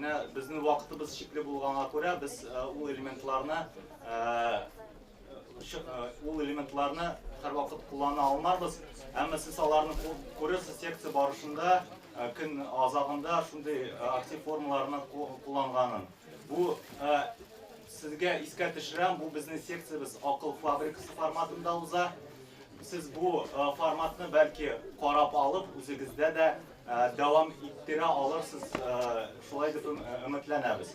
Менә безнең вакытыбыз чикле булганга күрә, без ул элементларны ул элементларны һәрвакыт куллана алмарбыз. Әмма сез аларны күрерсез секция барышында, көн азагында шундый актив формаларны кулланганын. Бу сезгә искә төшерәм, бу безнең секциябез акыл фабрикасы форматында уза. Сез бу форматны бәлки карап алып, үзегездә дә дәвам иттерә алырсыз, шулай дип өметләнәбез.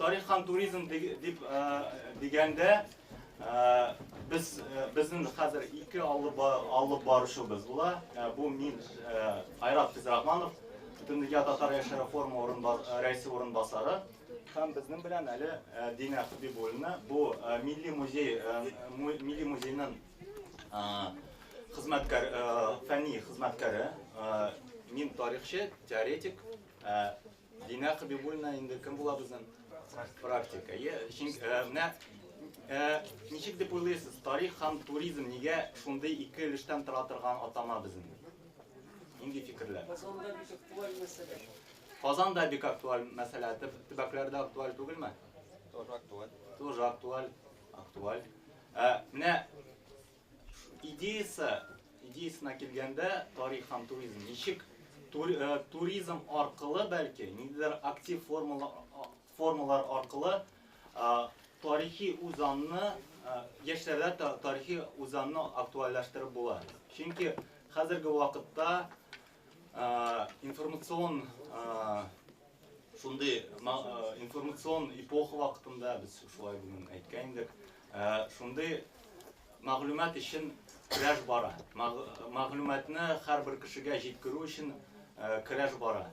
Тарих һәм туризм дип дигәндә, без безнең хәзер ике алып баручыбыз була. Бу мин, Айрат Физрахманов, Бөтендөнья татар яшьләре форумы рәисе урынбасары. Һәм безнең белән әле Динә Хәбибуллина, бу Милли музей, Милли музейның хезмәткәр, фәнни хезмәткәре. Мин тарихчы, теоретик. Динә Хәбибуллина инде кем була безнең? Практика. Менә ничек дип уйлыйсыз, тарих һәм туризм нигә шундый ике өлештән тора торган атама безнең? Нинди фикерләр? Казанда бик актуаль мәсьәлә. Казанда бик актуаль мәсьәлә. Төбәкләрдә актуаль түгелме? Тоже актуаль. Тоже актуаль. Актуаль. Менә идеясы, идеясына килгәндә, тарих һәм туризм ничек туризм аркылы бәлки ниндидер актив формалар аркылы тарихи үзанны, яшьләрдә тарихи үзанны актуальләштереп була. Чөнки хәзерге вакытта информацион шундый информацион эпоха вакытында без шулай бүген әйткән идек, шундый мәгълүмат өчен көрәш бара. Мәгълүматны һәрбер кешегә җиткерү өчен көрәш бара.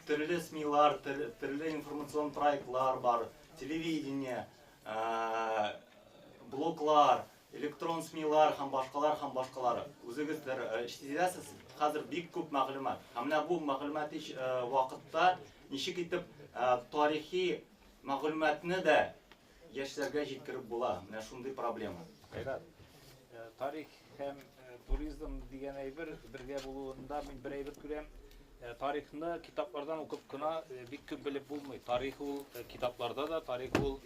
Төрле СМИлар, төрле информацион проектлар бар, телевидение, блоглар, электрон СМИлар һәм башкалар һәм башкалар. Үзегез сизәсез, хәзер бик күп мәгълүмат. Һәм менә бу мәгълүмати вакытта ничек итеп тарихи мәгълүматны да яшьләргә җиткереп була? Менә шундый проблема. Айрат, тарих һәм туризм дигән әйбер бергә булуында мин бер әйбер күрәм. Тарихны китаплардан укып кына бик күп белеп булмый. Тарих ул китапларда да, тарих ул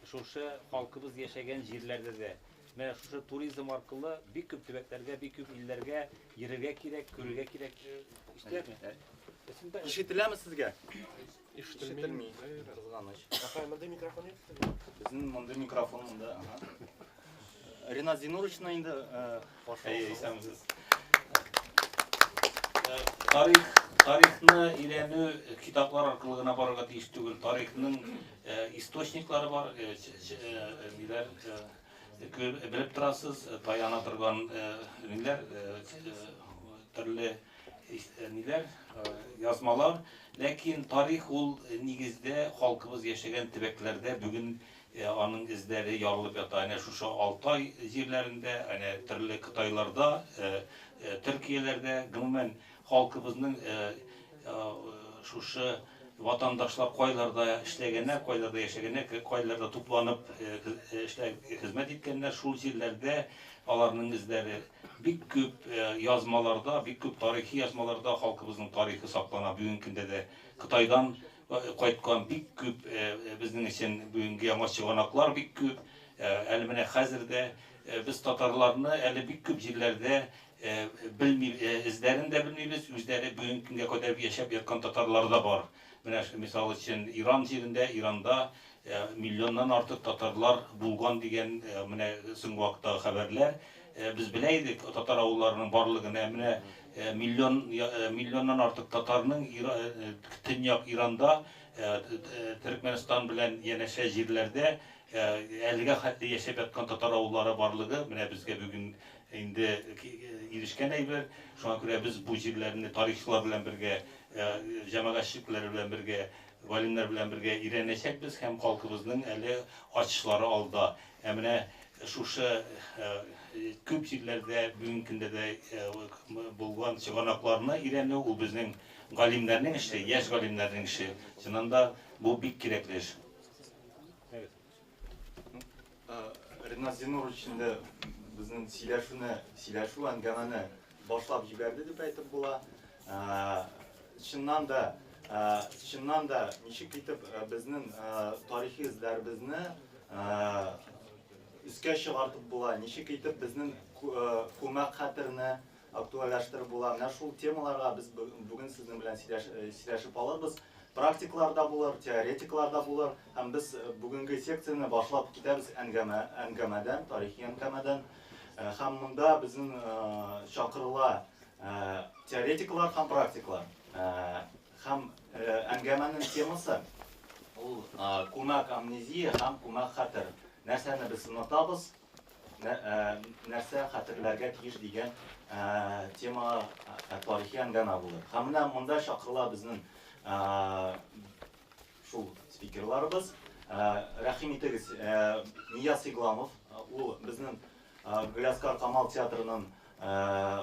шушы халкыбыз яшәгән җирләрдә дә. Менә шушы туризм аркылы бик күп төбәкләргә, бик күп илләргә йөрергә кирәк, күрергә кирәк. Ишетәме? Ишетеләме сезгә? Ишетелми. Кызганыч. Мондый микрофон юк. Безнең мондый микрофон монда. Ринат Зинуровичны инде исәнмесез. Тарих, тарихны өйрәнү китаплар аркылы гына барырга тиеш түгел. Тарихның источниклары бар, ниләр белеп торасыз, таяна торган ниләр, төрле ниләр, язмалар. Ләкин тарих ул нигездә халкыбыз яшәгән төбәкләрдә бүген аның эзләре ярылып ята. Әнә шушы Алтай җирләрендә, әнә төрле Кытайларда, Төркияләрдә, гомумән халкыбызның шушы ватандашлар кайларда эшләгәннәр, кайларда яшәгәннәр, кайларда тупланып эшләп хезмәт иткәннәр, шул җирләрдә аларның эзләре бик күп язмаларда, бик күп тарихи язмаларда халкыбызның тарихы саклана. Бүгенге көндә дә Кытайдан кайткан бик күп безнең өчен бүгенге яңа чыганаклар бик күп. Әле менә хәзер дә без татарларны әле бик күп җирләрдә белми, эзләрен дә белмибез, үзләре бүгенге көнгә кадәр яшәп яткан татарлар да бар. Менә мисал өчен Иран җирендә, Иранда миллионнан артык татарлар булган дигән менә соңгы вакыттагы хәбәрләр. Без белә идек татар авылларының барлыгын, ә менә миллион миллионнан артык татарның төньяк Иранда, Төркмәнстан белән янәшә җирләрдә әлегә хәтле яшәп яткан татар авыллары барлыгы менә безгә бүген инде ирешкән әйбер. Шуңа күрә без бу җирләрне тарихчылар белән бергә, җәмәгатьчелекләр белән бергә, галимнәр белән бергә өйрәнәчәкбез һәм халкыбызның әле ачышлары алда. Ә менә шушы күп җирләрдә бүгенге көндә дә булган чыганакларны өйрәнү ул безнең галимнәрнең эше, яшь галимнәрнең эше. Чыннан да бу бик кирәкле эш. Ринат Зинурович инде безнең сөйләшүне, сөйләшү әңгәмәне башлап җибәрде дип әйтеп була. Чыннан да Чыннан да, ничек итеп безнең тарихи эзләребезне өскә чыгартып була, ничек итеп безнең күмәк хәтерне актуальләштереп була. Менә шул темаларга без бүген сезнең белән сөйләшеп алырбыз. Практиклар да булыр, теоретиклар да булыр. Һәм без бүгенге секцияне башлап китәбез әңгәмә, әңгәмәдән, тарихи әңгәмәдән. Һәм монда безнең чакырыла теоретиклар һәм практиклар. Һәм әңгәмәнең темасы ул күмәк амнезия һәм күмәк хәтер. Нәрсәне без онытабыз, нәрсә хәтерләргә тиеш дигән тема, тарихи әңгәмә булыр. Һәм менә монда чакырыла безнең шул спикерларыбыз. Рәхим итегез, Нияз Игламов, ул безнең Галиәсгар Камал театрының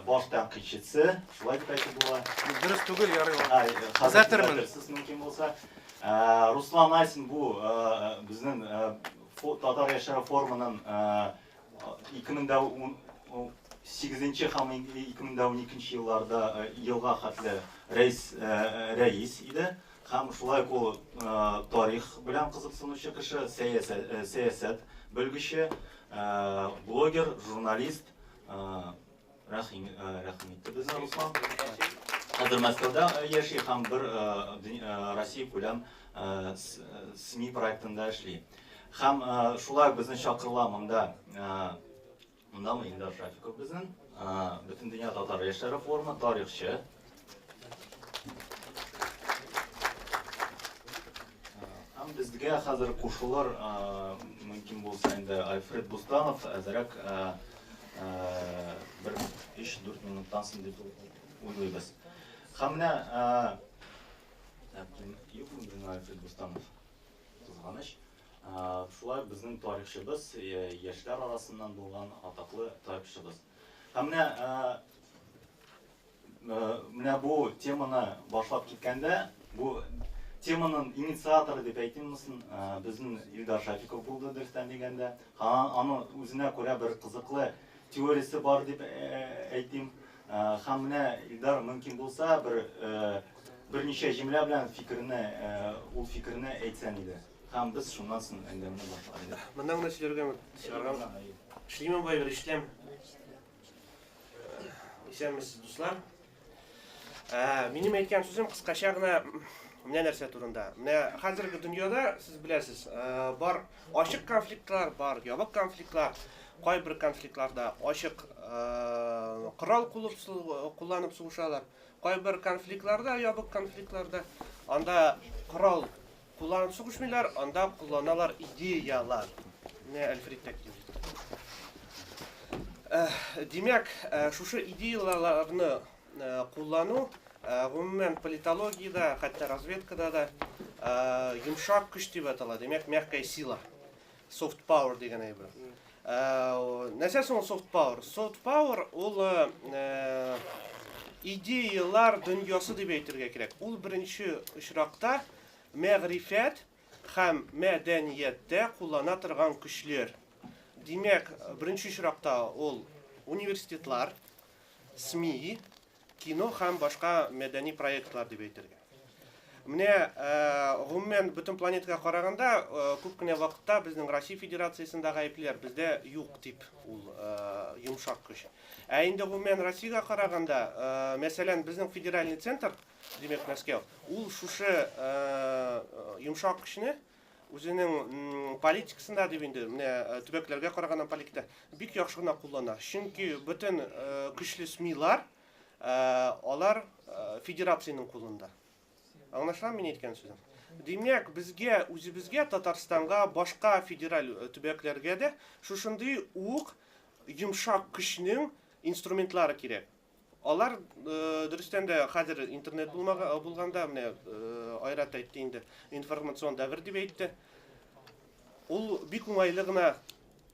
баш тәнкыйтьчесе, шулай дип әйтеп була. Дөрес түгел, ярый ул. Төзәтермен. Мөмкин булса. Руслан Айсин бу безнең Татар яшьләре форумының 2018 һәм 2012 елларда елга хәтле рәис рәис иде. Һәм шулай ук ул тарих белән кызыксынучы кеше, сәясәт белгече, блогер, журналист. Рәхим, рәхим итте безне Руслан. Хәзер Мәскәүдә яши һәм бер Россия күләм СМИ проектында эшли. Һәм шулай безне чакырыла монда, мондамы Илдар Шафиков безнең, Бөтендөнья татар яшьләре форумы, тарихчы. Һәм безгә хәзер кушылыр мөмкин булса инде Альфред Бустанов, әзрәк бер 3-4 минуттан соң дип уйлыйбыз. Һәм менә юкмы безнең Альфред Бустанов? Кызганыч. Шулай безнең тарихчыбыз, яшьләр арасыннан булган атаклы тарихчыбыз. Һәм менә менә бу теманы башлап киткәндә, бу теманың инициаторы дип әйтимме соң, безнең Илдар Шафиков булды дөрестән дигәндә. Аны үзенә күрә бер кызыклы теориясе бар дип әйтим. Һәм менә Илдар мөмкин булса бер берничә җөмлә белән фикерне, ул фикерне әйтсәң иде. Һәм без шуннан соң әңгәмәне башлар идек. Моннан гына сөйләргәме? Чыгаргамы? Эшлиме бу әйбер, ишетәм. Исәнмесез, дуслар. Минем әйткән сүзем кыскача гына менә нәрсә турында. Менә хәзерге дөньяда, сез беләсез, бар ачык конфликтлар, бар ябык конфликтлар. Кайбер конфликтларда ачык корал кулланып сугышалар. Кайбер конфликтларда, ябык конфликтларда, анда корал кулланып сугышмыйлар, анда кулланалар идеялар. Менә Альфред та килеп җитте. Димәк, шушы идеяларны куллану, гомумән, политологиядә, хәтта разведкада да йомшак көч дип атала. Димәк, мягкая сила, soft power дигән әйбер. Нәрсә соң ул soft power? Soft power ул идеялар дөньясы дип әйтергә кирәк. Ул беренче очракта мәгърифәт һәм мәдәнияттә куллана торган көчләр. Димәк, беренче очракта ул университетлар, СМИ, кино һәм башка мәдәни проектлар дип әйтергә. Менә, гомумән, бөтен планетага караганда, күп кенә вакытта безнең Россия Федерациясендә гаеплеләр, бездә юк дип ул йомшак көч. Ә инде гомумән Россиягә караганда, мәсәлән, безнең федеральный центр, димәк, Мәскәү, ул шушы йомшак көчне үзенең политикасында дип инде, менә төбәкләргә караганда политикада бик яхшы гына куллана. Чөнки бөтен көчле СМИлар, алар федерациянең кулында. Аңлашыламы мин әйткән сүзем? Димәк, безгә, үзебезгә, Татарстанга, башка федераль төбәкләргә дә шушындый ук йомшак көчнең инструментлары кирәк. Алар, дөрестән дә, хәзер интернет булганда, менә Айрат әйтте инде, информацион дәвер дип әйтте. Ул бик уңайлы гына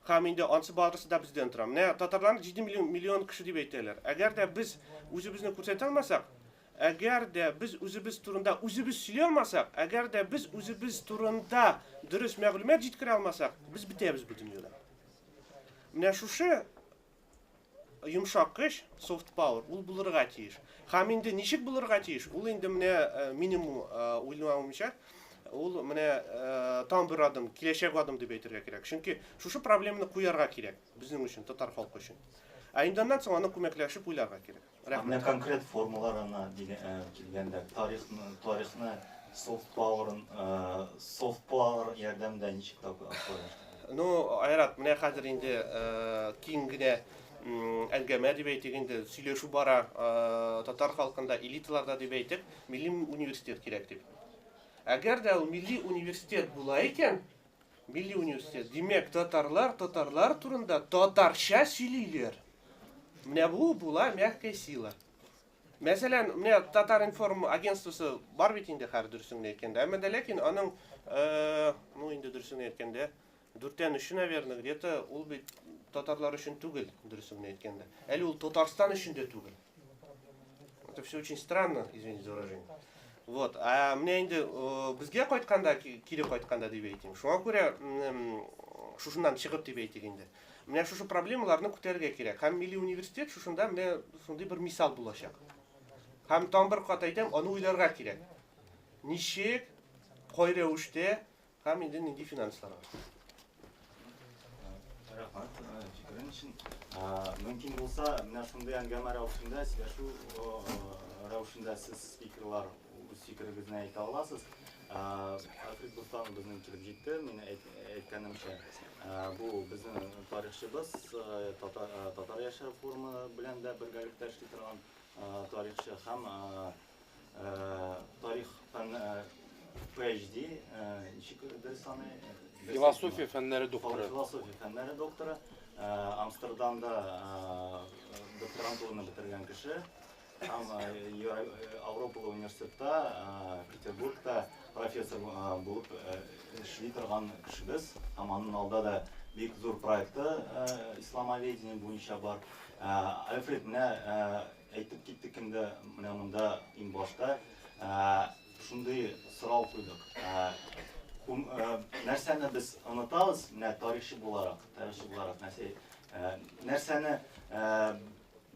һәм инде ансы барысы да бездән тора. Менә татарларны 7 миллион кеше дип әйтәләр. Әгәр дә без үзебезне күрсәтә алмасак, әгәр дә без үзебез турында үзебез сөйли алмасак, әгәр дә без үзебез турында дөрес мәгълүмат җиткерә алмасак, без бетәбез бу дөньяда. Менә шушы йомшак көч, soft power, ул булырга тиеш. Һәм инде ничек булырга тиеш? Ул инде менә минем уйлавымча, ул менә тагын бер адым, киләчәк адым дип әйтергә кирәк. Чөнки шушы проблеманы куярга кирәк безнең өчен, татар халкы өчен. Ә инде аннан соң аны күмәкләшеп уйларга кирәк. Рәхмәт. Менә конкрет формаларына килгәндә, тарихны soft power, soft power ярдәмендә ничек актуальләштерергә? Ну, Айрат, менә хәзер инде киң генә әңгәмә дип әйтик инде, сөйләшү бара татар халкында, элиталарда дип әйтик, милли университет кирәк дип. Әгәр дә ул милли университет була икән, милли университет, димәк, татарлар татарлар турында татарча сөйлиләр. Менә бу була мягкая сила. Мәсәлән, менә Татар-информ агентствосы бар бит инде хәзер, дөресен генә әйткәндә. Әмма дә ләкин аның, ну инде дөресен генә әйткәндә, дүрттән өче, наверное, где-то ул бит татарлар өчен түгел, дөресен генә әйткәндә. Әле ул Татарстан өчен дә түгел. Это все очень странно, извините за выражение. Вот. А менә инде безгә кайтканда, кире кайтканда дип әйтим. Шуңа күрә шушыннан чыгып дип әйтик инде. Менә шушы проблемаларны күтәрергә кирәк. Һәм милли университет шушында менә шундый бер мисал булачак. Һәм тагын бер кат әйтәм, аны уйларга кирәк. Ничек, кай рәвештә һәм инде нинди финансларга. Рәхмәт фикерең өчен. Мөмкин булса, менә шундый әңгәмә рәвешендә, сөйләшү рәвешендә сез, спикерлар, үз фикерегезне әйтә аласыз. Альфред Бустанов безнең килеп җитте. Мин әйткәнемчә, бу безнең тарихчыбыз, татар яшьләр форумы белән дә бергәлектә эшли торган тарихчы һәм тарих фән PhD, ничек дөрес аны? Философия фәннәре докторы. Философия фәннәре докторы. Амстердамда докторантураны бетергән кеше. Һәм Европа университетта, Петербургта профессор булып эшли торган кешебез. Һәм аның алда да бик зур проекты исламоведение буенча бар. Альфред, менә әйтеп киттек инде, менә монда иң башта шундый сорау куйдык. Нәрсәне без онытабыз, менә тарихчы буларак нәрсә, нәрсәне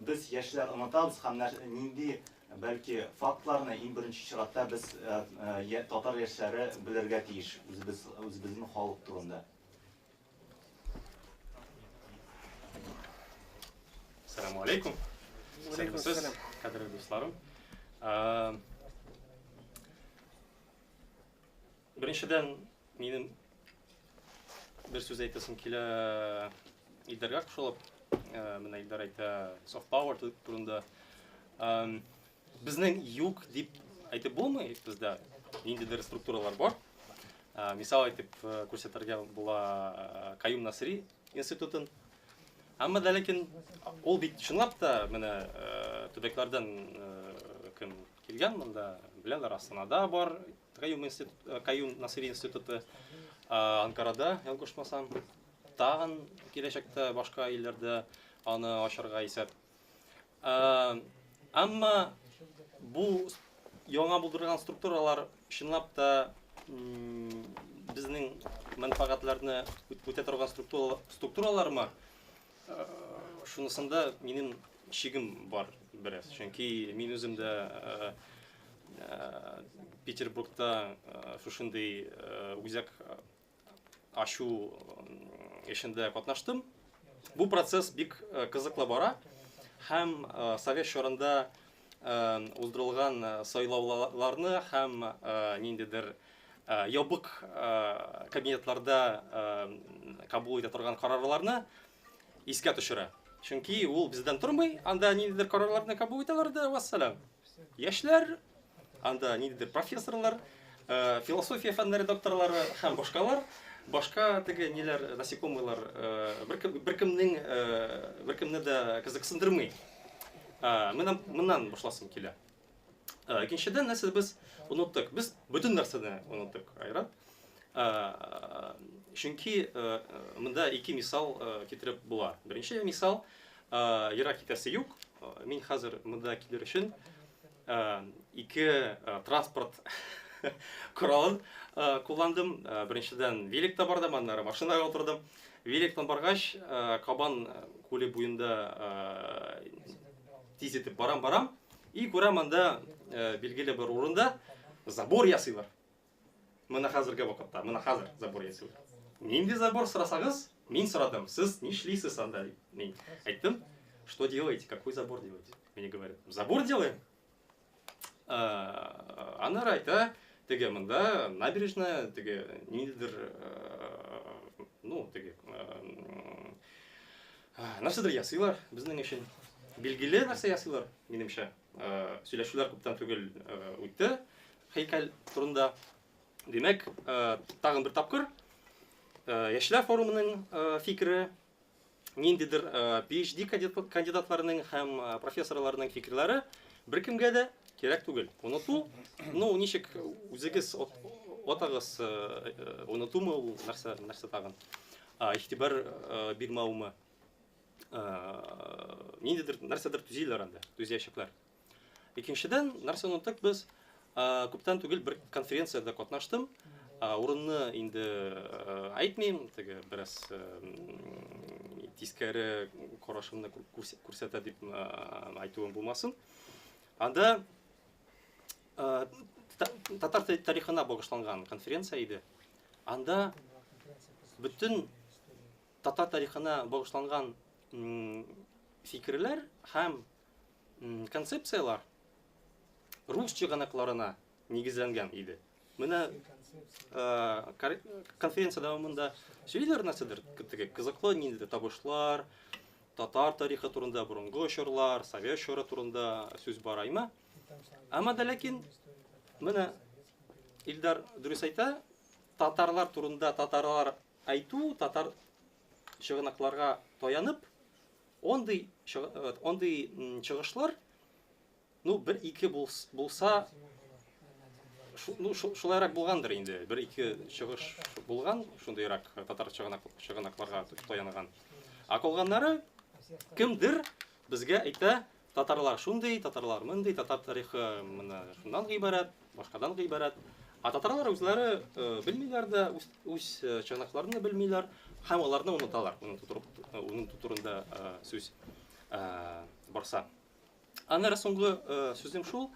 без, яшьләр, онытабыз һәм нинди бәлки фактларны иң беренче чиратта без, татар яшьләре, белергә тиеш үзебез үзебезнең халык турында? Ассаламу алейкум. Алейкум. Сез, кадерле дусларым. Беренчедән, минем бер сүз әйтәсем килә Илдарга кушылып. Менә Илдар әйтә soft power турында. Безнең юк дип әйтеп булмый, бездә ниндидер структуралар бар. Мисал әйтеп күрсәтергә була Каюм Насыйри институтын. Әмма дә ләкин ул бит чынлап та менә төбәкләрдән кем килгән монда беләләр, Астанада бар Каюм институт, Каюм Насыйри институты, Анкарада, ялгышмасам, тагын киләчәктә башка илләрдә аны ачарга исәп. Әмма бу яңа булдырылган структуралар чынлап та безнең мәнфәгатьләрне үтә торган структуралармы? Шунысында минем шигем бар бераз. Чөнки мин үзем дә Петербургта шушындый үзәк ачу эшендә катнаштым. Бу процесс бик кызыклы бара һәм совет чорында уздырылган сайлауларны һәм ниндидер ябык кабинетларда кабул итә торган карарларны искә төшерә. Чөнки ул бездән тормый, анда ниндидер карарларны кабул итәләр дә, вассалам. Яшьләр, анда ниндидер профессорлар, философия фәннәре докторлары һәм башкалар, башка теге ниләр, насекомыйлар беркемнең беркемне дә кызыксындырмый. Менә моннан башласым килә. Икенчедән, нәрсә без оныттык? Без бөтен нәрсәне оныттык, Айрат. Чөнки монда ике мисал китереп була. Беренче мисал, ерак китәсе юк. Мин хәзер монда килер өчен ике транспорт коралын кулландым. Беренчедән великта бардым, аннары машинага утырдым. Великтан баргач, Кабан күле буенда тиз итеп барам-барам. И күрәм анда билгеле бер урында забор ясыйлар. Менә хәзерге вакытта, менә хәзер забор ясыйлар. Нинди забор сорасагыз, мин сорадым, сез нишлисез анда? Мин әйттем, что делаете, какой забор делаете? Мне говорят, забор делаем. Аннары әйтә, теге монда набережная, теге ниндидер, ну, теге нәрсәдер ясыйлар безнең өчен. Билгеле нәрсә ясыйлар, минемчә. Сөйләшүләр күптән түгел үтте һәйкәл турында. Димәк, тагын бер тапкыр Яшьләр форумының фикере, ниндидер PhD кандидатларының һәм профессорларның фикерләре беркемгә дә кирәк түгел. Оныту, ну, ничек үзегез атагыз, онытумы ул нәрсә, нәрсә тагын? Игътибар бирмәүме? Ниндидер нәрсәдер төзиләр анда, төзиячәкләр. Икенчедән, нәрсә оныттык без? Күптән түгел бер конференциядә катнаштым. Урынны инде әйтмим, теге бераз тискәре карашымны күрсәтә дип әйтүем булмасын. Анда татар тарихына багышланган конференция иде. Анда бөтен татар тарихына багышланган фикерләр һәм концепцияләр рус чыганакларына нигезләнгән иде. Менә конференция дәвамында сөйлиләр нәрсәдер, теге кызыклы ниндидер табышлар, татар тарихы турында, борынгы чорлар, совет чоры турында сүз бара, әйме? Әмма дә ләкин менә Илдар дөрес әйтә, татарлар турында татарлар әйтү, татар чыганакларга таянып, ондый ондый чыгышлар, ну, бер-ике булса, ну, шулайрак булгандыр инде. Бер-ике чыгыш булган, шундыйрак татар чыганакларга таянган. Ә калганнары кемдер безгә әйтә, татарлар шундый, татарлар мондый, татар тарихы менә шуннан гыйбарәт, башкадан гыйбарәт. Ә татарлар үзләре белмиләр дә, үз чыганакларын да белмиләр һәм аларны оныталар. Оныту турында сүз барса. Аннары соңгы сүзем шул,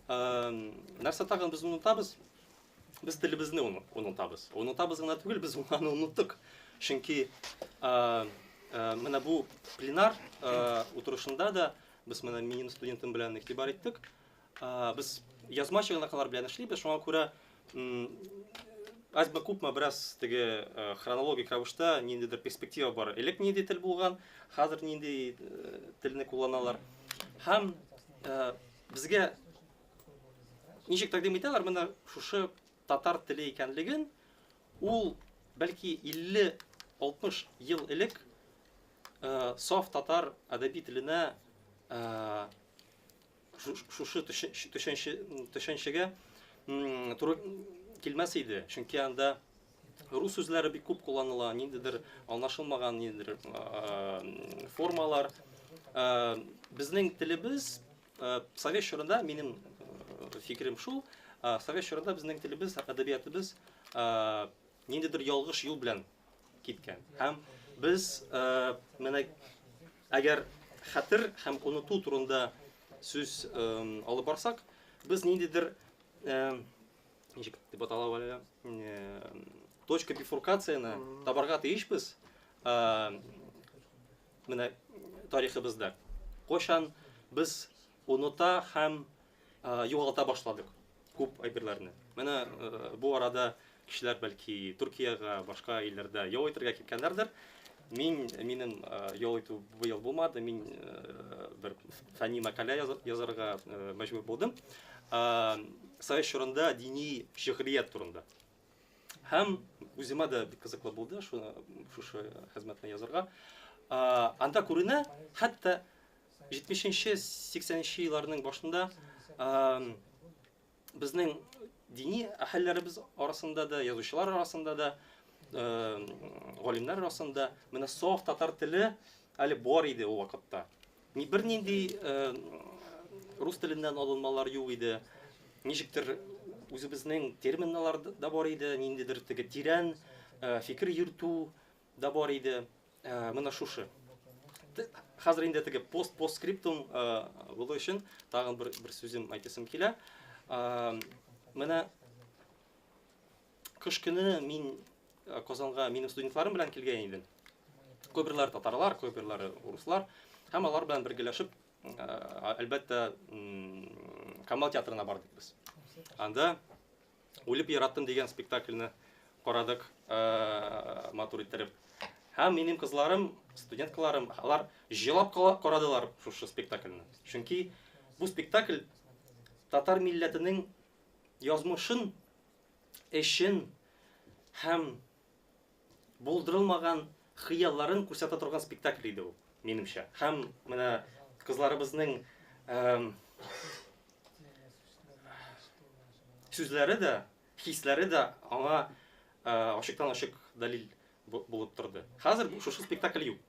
нәрсә тагын без онытабыз? Без телебезне онытабыз. Онытабыз гына түгел, без аны оныттык. Чөнки менә бу пленар утырышында да без менә минем студентым белән игътибар иттек. Без язма чыганаклар белән эшлибез, шуңа күрә азмы күпме бераз теге хронологик рәвештә ниндидер перспектива бар. Элек нинди тел булган, хәзер нинди телне кулланалар. Һәм безгә ничек тәкъдим итәләр, менә шушы татар теле икәнлеген, ул бәлки 50-60 ел элек саф татар әдәби теленә шушы төшенчәгә туры килмәс иде. Чөнки анда рус сүзләре бик күп кулланыла, ниндидер аңлашылмаган ниндидер формалар. Безнең телебез совет чорында, минем фикерем шул, совет чорында безнең телебез, әдәбиятыбыз ниндидер ялгыш юл белән киткән. Һәм без менә әгәр хәтер һәм оныту турында сүз алып барсак, без ниндидер ничек дип атала әле, точка бифуркацияне табарга тиешбез. Менә тарихыбызда. Кайчан без оныта һәм югалта башладык күп әйберләрне. Менә бу арада кешеләр бәлки Төркиягә, башка илләрдә ял итәргә киткәннәрдер. Минем ял итү быел булмады, мин бер фәнни мәкалә язарга мәҗбүр булдым. Совет чорында дини шигърият турында. Һәм үземә дә бик кызыклы булды шушы хезмәтне язарга. Анда күренә, хәтта 70-80 елларның башында безнең дини әһелләребез арасында да, язучылар арасында да, галимнәр арасында менә саф татар теле әле бар иде ул вакытта. Ни бернинди рус теленнән алынмалар юк иде. Ничектер Үзебезнең терминнар да бар иде, ниндидер теге тирән фикер йөртү да бар иде. Менә шушы. Хәзер инде теге пост-постскриптум булу өчен тагын бер сүзем әйтәсем килә. Менә кыш көне мин Казанга минем студентларым белән килгән идем. Кайберләре татарлар, кайберләре урыслар. Һәм алар белән бергәләшеп, әлбәттә, Камал театрына бардык без. Анда Үлеп яраттым дигән спектакльне карадык, матур иттереп. Һәм минем кызларым, студенткаларым, алар җылап карадылар шушы спектакльне. Чөнки бу спектакль татар милләтенең язмышын, эшен һәм булдырылмаган хыялларын күрсәтә торган спектакль иде ул, минемчә. Һәм менә кызларыбызның сүзләре дә, хисләре дә аңа ачыктан-ачык дәлил булып торды. Хәзер шушы спектакль юк.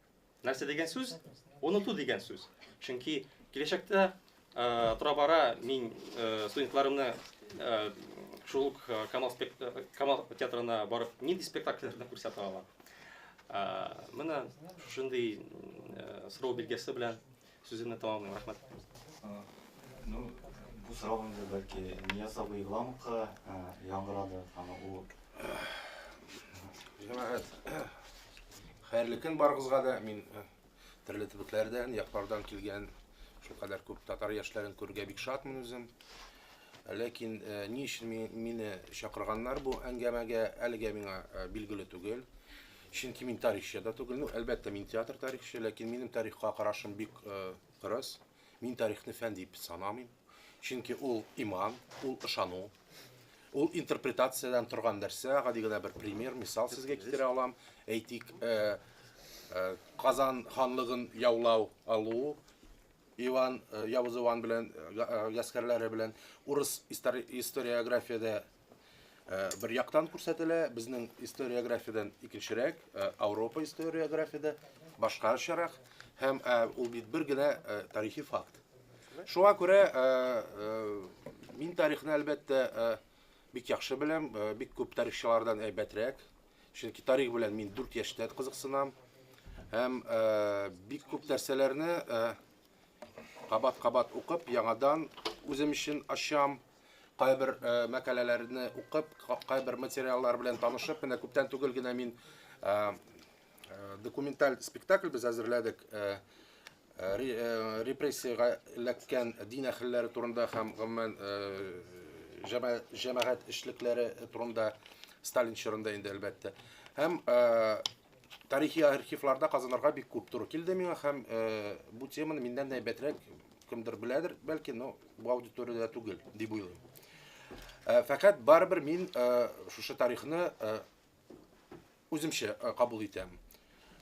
Нәрсә дигән сүз? Оныту дигән сүз. Чөнки киләчәктә тора-бара мин студентларымны шул ук Камал театрына барып нинди спектакльләрне күрсәтә алам. Менә шушындый сорау билгесе белән сүземне тәмамлыйм. Рәхмәт. Ну, бу сорау инде бәлки Нияз абый Игламовка яңгырады, аны ул. Җәмәгать, хәерле көн барыгызга да. Мин төрле төбәкләрдән, яклардан килгән шулкадәр күп татар яшьләрен күрергә бик шатмын үзем. Ләкин ни өчен мине чакырганнар бу әңгәмәгә, әлегә миңа билгеле түгел. Чөнки мин тарихчы да түгел. Ну, әлбәттә, мин театр тарихчы, ләкин минем тарихка карашым бик кырыс. Мин тарихны фән дип санамыйм. Чөнки ул иман, ул ышану, ул интерпретациядән торган нәрсә. Гади генә бер пример, мисал сезгә китерә алам. Әйтик, Казан ханлыгын яулау алу, Иван, Явыз Иван белән гаскәрләре белән урыс историографиядә бер яктан күрсәтелә, безнең историографиядән икенчерәк, Ауропа историографиядә башкачарак, һәм ул бит бер генә тарихи факт. Шуңа күрә мин тарихны әлбәттә бик яхшы беләм, бик күп тарихчылардан әйбәтрәк. Чөнки тарих белән мин 4 яшьтә кызыксынам. Һәм бик күп нәрсәләрне кабат-кабат укып, яңадан үзем өчен ачам. Кайбер мәкаләләрне укып, кайбер материаллар белән танышып, менә күптән түгел генә мин документаль спектакль без әзерләдек. Репрессиягә эләккән дин әһелләре турында һәм гомумән җәмәгать эшлекләре турында Сталин чорында инде әлбәттә. Һәм тарихи архивларда казанырга бик күп туры килде миңа һәм бу теманы миннән дә әйбәтрәк кемдер беләдер, бәлки, но бу аудиториядә түгел дип уйлыйм. Фәкать барыбер мин шушы тарихны үземчә кабул итәм.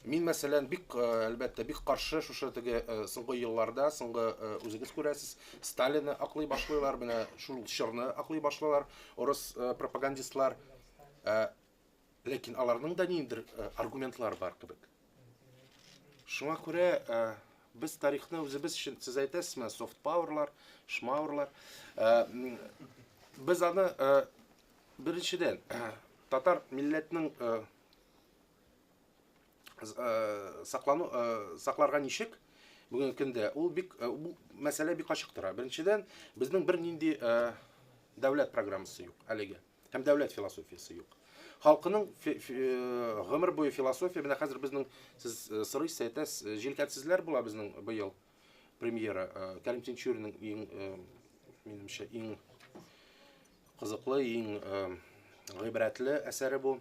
Мин, мәсәлән, бик, әлбәттә, бик каршы шушы теге соңгы елларда, соңгы үзегез күрәсез, Сталинны аклый башлыйлар, менә шул чорны аклый башлыйлар урыс пропагандистлар. Ләкин аларның да ниндидер аргументлар бар кебек. Шуңа күрә без тарихны үзебез өчен, сез әйтәсез, менә soft powerлар, шмаурлар. Без аны беренчедән татар милләтенең саклану сакларга ничек бүгенге көндә ул бик бу мәсьәлә бик ачык тора. Беренчедән, безнең бернинди дәүләт программасы юк әлегә һәм дәүләт философиясе юк. Халкының гомер буе философия, менә хәзер безнең сез сорыйсыз, әйтәсез, җилкәнсезләр була безнең быел премьера. Кәрим Тинчуринның иң, минемчә, иң кызыклы, иң гыйбрәтле әсәре бу.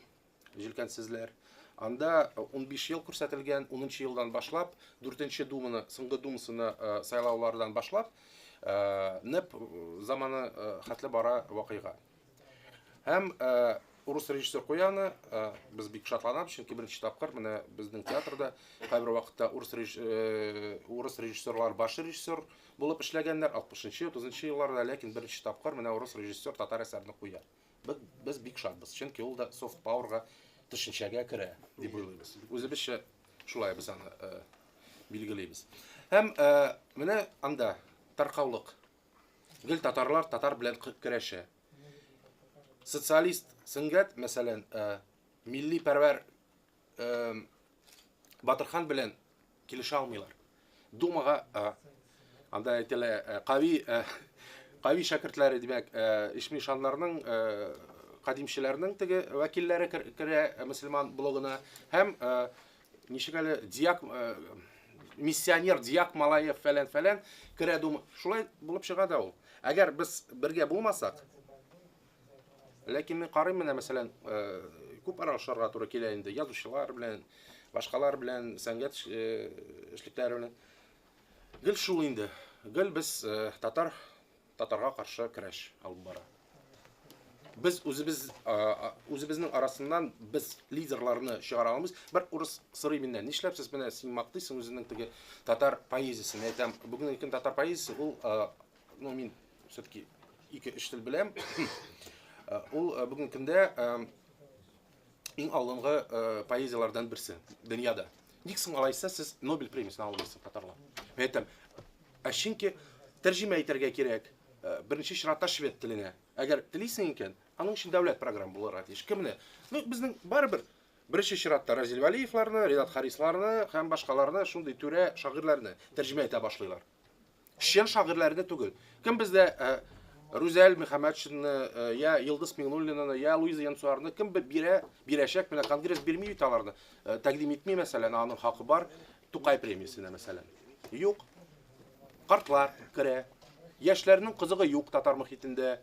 Җилкәнсезләр. Анда 15 ел күрсәтелгән, 10 елдан башлап, 4 думаны, соңгы думасына сайлаулардан башлап, НЭП заманы хәтле бара вакыйга. Һәм урыс режиссер куя аны, без бик шатланабыз, чөнки беренче тапкыр менә безнең театрда кайбер вакытта урыс режиссерлар баш режиссер булып эшләгәннәр 60-нчы, 30-нчы елларда, ләкин беренче тапкыр менә урыс режиссер татар әсәрен куя. Без бик шатбыз, чөнки ул да soft powerга төшенчәгә керә дип уйлыйбыз. Үзебезчә шулай без аны билгелибез. Һәм менә анда таркаулык. Гел татарлар татар белән көрәшә. Социалист сәнгать, мәсәлән, милли пәрвәр Батырхан белән килешә алмыйлар. Думага анда әйтелә, кави кави шәкертләре, димәк, ишмишаннарның, кадимчеләрнең теге вәкилләре керә мөселман блогына һәм ничек әле дияк миссионер дияк Малаев фәлән-фәлән керә Дума. Шулай булып чыга да ул. Әгәр без бергә булмасак, ләкин мин карыйм менә, мәсәлән, күп аралашырга туры килә инде язучылар белән, башкалар белән, сәнгать эшлекләре белән. Гел шул инде. Гел без татар татарга каршы көрәш алып бара. Без үзебез үзебезнең арасыннан без лидерларны чыгара алмыйбыз. Бер урыс сорый миннән, нишләп сез менә син мактыйсың үзеңнең теге татар поэзиясен? Әйтәм, бүгенге көн татар поэзиясе ул, ну мин все-таки ике-өч тел беләм. Ул бүгенге көндә иң алдынгы поэзияләрдән берсе дөньяда. Ник соң алайса сез Нобель премиясен алмыйсыз татарлар? Мин әйтәм, ә чөнки тәрҗемә итәргә кирәк, беренче чиратта швед теленә. Әгәр телисең икән, аның өчен дәүләт программа булырга тиеш. Кемне? Ну, безнең барыбер беренче чиратта Разил Вәлиевларны, Ринат Харисларны һәм башкаларны, шундый түрә шагыйрьләрне тәрҗемә итә башлыйлар. Чын шагыйрьләрне түгел. Кем бездә Рүзәл Мөхәммәтшинны, я Йолдыз Миңнуллинаны, я Луиза Янсуарны кем бирә, бирәчәк? Менә конгресс бирми бит аларны. Тәкъдим итми, мәсәлән, аның хакы бар Тукай премиясенә, мәсәлән. Юк. Картлар керә. Яшьләрнең кызыгы юк татар мохитендә.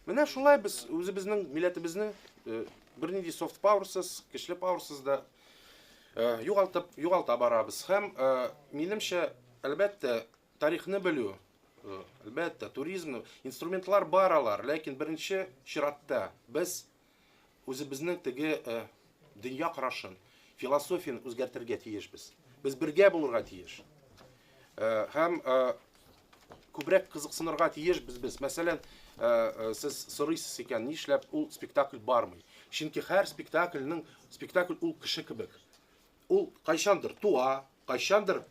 Менә шулай без үзебезнең милләтебезне бернинди soft powerсыз, көчле powerсыз да югалтып, югалта барабыз. Һәм, минемчә, әлбәттә, тарихны белү, әлбәттә, туризмны, инструментлар бар алар, ләкин беренче чиратта без үзебезнең теге дөнья карашын, философияне үзгәртергә тиешбез. Без бергә булырга тиеш. Һәм күбрәк кызыксынырга тиешбез без. Мәсәлән, сез сорыйсыз икән, нишләп ул спектакль бармый? Чөнки һәр спектакльнең спектакль ул кеше кебек. Ул кайчандыр туа, кайчандыр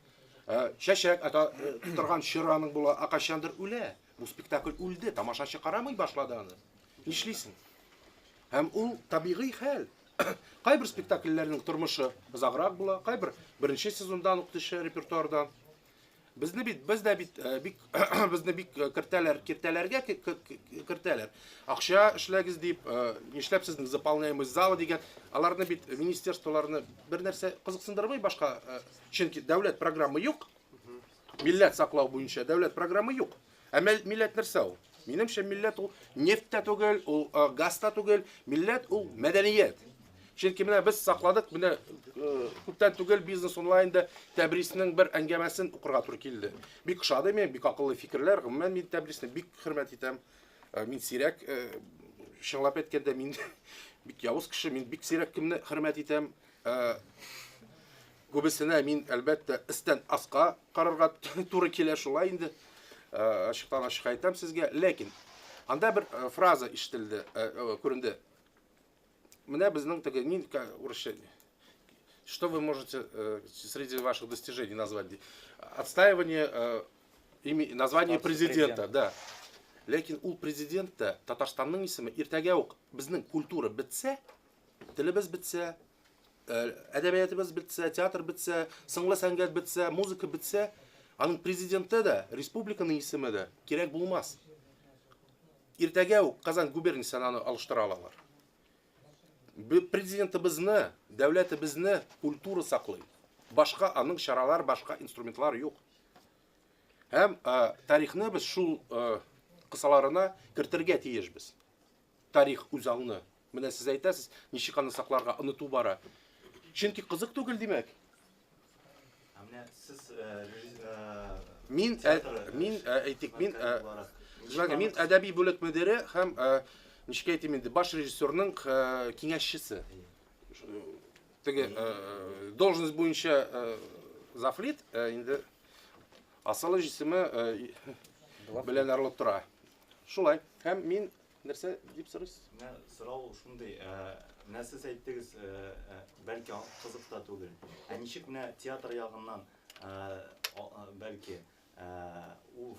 чәчәк ата торган чоры аның була, ә кайчандыр үлә. Бу спектакль үлде, тамашачы карамый башлады аны. Нишлисең? Һәм ул табигый хәл. Кайбер спектакльләрнең тормышы озаграк була, кайбер беренче сезондан ук төшә репертуардан. Безне бит, без дә бит бик безне бик кертәләр, киртәләргә кертәләр. Акча эшләгез дип, нишләп сезнең заполняемость зала дигән, аларны бит министерстволарны бер нәрсә кызыксындырмый башка, чөнки дәүләт программа юк. Милләт саклау буенча дәүләт программа юк. Ә милләт нәрсә ул? Минемчә, милләт ул нефть тә түгел, ул газ та түгел, милләт ул мәдәният. Чөнки менә без сакладык, менә күптән түгел бизнес онлайнда Тәбриснең бер әңгәмәсен укырга туры килде. Бик ошады миңа, бик акыллы фикерләр. Гомумән мин Тәбрисне бик хөрмәт итәм. Мин сирәк, чынлап әйткәндә, мин бик явыз кеше, мин бик сирәк кемне хөрмәт итәм. Күбесенә мин, әлбәттә, өстән аска карарга туры килә, шулай инде. Ачыктан ачык әйтәм сезгә. Ләкин анда бер фраза ишетелде, күренде. Менә безнең теге ни урысча, что вы можете среди ваших достижений назвать? Отстаивание названия президента, да. Ләкин ул президент та Татарстанның исеме иртәгә үк безнең культура бетсә, телебез бетсә, әдәбиятыбыз бетсә, театр бетсә, сынлы сәнгать бетсә, музыка бетсә, аның президенты да, республиканың исеме дә кирәк булмас. Иртәгә үк Казан губерниясен аны алыштыра алалар. Президентыбызны, дәүләтебезне культура саклый. Башка аның чаралар, башка инструментлар юк. Һәм тарихны без шул кысаларына кертергә тиешбез. Тарих үзаңны. Менә сез әйтәсез, ничек аны сакларга, оныту бара. Чөнки кызык түгел, димәк. Ә менә сез мин мин әйтик, мин мин әдәби бүлек мөдире һәм ничек әйтим инде, баш режиссерның киңәшчесе. Теге должность буенча завлит, инде асылы җисеме белән арылып тора. Шулай. Һәм мин нәрсә дип сорыйсыз? Менә сорау шундый, менә сез әйттегез, бәлки кызык та түгел. Ә ничек менә театр ягыннан, бәлки, Ул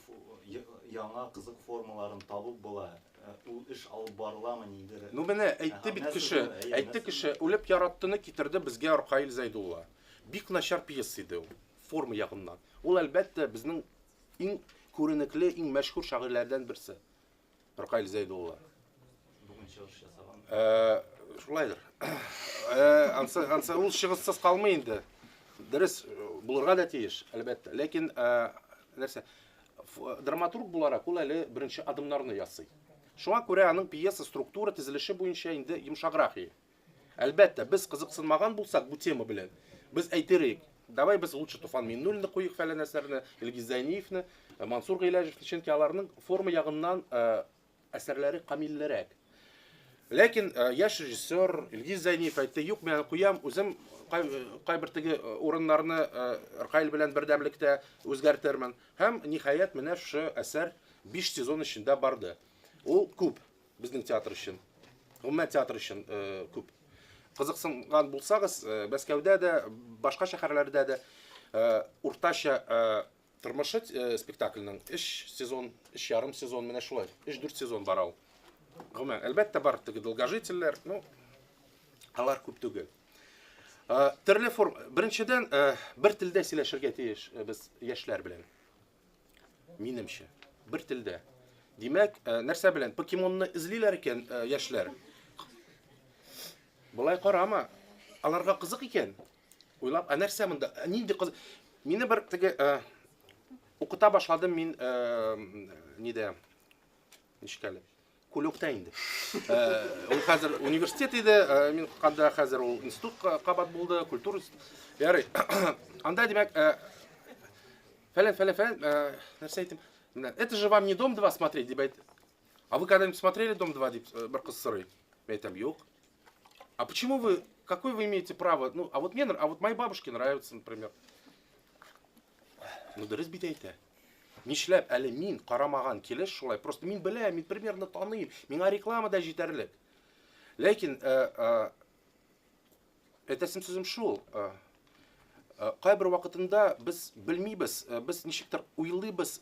яңа кызык формаларын табып була. Ул эш алып барыламы ниндидер? Ну менә әйтте бит кеше, әйтте кеше, үлеп яраттыны китерде безгә Ркаил Зәйдулла. Бик начар пьеса иде ул, форма ягыннан. Ул әлбәттә безнең иң күренекле, иң мәшһүр шагыйрьләрдән берсе. Ркаил Зәйдулла. Бүген чыгыш ясаган. Шулайдыр. Ансы ул чыгышсыз калмый инде. Дөрес булырга да тиеш, әлбәттә. Ләкин нәрсә, драматург буларак ул әле беренче адымнарны ясый. Шуңа күрә аның пьеса структура төзелеше буенча инде йомшаграк ие. Әлбәттә, без кызыксынмаган булсак бу тема белән, без әйтер идек, давай без лучше Туфан Миңнуллинны куйык фәлән әсәрне, Илгиз Зәйниевны, Мансур Гыйләҗевны, чөнки аларның форма ягыннан әсәрләре камиллерәк. Ләкин яшь режиссер Илгиз Зәйниев әйтте, юк, мин аны куям, үзем кайбер теге урыннарны Ркаил белән бердәмлектә үзгәртермен. Һәм ниһаять менә шушы әсәр 5 сезон эчендә барды. Ул күп безнең театр өчен. Гомумән театр өчен күп. Кызыксынган булсагыз, Мәскәүдә дә, башка шәһәрләрдә дә уртача тормышы спектакльнең 3 сезон, 3,5 сезон менә шулай, 3-4 сезон бара ул. Гомумән, әлбәттә бар теге долгожительләр, ну, алар күп түгел. Төрле форм, беренчедән, бер телдә сөйләшергә тиеш без яшьләр белән. Минемчә, бер телдә. Димәк, нәрсә белән? Покемонны эзлиләр икән яшьләр. Болай карама, аларга кызык икән. Уйлап, ә нәрсә монда? Нинди кызык? Мине бер теге укыта башладым мин нидә? Ничек әле? Кулёкта инде. Ул хәзер университет иде, мин укыганда хәзер ул институт кабат булды, культура институт. Ярый. Анда, димәк, фәлән, фәлән, фәлән, нәрсә әйтим? Менә, это же вам не Дом-2 смотреть, дип әйт. А вы когда-нибудь смотрели Дом-2, дип бер кыз сорый. Мин әйтәм, юк. А почему вы, какое вы имеете право? Ну, а вот мне, а вот моей бабушке нравится, например. Ну, дөрес бит әйтә. Нишләп әле мин карамаган килеш шулай, просто мин беләм, мин примерно таныйм, миңа реклама да җитәрлек. Ләкин әйтәсем сүзем шул, кайбер вакытында без белмибез, без ничектер уйлыйбыз,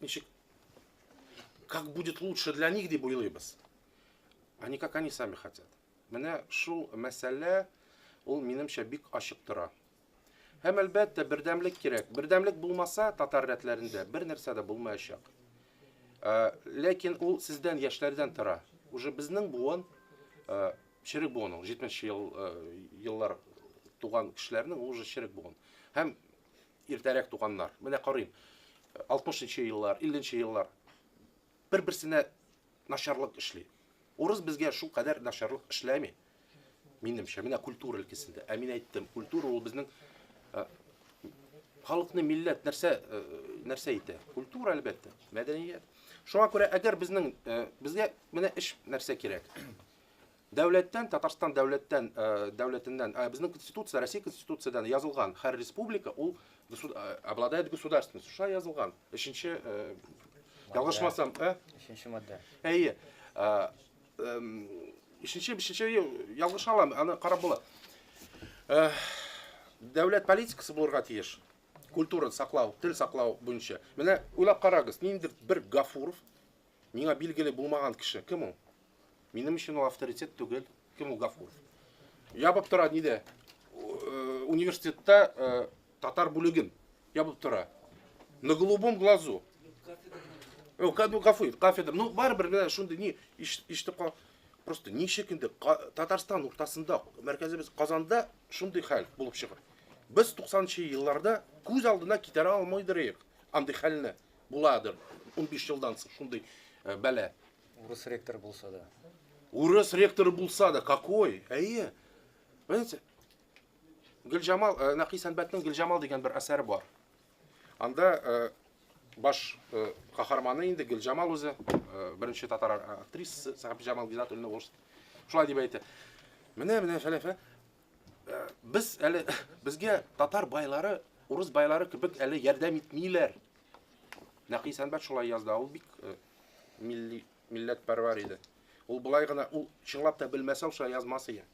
ничек, как будет лучше для них дип уйлыйбыз. А не как они сами хотят. Менә шул мәсьәлә, ул минемчә бик ачык тора. Һәм әлбәттә бердәмлек кирәк. Бердәмлек булмаса татар рәтләрендә бер нәрсә дә булмаячак. Ләкин ул сездән, яшьләрдән тора. Уже безнең буын, чирек буын ул, 70 еллар туган кешеләрнең ул уже чирек буын. Һәм иртәрәк туганнар. Менә карыйм, 60 еллар, 50 еллар бер-берсенә начарлык эшли. Урыс безгә шул кадәр начарлык эшләми. Минемчә, менә культура өлкәсендә. Ә мин әйттем, культура ул безнең халыкны милләт нәрсә итә? Культура, әлбәттә, мәдәният. Шуңа күрә, әгәр безнең, безгә менә эш нәрсә кирәк? Дәүләттән, Татарстан дәүләттән, дәүләтеннән, безнең конституция, Россия конституциядан язылган һәр республика ул обладает государственностью. Шулай язылган. Өченче, ялгышмасам, ә? Өченче маддә. Әйе. Өченче, бишенче, ялгыша алам, аны карап була. Дәүләт политикасы булырга тиеш. Культура саклау, тел саклау буенча. Менә уйлап карагыз, ниндидер бер Гафуров, миңа билгеле булмаган кеше, кем ул? Минем өчен ул авторитет түгел. Кем ул Гафуров? Ябып тора нидә? Университетта татар бүлеген ябып тора. На голубом глазу. О, ну, Гафур, кафедра. Ну, барыбер менә шундый ни ишетеп кал. Просто ничек инде Татарстан уртасында, мәркәзебез Казанда шундый хәл булып чыга. Без 90нчы елларда күз алдына китерә алмыйдыр идек андый хәлне. Буладыр 15 елдан соң шундый бәла. Урыс ректоры булса да. Урыс ректоры булса да, какой? Әйе. Понимаете? Гөлҗамал, Нәкый Сәнбәтнең Гөлҗамал дигән бер әсәре бар. Анда баш каһарманы инде Гөлҗамал үзе, беренче татар актрисасы Сәхибҗамал Гизатуллина булыш. Шулай дип әйтә. Менә, менә, фәлән, фәлән. Без әле, безгә татар байлары, урыс байлары кебек әле ярдәм итмиләр. Нәкый Сәнбәт шулай язды, ул бик милли, милләтпәрвәр иде. Ул болай гына, ул чынлап та белмәсә, ул шулай язмас иде.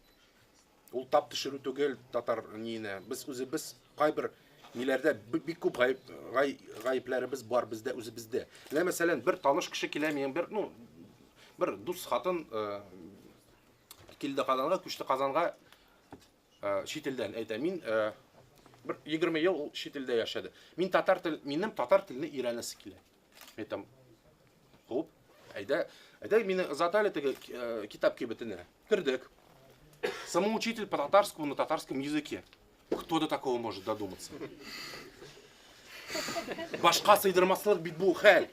Ул тап төшерү түгел татар ниенә. Без үзебез кайбер ниләрдә бик күп гаепләребез бар бездә үзебездә. Менә мәсәлән, бер таныш кеше килә минем бер, ну, бер дус хатын килде Казанга, күчте Казанга чит илдән әйтә. Мин бер 20 ел ул чит илдә яшәде. Мин татар тел, минем татар телне өйрәнәсе килә. Әйтәм, хуп, әйдә, әйдә мине озат әле теге китап кибетенә. Кердек. Самоучитель по татарскому на татарском языке. Кто до такого может додуматься? Башка сыйдырмаслык бит бу хәл.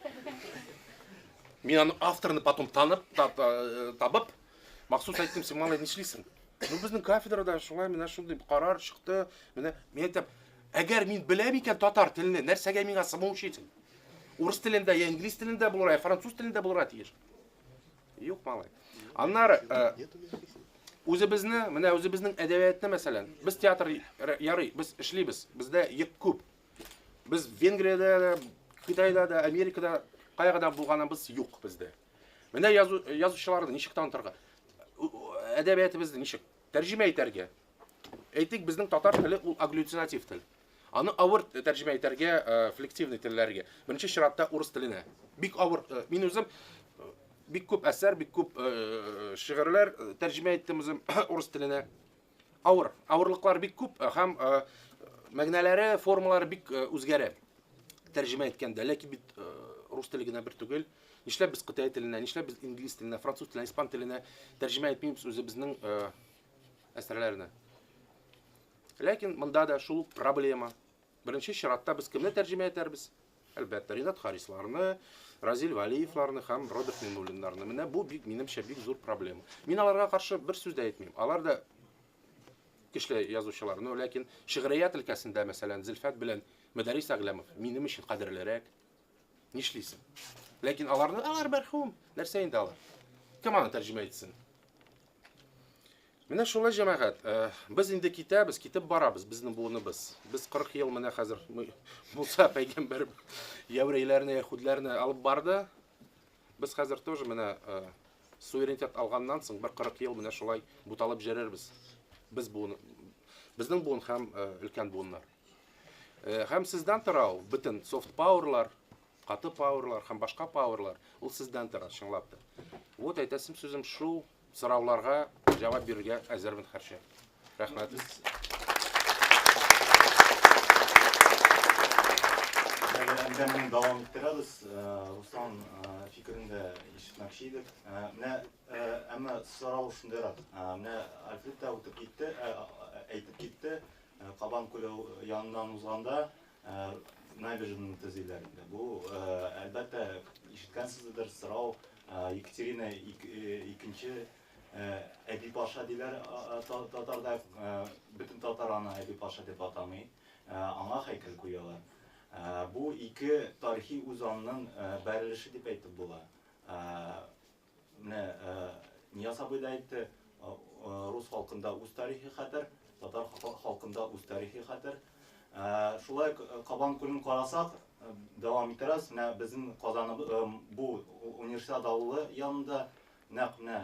Мин аны авторны потом танып, табып, махсус әйттем, син малай нишлисең? Ну, безнең кафедрада шулай менә шундый карар чыкты. Менә мин әйтәм, әгәр мин беләм икән татар телне, нәрсәгә миңа самоучитель? Урыс телендә, я инглиз телендә булырга, я француз телендә булырга тиеш. Юк, малай. Аннары үзебезне, менә үзебезнең әдәбиятны мәсәлән, без театр ярый, без эшлибез, бездә йөк күп. Без Венгриядә дә, Кытайда да, Америкада кая гына булганыбыз юк бездә. Менә язу, язучыларны ничек танытырга? Әдәбиятыбызны ничек тәрҗемә итәргә? Әйтик, безнең татар теле ул агглютинатив тел. Аны авыр тәрҗемә итәргә флективный телләргә. Беренче чиратта урыс теленә. Бик авыр. Мин үзем бик күп әсәр, бик күп шигырьләр тәрҗемә иттем үзем урыс теленә. Авыр. Авырлыклар бик күп һәм мәгънәләре, формалары бик үзгәрә. Тәрҗемә иткәндә, ләкин бит рус теле генә бер түгел. Нишләп без кытай теленә, нишләп без инглиз теленә, француз теленә, испан теленә тәрҗемә итмибез үзебезнең әсәрләрне? Ләкин монда да шул ук проблема. Беренче чиратта без кемне тәрҗемә итәрбез? Әлбәттә, Ринат Харисларны, Разил Вәлиевларны һәм Роберт Миңнуллиннарны. Менә бу бик, минемчә, бик зур проблема. Мин аларга каршы бер сүз дә әйтмим. Алар да көчле язучылар. Но ләкин шигърият өлкәсендә, мәсәлән, Зөлфәт белән Мөдәррис Әгъләмов минем өчен кадерлерәк. Нишлисең? Ләкин аларны, алар мәрхүм. Нәрсә инде алар? Кем аны тәрҗемә итсен? Менә шулай, җәмәгать, без инде китәбез, китеп барабыз, безнең буыныбыз. Без 40 ел менә хәзер Муса пәйгамбәр еврейләрне, яһүдләрне алып барды. Без хәзер тоже менә суверенитет алганнан соң бер 40 ел менә шулай буталып җөрербез. Без буын, безнең буын һәм өлкән буыннар. Һәм сездән тора ул, бөтен soft powerлар, каты powerлар һәм башка powerлар, ул сездән тора, чынлап та. Вот әйтәсем сүзем шул. Сорауларга җавап бирергә әзермен һәрчак. Рәхмәт. Әңгәмәне дәвам иттерәбез. Руслан фикерен дә ишетмәкче идек. Менә әмма сорау шундыйрак. Менә Альфред та үтеп китте, әйтеп китте. Кабан күле яныннан узганда набережныйны төзиләр инде. Бу, әлбәттә, ишеткәнсездер, сорау Екатерина икенче Әби Паша диләр татарда, бөтен татар аны Әби Паша дип атамый. Аңа һәйкәл куялар. Бу ике тарихи үзаңның бәрелеше дип әйтеп була. Менә Нияз абый да әйтте, рус халкында үз тарихи хәтер, татар халкында үз тарихи хәтер. Шулай Кабан күлен карасак, дәвам итәрбез. Менә безнең Казаныбыз бу Универсиада авылы янында нәкъ менә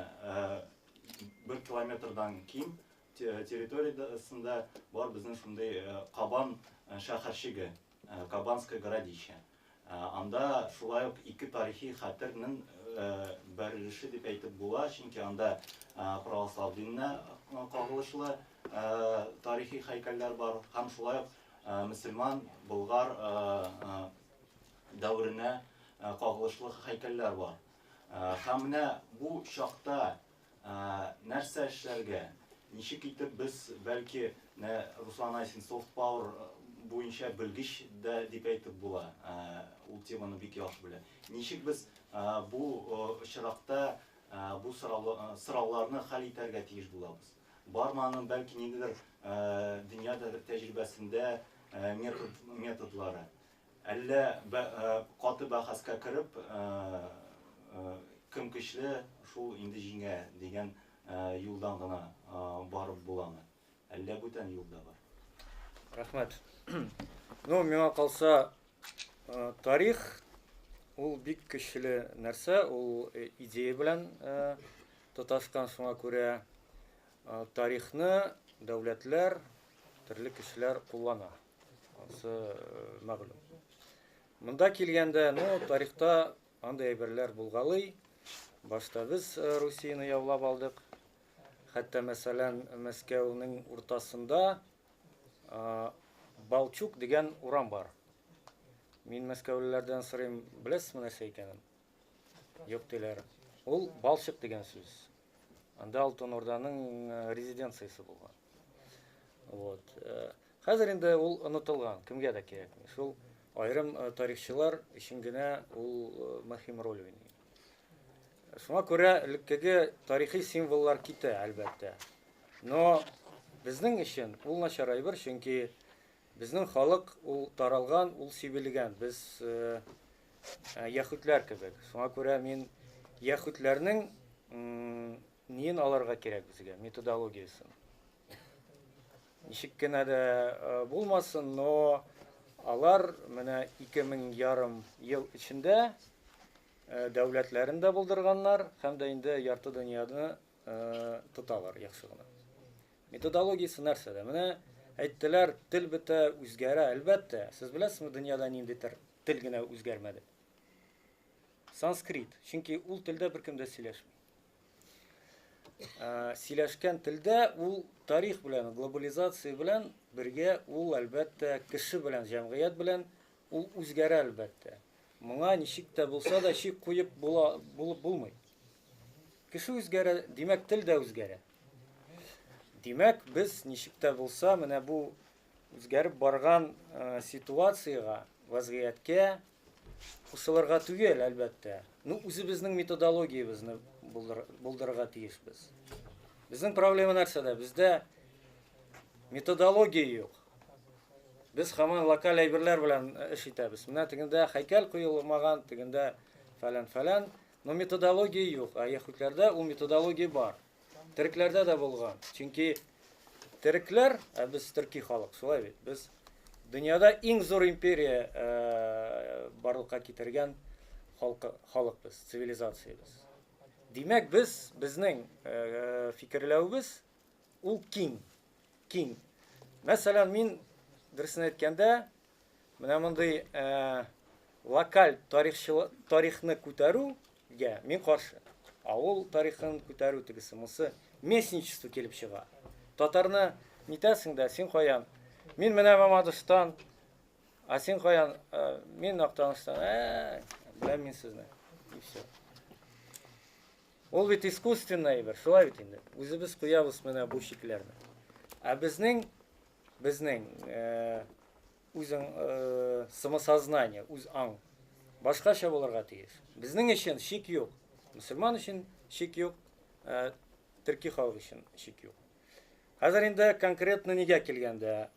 бер километрдан ким территориясендә бар безнең шундый Кабан шәһәрчеге, Кабанское городище. Анда шулай ук ике тарихи хәтернең бәрелеше дип әйтеп була, чөнки анда православ диненә кагылышлы тарихи һәйкәлләр бар һәм шулай ук мөселман, болгар дәверенә кагылышлы һәйкәлләр бар. Һәм менә бу чакта нәрсә эшләргә? Ничек итеп без, бәлки, менә Руслан Айсин soft power буенча белгеч дә дип әйтеп була, ул теманы бик яхшы белә. Ничек без бу очракта бу сорауларны хәл итәргә тиеш булабыз? Бармы аның, бәлки, ниндидер дөнья тәҗрибәсендә методлары? Әллә каты бәхәскә кереп, кем көчле, шул инде җиңә дигән юлдан гына барып буламы? Әллә бүтән юл да бар? Рәхмәт. Ну, миңа калса, тарих ул бик көчле нәрсә, ул идея белән тоташкан, шуңа күрә тарихны дәүләтләр, төрле кешеләр куллана. Ансы мәгълүм. Монда килгәндә, ну, тарихта андый әйберләр булгалый. Башта без Русияне яулап алдык. Хәтта, мәсәлән, Мәскәүнең уртасында Балчук дигән урам бар. Мин мәскәүлеләрдән сорыйм, беләсезме нәрсә икәнен? Юк диләр. Ул балчык дигән сүз. Анда Алтын Урданың резиденциясе булган. Вот. Хәзер инде ул онытылган, кемгә дә кирәкми. Шул аерым тарихчылар өчен генә ул мөһим роль уйный. Шуңа күрә элеккеге тарихи символлар китә, әлбәттә. Но безнең өчен ул начар әйбер, чөнки безнең халык ул таралган, ул сибелгән. Без яһүдләр кебек. Шуңа күрә мин яһүдләрнең ниен алырга кирәк безгә, методологиясен. Ничек кенә дә булмасын, но алар менә 2500 ел эчендә дәүләтләрен дә булдырганнар һәм дә инде ярты дөньяны тоталар яхшы гына. Методологиясе нәрсәдә? Менә әйттеләр, тел бетә, үзгәрә. Әлбәттә, сез беләсезме, дөньяда нинди тел генә үзгәрмәде? Санскрит. Чөнки ул телдә беркем дә сөйләшми. Сөйләшкән телдә ул тарих белән, глобализация белән бергә ул, әлбәттә, кеше белән, җәмгыять белән ул үзгәрә, әлбәттә. Моңа ничек тә булса да чик куеп була, булып булмый. Кеше үзгәрә, димәк, тел дә үзгәрә. Димәк, без ничек тә булса менә бу үзгәреп барган ситуациягә, вазгыятькә кушылырга түгел, әлбәттә. Ну, үзебезнең методологиябезне булдырырга тиешбез. Безнең проблема нәрсәдә? Бездә методология юк. Без һаман локаль әйберләр белән эш итәбез. Менә тегендә һәйкәл куелмаган, тегендә фәлән-фәлән. Но методология юк. Ә яһүдләрдә ул методология бар. Төрекләрдә дә булган. Чөнки төрекләр, ә без төрки халык, шулай бит. Без дөньяда иң зур империя барлыкка китергән халык без, цивилизациябез. Димәк, без, безнең фикерләвебез ул киң, киң. Мәсәлән, мин дөресен әйткәндә, менә мондый локаль тарихны күтәрүгә мин каршы. Авыл тарихын күтәрү тегесе, монысы местничество килеп чыга. Татарны нитәсең дә, син каян? Мин менә Мамадыштан, а син каян? Мин Актаныштан. Беләм мин сезне. И все. Ул бит искусственный әйбер, шулай бит инде. Үзебез куябыз менә бу чикләрне. Ә безнең үзең самосознание, үз аң башкача булырга тиеш. Безнең өчен шик юк. Мөселман өчен шик юк, төрки халык өчен шик юк. Хәзер инде конкретно нигә килгәндә,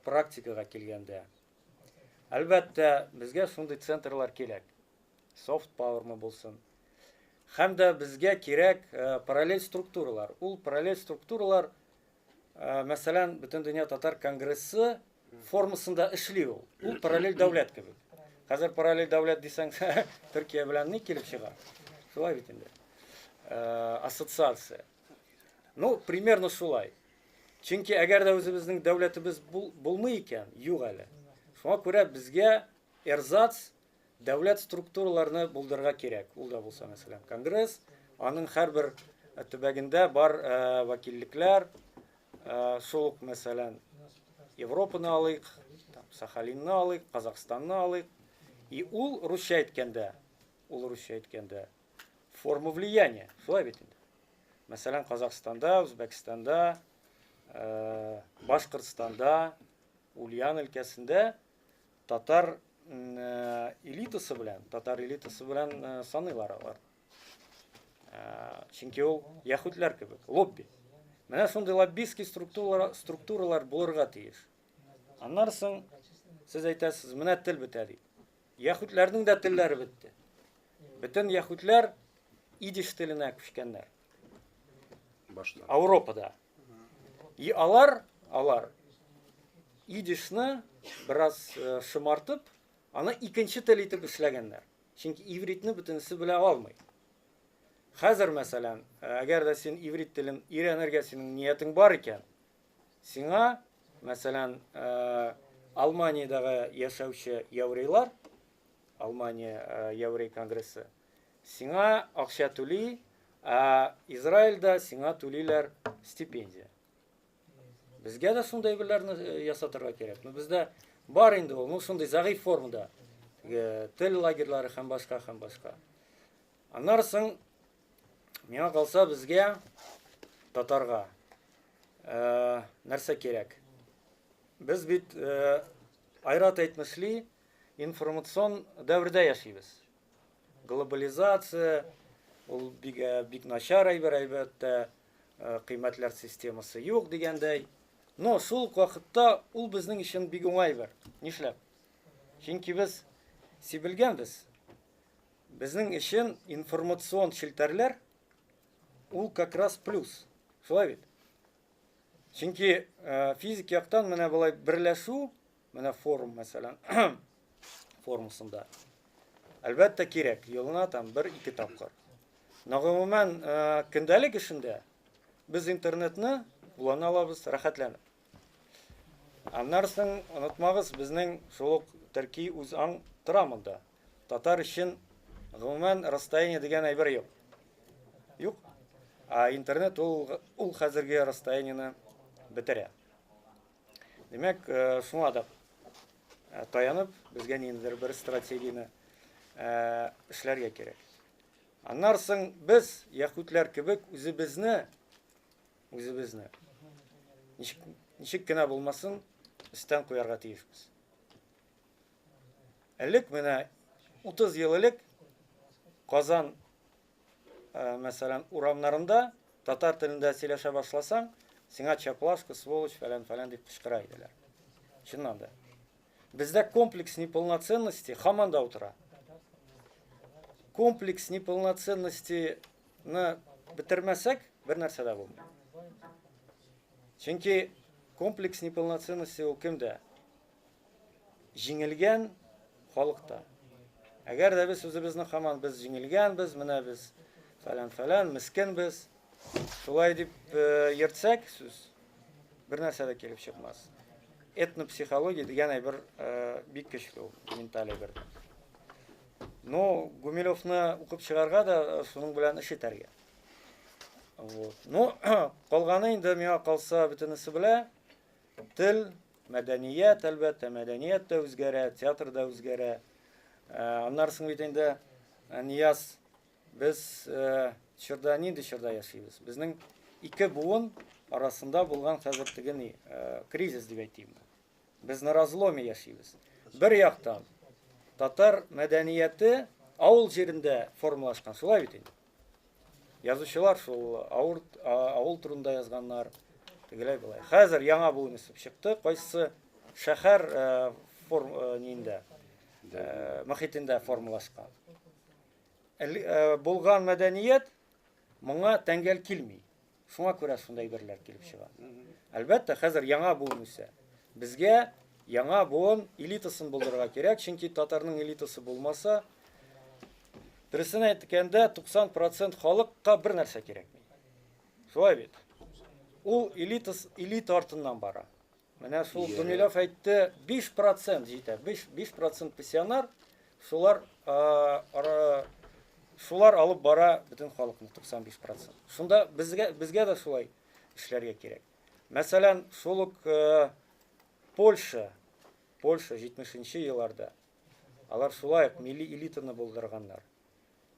практикага килгәндә, әлбәттә, безгә шундый центрлар кирәк. Soft power-мы булсын. Һәм дә безгә кирәк параллель структуралар. Ул параллель структуралар, мәсәлән, Бөтендөнья татар конгрессы формасында эшли ул. Ул параллель дәүләт кебек. Хәзер параллель дәүләт дисәң, Төркия белән ни килеп чыга? Шулай бит инде. Ассоциация. Ну, примерно шулай. Чөнки әгәр дә үзебезнең дәүләтебез булмый икән, юк әле. Шуңа күрә безгә эрзац дәүләт структураларны булдырырга кирәк. Ул да булса, мәсәлән, конгресс, аның һәрбер төбәгендә бар вәкиллекләр, шул ук, мәсәлән, Европаны алыйк, там, Сахалинны алыйк, Казахстанны алыйк. И ул русча әйткәндә, ул русча әйткәндә, форма влияния, шулай бит инде. Мәсәлән, Казахстанда, Үзбәкстанда, Башкортстанда, Ульян өлкәсендә татар элитасы белән, татар элитасы белән саныйлар алар. Чөнки ул яһүдләр кебек, лобби. Менә шундый лоббистский структуралар булырга тиеш. Аннан соң сез әйтәсез, менә тел бетә дип. Яһүдләрнең дә телләре бетте. Бөтен яһүдләр идиш теленә күчкәннәр. Башта. Ауропада. И алар идишны бераз шомартып, аны икенче тел итеп эшләгәннәр. Чөнки ивритны бөтенесе белә алмый. Хәзер, мәсәлән, әгәр дә син иврит телен өйрәнергә синең ниятең бар икән, сиңа, мәсәлән, Алманиядәге яшәүче еврейлар, Алмания э, еврей конгрессы, сиңа акча түли, ә Израильдә сиңа түлиләр стипендия. Безгә дә шундый әйберләрне э, ясатырга кирәк. Ну, бездә бар инде ул, ну, шундый зәгыйфь формада. Теге тел лагерьлары һәм башка, һәм башка. Аннары соң, миңа калса, безгә, татарга, э, нәрсә кирәк? Без бит, э, Айрат әйтмешли, информацион дәвердә яшибез. Глобализация, ул бик, э, бик начар әйбер, әлбәттә, э, кыйммәтләр системасы юк дигәндәй. Но шул ук вакытта ул безнең өчен бик уңай әйбер. Нишләп? Чөнки без сибелгәнбез. Безнең өчен информацион челтәрләр ул как раз плюс. Шулай бит? Чөнки э, физик яктан менә болай берләшү, менә форум мәсәлән, формасында. Әлбәттә кирәк, елына там бер-ике тапкыр. Но гомумән э, көндәлек эшендә без интернетны куллана алабыз рәхәтләнеп. Аннан соң онытмагыз, безнең шул ук төрки үз аң тора монда. Татар өчен гомумән расстояние дигән әйбер юк. Юк. Ә интернет ул ул хәзерге расстояниене бетерә. Димәк, э, шуңа да э, таянып, безгә ниндидер бер стратегияне э, эшләргә кирәк. Аннан соң без яһүдләр кебек үзебезне үзебезне ничек, ничек кенә булмасын өстән куярга тиешбез. Элек менә 30 ел элек Казан, э, мәсәлән, урамнарында татар телендә сөйләшә башласаң, сиңа чаплашка, сволочь, фәлән-фәлән дип кычкыра иделәр. Чыннан да. Бездә комплекс неполноценности һаман да утыра. Комплекс неполноценности ны бетермәсәк, бер нәрсә дә булмый. Чөнки комплекс неполноценности ул кемдә? Җиңелгән халыкта. Әгәр дә без үзебезне һаман без җиңелгәнбез, менә без фәлән-фәлән, мескенбез, шулай дип э, йөртсәк сүз, бер нәрсә дә килеп чыкмас. Этнопсихология дигән әйбер э, бик көчле ул, менталь әйбер. Ну, Гумилевны укып чыгарга да э, шуның белән эш итәргә. Вот. Ну, калганы инде миңа калса бөтенесе белә. Тел, мәдәният, әлбәттә, мәдәният тә үзгәрә, театр да үзгәрә. Э, аннары соң бит инде э, Нияз без э, чорда нинди чорда яшибез? Безнең ике буын арасында булган хәзер теге ни, кризис дип әйтимме. Без на разломе яшибез. Бер яктан татар мәдәнияте авыл җирендә формалашкан, шулай бит инде. Язучылар шул авыр, авыл турында язганнар. Тегеләй болай. Хәзер яңа буын үсеп чыкты. Кайсы шәһәр э, форм, э, ниндә, э, мохитендә формалашкан. Булган мәдәният моңа тәңгәл килми. Шуңа күрә шундай әйберләр килеп чыга. Әлбәттә, хәзер яңа буын үсә. Безгә яңа буын элитасын булдырырга кирәк, чөнки татарның элитасы булмаса, дөресен әйткәндә, 90% халыкка бер нәрсә кирәкми. Шулай бит. Ул элитас, элита артыннан бара. Менә шул Гумилев әйтте, 5% җитә. 5, 5% пассионар, шулар, шулар алып бара бөтен халыкны 95%. Шунда безгә, безгә дә шулай эшләргә кирәк. Мәсәлән, шул ук э, Польша, Польша 70 елларда алар шулай ук милли элитаны булдырганнар.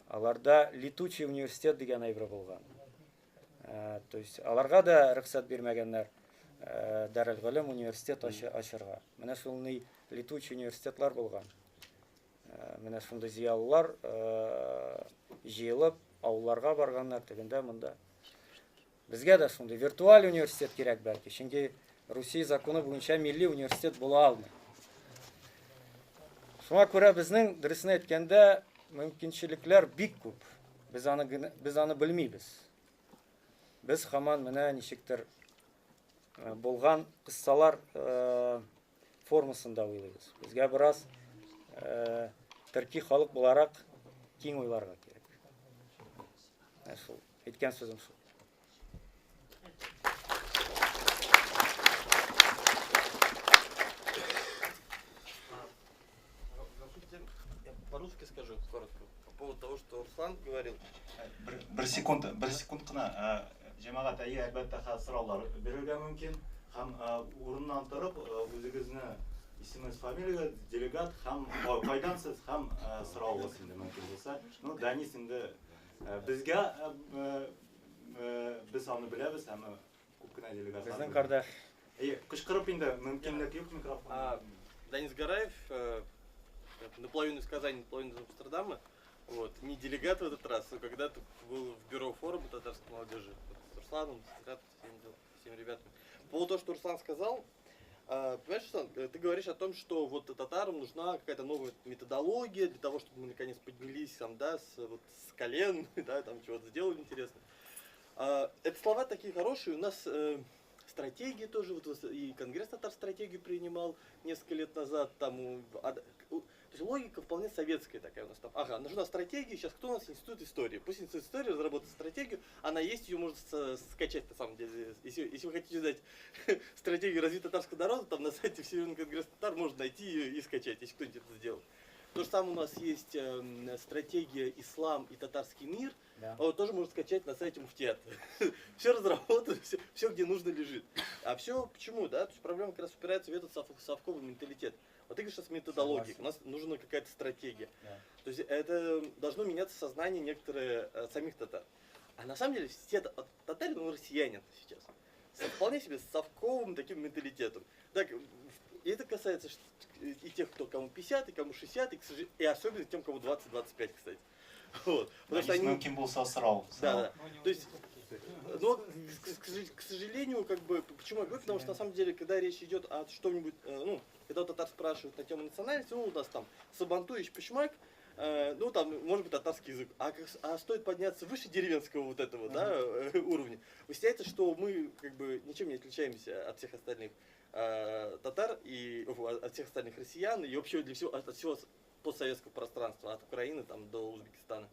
Аларда летучий университет дигән әйбер булган. Э, то есть аларга да рөхсәт бирмәгәннәр э, Дарелгалем университет ачырга. Менә шундый летучий университетлар булган. Э, менә шундый зыялылар җыелып авылларга барганнар, тегендә монда. Безгә дә шундый виртуаль университет кирәк бәлки, чөнки Русия законы буенча милли университет була алмый. Шуңа күрә безнең, дөресен әйткәндә, мөмкинчелекләр бик күп. Без аны без аны белмибез. Без һаман менә ничектер э, булган кыссалар э, формасында уйлыйбыз. Безгә бераз э, төрки халык буларак киң уйларга кирәк. Ә шул. Әйткән сүзем шул. Конечно, җәмәгать, әйе, әлбәттә, хәзер сораулар бирергә мөмкин. Һәм урыннан торып, үзегезне исемегез, фамилиягез, делегат һәм кайдан сез һәм соравыгыз инде мөмкин булса. Ну, Данис инде безгә без аны беләбез һәм күп кенә делегатлар. Безнең кардәш. Әйе, кычкырып инде мөмкинлек юк микрофон. Данис Гараев, наполовину из Казани, наполовину из Амстердама. Вот, не делегат в этот раз, но когда-то был в бюро форума татарской молодежи, вот, с Русланом, с Ренатом, всеми ребятами. По поводу того, что Руслан сказал, понимаешь, Руслан, ты говоришь о том, что вот татарам нужна какая-то новая методология для того, чтобы мы наконец поднялись там, да, с колен, да, там чего-то сделали интересно. Это слова такие хорошие, у нас стратегии тоже, вот и Конгресс татар стратегию принимал несколько лет назад, там, то есть логика вполне советская такая у нас там. Ага, нужна стратегия, сейчас кто у нас? Институт истории. Пусть Институт истории разработает стратегию, она есть, ее можно скачать на самом деле. Если вы хотите узнать стратегию развития татарского народа, там на сайте Всемирного конгресса татар можно найти ее и скачать, если кто-нибудь это сделал. То же самое у нас есть стратегия «Ислам и татарский мир», да. Вот, тоже можно скачать на сайте Муфтията. Все разработано, все, где нужно, лежит. А все почему, да? То есть проблема как раз упирается в этот совковый менталитет. Вот ты говоришь сейчас методология, у нас нужна какая-то стратегия. Да. То есть это должно меняться сознание некоторые самих татар. А на самом деле все татарин, он россиянин сейчас. С вполне себе совковым таким менталитетом. Так, и это касается и тех, кто кому 50, и кому 60, и особенно тем, кому 20-25, кстати. Вот. Потому что они... Кем был сосрал. Да, да. То есть, но, к сожалению, как бы, почему я говорю, потому что на самом деле, когда речь идет о что-нибудь, ну, когда татар спрашивают на тему национальности, ну, у нас там сабантуй, ичпочмак, ну, там, может быть, татарский язык, а стоит подняться выше деревенского вот этого, да, уровня, выясняется, что мы, как бы, ничем не отличаемся от всех остальных татар и от всех остальных россиян, и вообще для всего, от всего постсоветского пространства, от Украины там до Узбекистана.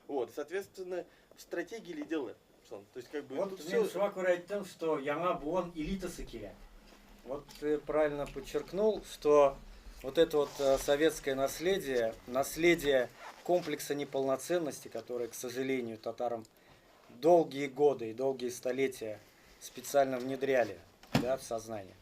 Вот, соответственно, стратегии или дело? То есть, как бы, вот тут все... Шуңа күрә әйттем, что яңа буын элитасы кирәк. Вот ты правильно подчеркнул, что вот это вот советское наследие, наследие комплекса неполноценности, которое, к сожалению, татарам долгие годы и долгие столетия специально внедряли, да, в сознание.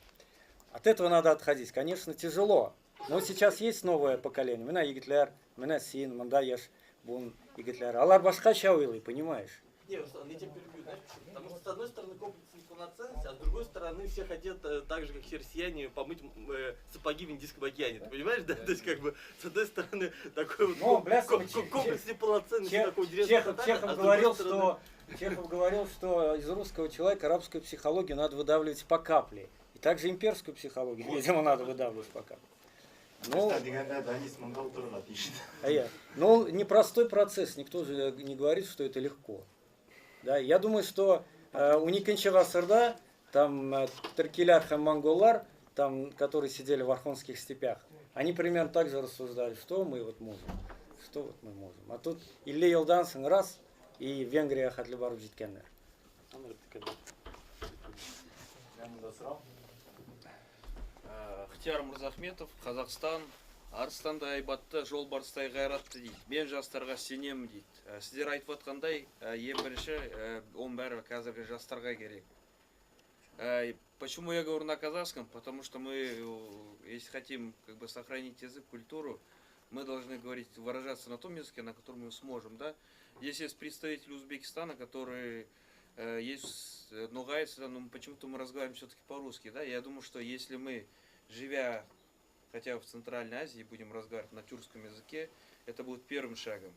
От этого надо отходить. Конечно, тяжело. Но сейчас есть новое поколение. Менә егетләр, менә син, монда яшь буын егетләр. Алар башкача уйлый, понимаешь? Не, Руслан, я тебя перебью, знаешь, почему? Потому что с одной стороны комплекс неполноценности, а с другой стороны все хотят так же, как все россияне, помыть сапоги в Индийском океане. Ты понимаешь, да? То есть, как бы, с одной стороны, такой вот комплекс неполноценности такого деревенского татарина, Чехов говорил, что из русского человека арабскую психологию надо выдавливать по капле. И также имперскую психологию, видимо, надо выдавливать по капле. Ну, но непростой процесс, никто же не говорит, что это легко. Да, я думаю, что уникенче гасырда там төркиләр һәм монголлар, там, которые сидели в Орхонских степях, они примерно так же рассуждали, что мы вот можем, что вот мы можем. А тут илле елдан соң раз, и Венгрия хәтле барып җиткәннәр. Хтияр Мырзахметов, Казахстан. Арыстандай айбатты, жолбарыстай қайратты дейді. Мен жастарға сенемін дейді. Сіздер айтып жатқандай, ең бірінші, оның бәрі қазіргі жастарға керек. Почему я говорю на казахском? Потому что мы, если хотим, как бы, сохранить язык, культуру, мы должны говорить, выражаться на том языке, на котором мы сможем, да? Здесь есть представители Узбекистана, которые есть ногайцы, да, но почему-то мы разговариваем все-таки по-русски, да? Я думаю, что если мы, живя хотя бы в Центральной Азии, будем разговаривать на тюркском языке, это будет первым шагом.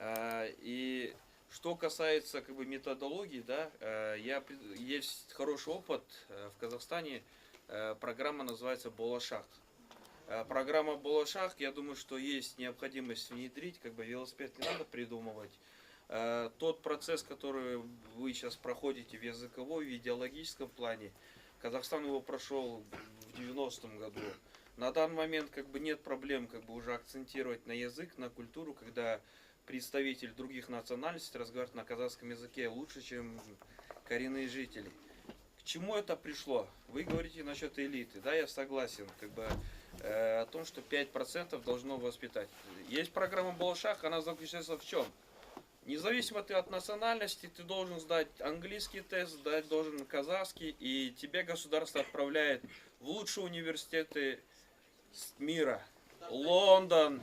И что касается, как бы, методологии, да, есть хороший опыт в Казахстане, программа называется «Болашақ». Программа «Болашақ», я думаю, что есть необходимость внедрить, как бы велосипед не надо придумывать. Тот процесс, который вы сейчас проходите в языковом, в идеологическом плане, Казахстан его прошел в 90-м году. На данный момент, как бы, нет проблем, как бы, уже акцентировать на язык, на культуру, когда представитель других национальностей разговаривает на казахском языке лучше, чем коренные жители. К чему это пришло? Вы говорите насчет элиты, да, я согласен, как бы, о том, что 5% должно воспитать. Есть программа «Болашақ», она заключается в чем? Независимо ты от национальности, ты должен сдать английский тест, сдать должен казахский, и тебе государство отправляет в лучшие университеты мира. Лондон,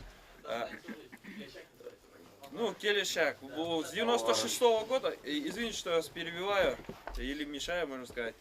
ну, Келешак. С 96-го года, извините, что я вас перебиваю, или мешаю, можно сказать.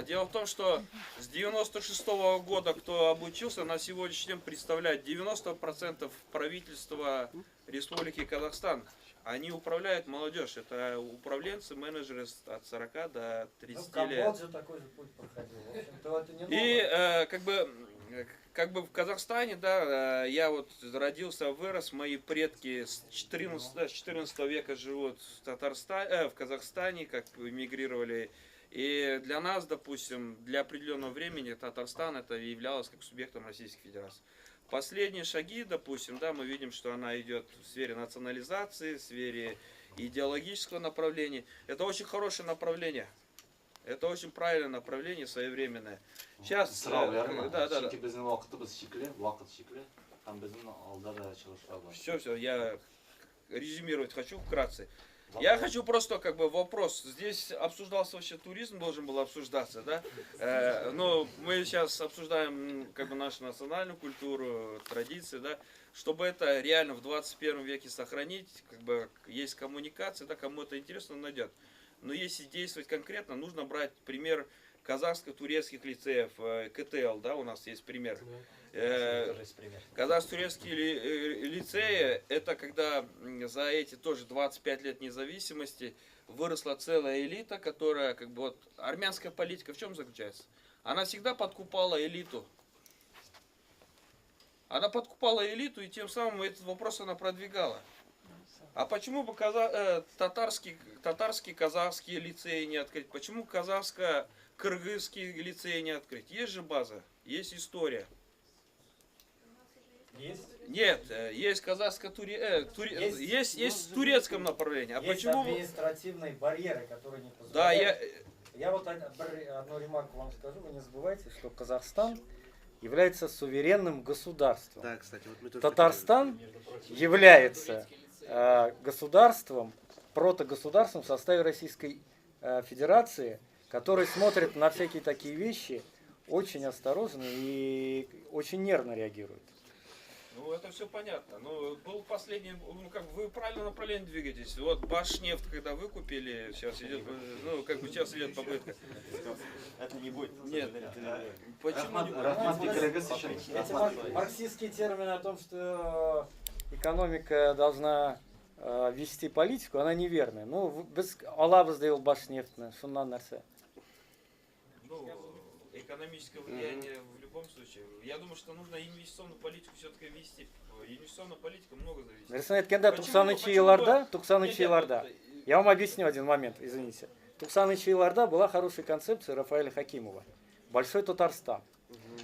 Дело в том, что с 96-го года, кто обучился, на сегодняшний день представляет 90% правительства Республики Казахстан. Они управляют молодежь. Это управленцы, менеджеры от 40 до 30 Ну, лет. Камбоджа такой же путь проходил. В общем-то, это не новое. И как бы в Казахстане, да, я вот родился, вырос, мои предки с 14 века живут в Татарстане, в Казахстане, как эмигрировали. И для нас, допустим, для определенного времени Татарстан это являлось как субъектом Российской Федерации. Последние шаги, допустим, да, мы видим, что она идет в сфере национализации, в сфере идеологического направления. Это очень хорошее направление. Это очень правильное направление, своевременное. Сейчас, Сорау ярымы? да, да, да. Чөнки безнең вакытыбыз чикле, вакыт чикле. Һәм безнең алда да чыгышлар бар. Все, все, я резюмировать хочу вкратце. Я хочу просто как бы вопрос. Здесь обсуждался вообще туризм, должен был обсуждаться, да? Но мы сейчас обсуждаем как бы нашу национальную культуру, традиции, да? Чтобы это реально в 21 веке сохранить, как бы есть коммуникация, да, кому это интересно, он найдет. Но если действовать конкретно, нужно брать пример казахско-турецких лицеев, КТЛ, да, у нас есть пример. Казахско-турецкие лицеи, это когда за эти тоже 25 лет независимости выросла целая элита, которая, как бы вот, армянская политика в чем заключается? Она всегда подкупала элиту. Она подкупала элиту, и тем самым этот вопрос она продвигала. А почему бы татарские, казахские лицеи не открыть? Почему казахско-кыргызские лицеи не открыть? Есть же база, есть история. Есть? Нет, есть казахско-турецкое, есть в турецком направлении. А есть почему административные барьеры, которые не позволяют. Да, я вот одну ремарку вам скажу, вы не забывайте, что Казахстан является суверенным государством. Да, кстати, вот мы тоже Татарстан является государством, протогосударством в составе Российской Федерации, который смотрит на всякие такие вещи очень осторожно и очень нервно реагирует. Ну, это все понятно. Но был последний, ну, как вы в правильном направлении двигаетесь. Вот Башнефть, когда выкупили, сейчас идет, ну, как бы сейчас идет попытка. Это не будет. Нет. Почему не будет? Эти марксистские термины о том, что экономика должна вести политику, она неверная. Ну, без алабыз ди ул Башнефть, шуннан нәрсә. Ну, экономическое влияние в любом случае. Я думаю, что нужно инвестиционную политику все-таки вести. Инвестиционная политика много зависит. Дөресен әйткәндә, 90-нчы елларда, 90-нчы елларда, я вам объясню один момент, извините. 90-нчы елларда была хорошая концепция Рафаэля Хакимова. Большой Татарстан,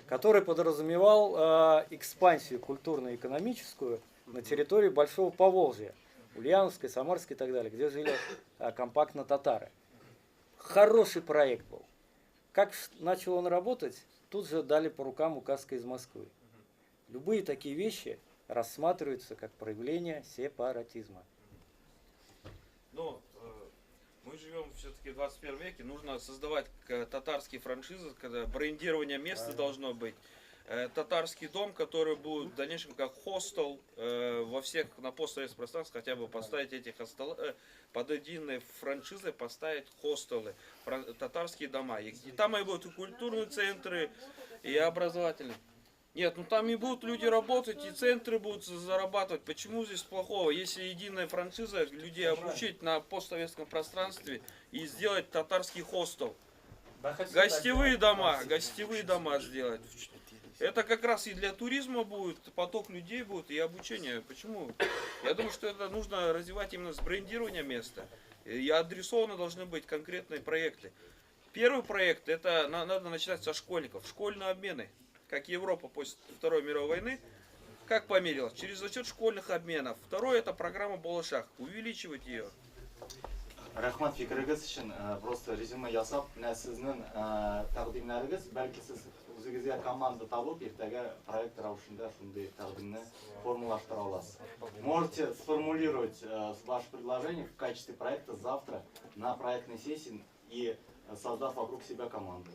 который подразумевал экспансию культурно-экономическую на территории Большого Поволжья, Ульяновской, Самарской и так далее, где жили компактно татары. Хороший проект был. Как начал он работать, тут же дали по рукам указка из Москвы. Любые такие вещи рассматриваются как проявление сепаратизма. Но мы живем все-таки в 21 веке, нужно создавать татарские франшизы, когда брендирование места должно быть. Татарский дом, который будет в дальнейшем как хостел во всех на постсоветском пространстве, хотя бы поставить эти хостелы, под единой франшизой поставить хостелы, татарские дома. И там и будут и культурные центры, и образовательные. Нет, ну там и будут люди работать, и центры будут зарабатывать. Почему здесь плохого? Если единая франшиза, людей обучить на постсоветском пространстве и сделать татарский хостел. Гостевые дома сделать. Это как раз и для туризма будет, поток людей будет, и обучение. Почему? Я думаю, что это нужно развивать именно с брендирования места. И адресованы должны быть конкретные проекты. Первый проект, это надо начинать со школьников. Школьные обмены, как Европа после Второй мировой войны, как померилась? Через за счет школьных обменов. Второе, это программа Болашак. Увеличивать ее. Рәхмәт фикерегез өчен, просто резюме ясап, менә сезнең тәкъдимнәрегез, бәлки сез Үзегезгә команда табып, иртәгә проект рәвешендә шундый тәкъдимне формалаштыра аласыз. Можете сформулировать ваше предложение в качестве проекта завтра на проектной сессии и создав вокруг себя команду.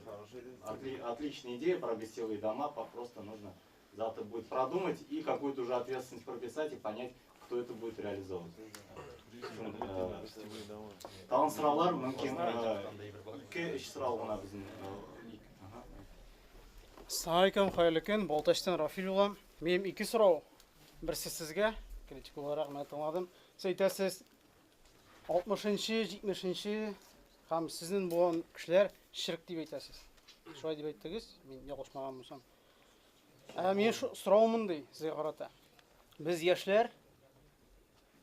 Отличная идея про гостевые дома, просто нужно завтра будет продумать и какую-то уже ответственность прописать и понять, кто это будет реализовывать. Тагын сораулар мөмкин, ике-өч сорау гына безнең. Ассаламу алейкум, хәерле көн. Балтачтан Рафил булам. Минем ике сорау. Берсе сезгә, критик буларак менә тыңладым. Сез әйтәсез, 60-нчы, 70-нче һәм сезнең буын кешеләр ширк дип әйтәсез. Шулай дип әйттегез, мин ялгышмаган булсам. Ә минем соравым мондый сезгә карата. Без яшьләр,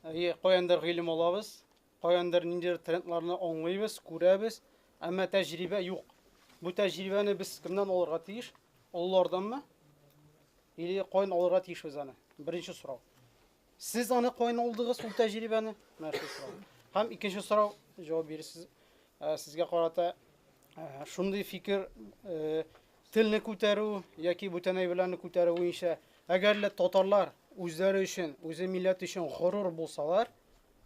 әйе, каяндыр гыйлем алабыз, каяндыр ниндидер трендларны аңлыйбыз, күрәбез, әмма тәҗрибә юк. Бу тәҗрибәне без кемнән алырга тиеш? Олыларданмы? Или каян алырга тиешбез аны? Беренче сорау. Сез аны каян алдыгыз ул тәҗрибәне? Менә шул сорау. Һәм икенче сорау, җавап бирерсез, сезгә карата шундый фикер, телне күтәрү яки бүтән әйберләрне күтәрү буенча, әгәр лә татарлар үзләре өчен, үзе милләт өчен горур булсалар,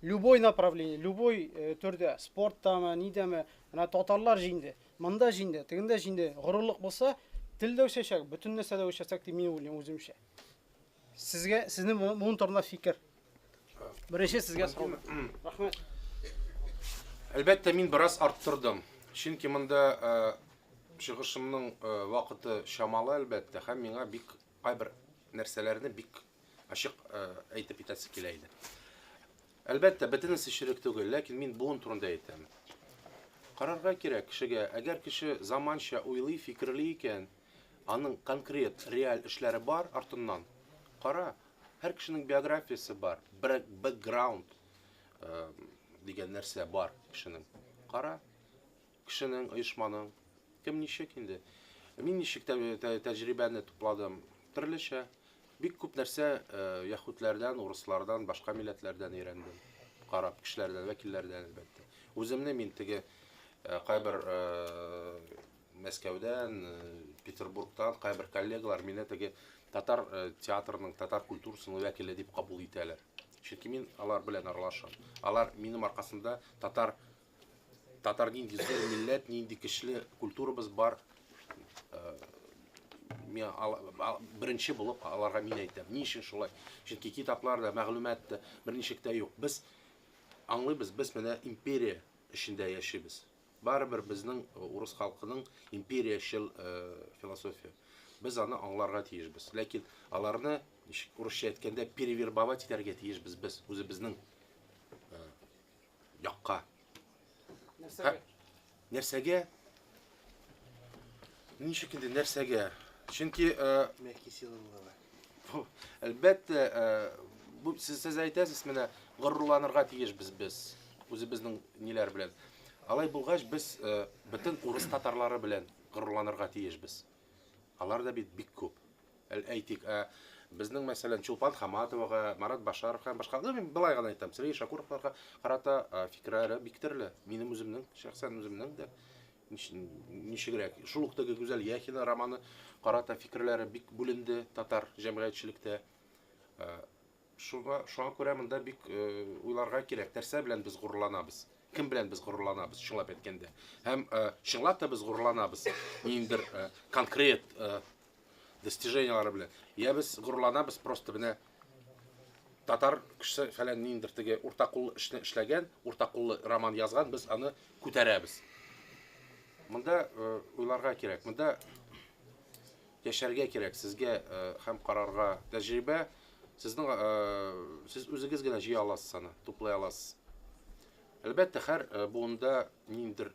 любой направление, любой төрдә, спорттамы, нидәме, менә татарлар җиңде, монда җиңде, тегендә җиңде, горурлык булса, тел дә үсәчәк, бөтен нәрсә дә үсәчәк дип мин уйлыйм үземчә. Сезгә, сезнең моның турында фикер. Беренче сезгә сорау. Рәхмәт. Әлбәттә, мин бераз арттырдым. Чөнки монда чыгышымның вакыты чамалы, әлбәттә, һәм миңа бик кайбер нәрсәләрне бик ачык әйтеп китәсе килә иде. Әлбәттә, бөтенесе черек түгел, ләкин мин буын турында әйтәм. Карарга кирәк кешегә, әгәр кеше заманча уйлый, фикерли икән, аның конкрет, реаль эшләре бар артыннан. Кара, һәр кешенең биографиясе бар, бэкграунд дигән нәрсә бар кешенең. Кара, кешенең, оешманың, кем ничек инде. Мин ничек тәҗрибәне тупладым? Төрлечә. Бик күп нәрсә яһүдләрдән, урыслардан, башка милләтләрдән өйрәндем. Карап, кешеләрдән, вәкилләрдән, әлбәттә. Үземне мин теге кайбер Мәскәүдән, Петербургтан кайбер коллегалар мине теге татар театрының, татар культурасының вәкиле дип кабул итәләр. Чөнки мин алар белән аралашам. Алар минем аркасында татар нинди зур милләт, нинди көчле культурабыз бар. Мин беренче булып аларга мин әйтәм. Ни өчен шулай? Чөнки китаплар да, мәгълүмат та берничек тә юк. Без аңлыйбыз, без менә империя эчендә яшибез. Барыбер безнең урыс халкының империячел философия. Без аны аңларга тиешбез. Ләкин аларны, ничек урысча әйткәндә, перевербовать итәргә тиешбез без үзебезнең якка. Нәрсәгә? Нәрсәгә? Ничек инде нәрсәгә? Чөнки, Мягкий сила булган. Әлбәттә, бу сез әйтәсез, менә горурланырга тиешбез без үзебезнең ниләр белән. Алай булгач, без бөтен урыс татарлары белән горурланырга тиешбез. Алар да бит бик күп. Әйтик, безнең, мәсәлән, Чулпан Хаматовага, Марат Башаров һәм башка, мин былай гына әйтәм, Сергей Шакуровларга карата фикерләре бик төрле. Минем үземнең, шәхсән үземнең дә ничегрәк. Шул ук теге Гүзәл Яхина романы карата фикерләре бик бүленде татар җәмгыятьчелектә. Шуңа күрә монда бик уйларга кирәк. Нәрсә белән без горурланабыз? Кем белән без горурланабыз, чынлап әйткәндә? Һәм чынлап та без горурланабыз ниндидер конкрет достижениялары белән. Я без горурланабыз просто менә татар кешесе фәлән ниндидер теге уртакуллы эшне эшләгән, уртакуллы роман язган, без аны күтәрәбез. Монда уйларга кирәк, монда яшәргә кирәк сезгә һәм карарга тәҗрибә. Сезнең сез үзегез генә җыя аласыз аны, туплый аласыз. Әлбәттә, һәр буында ниндидер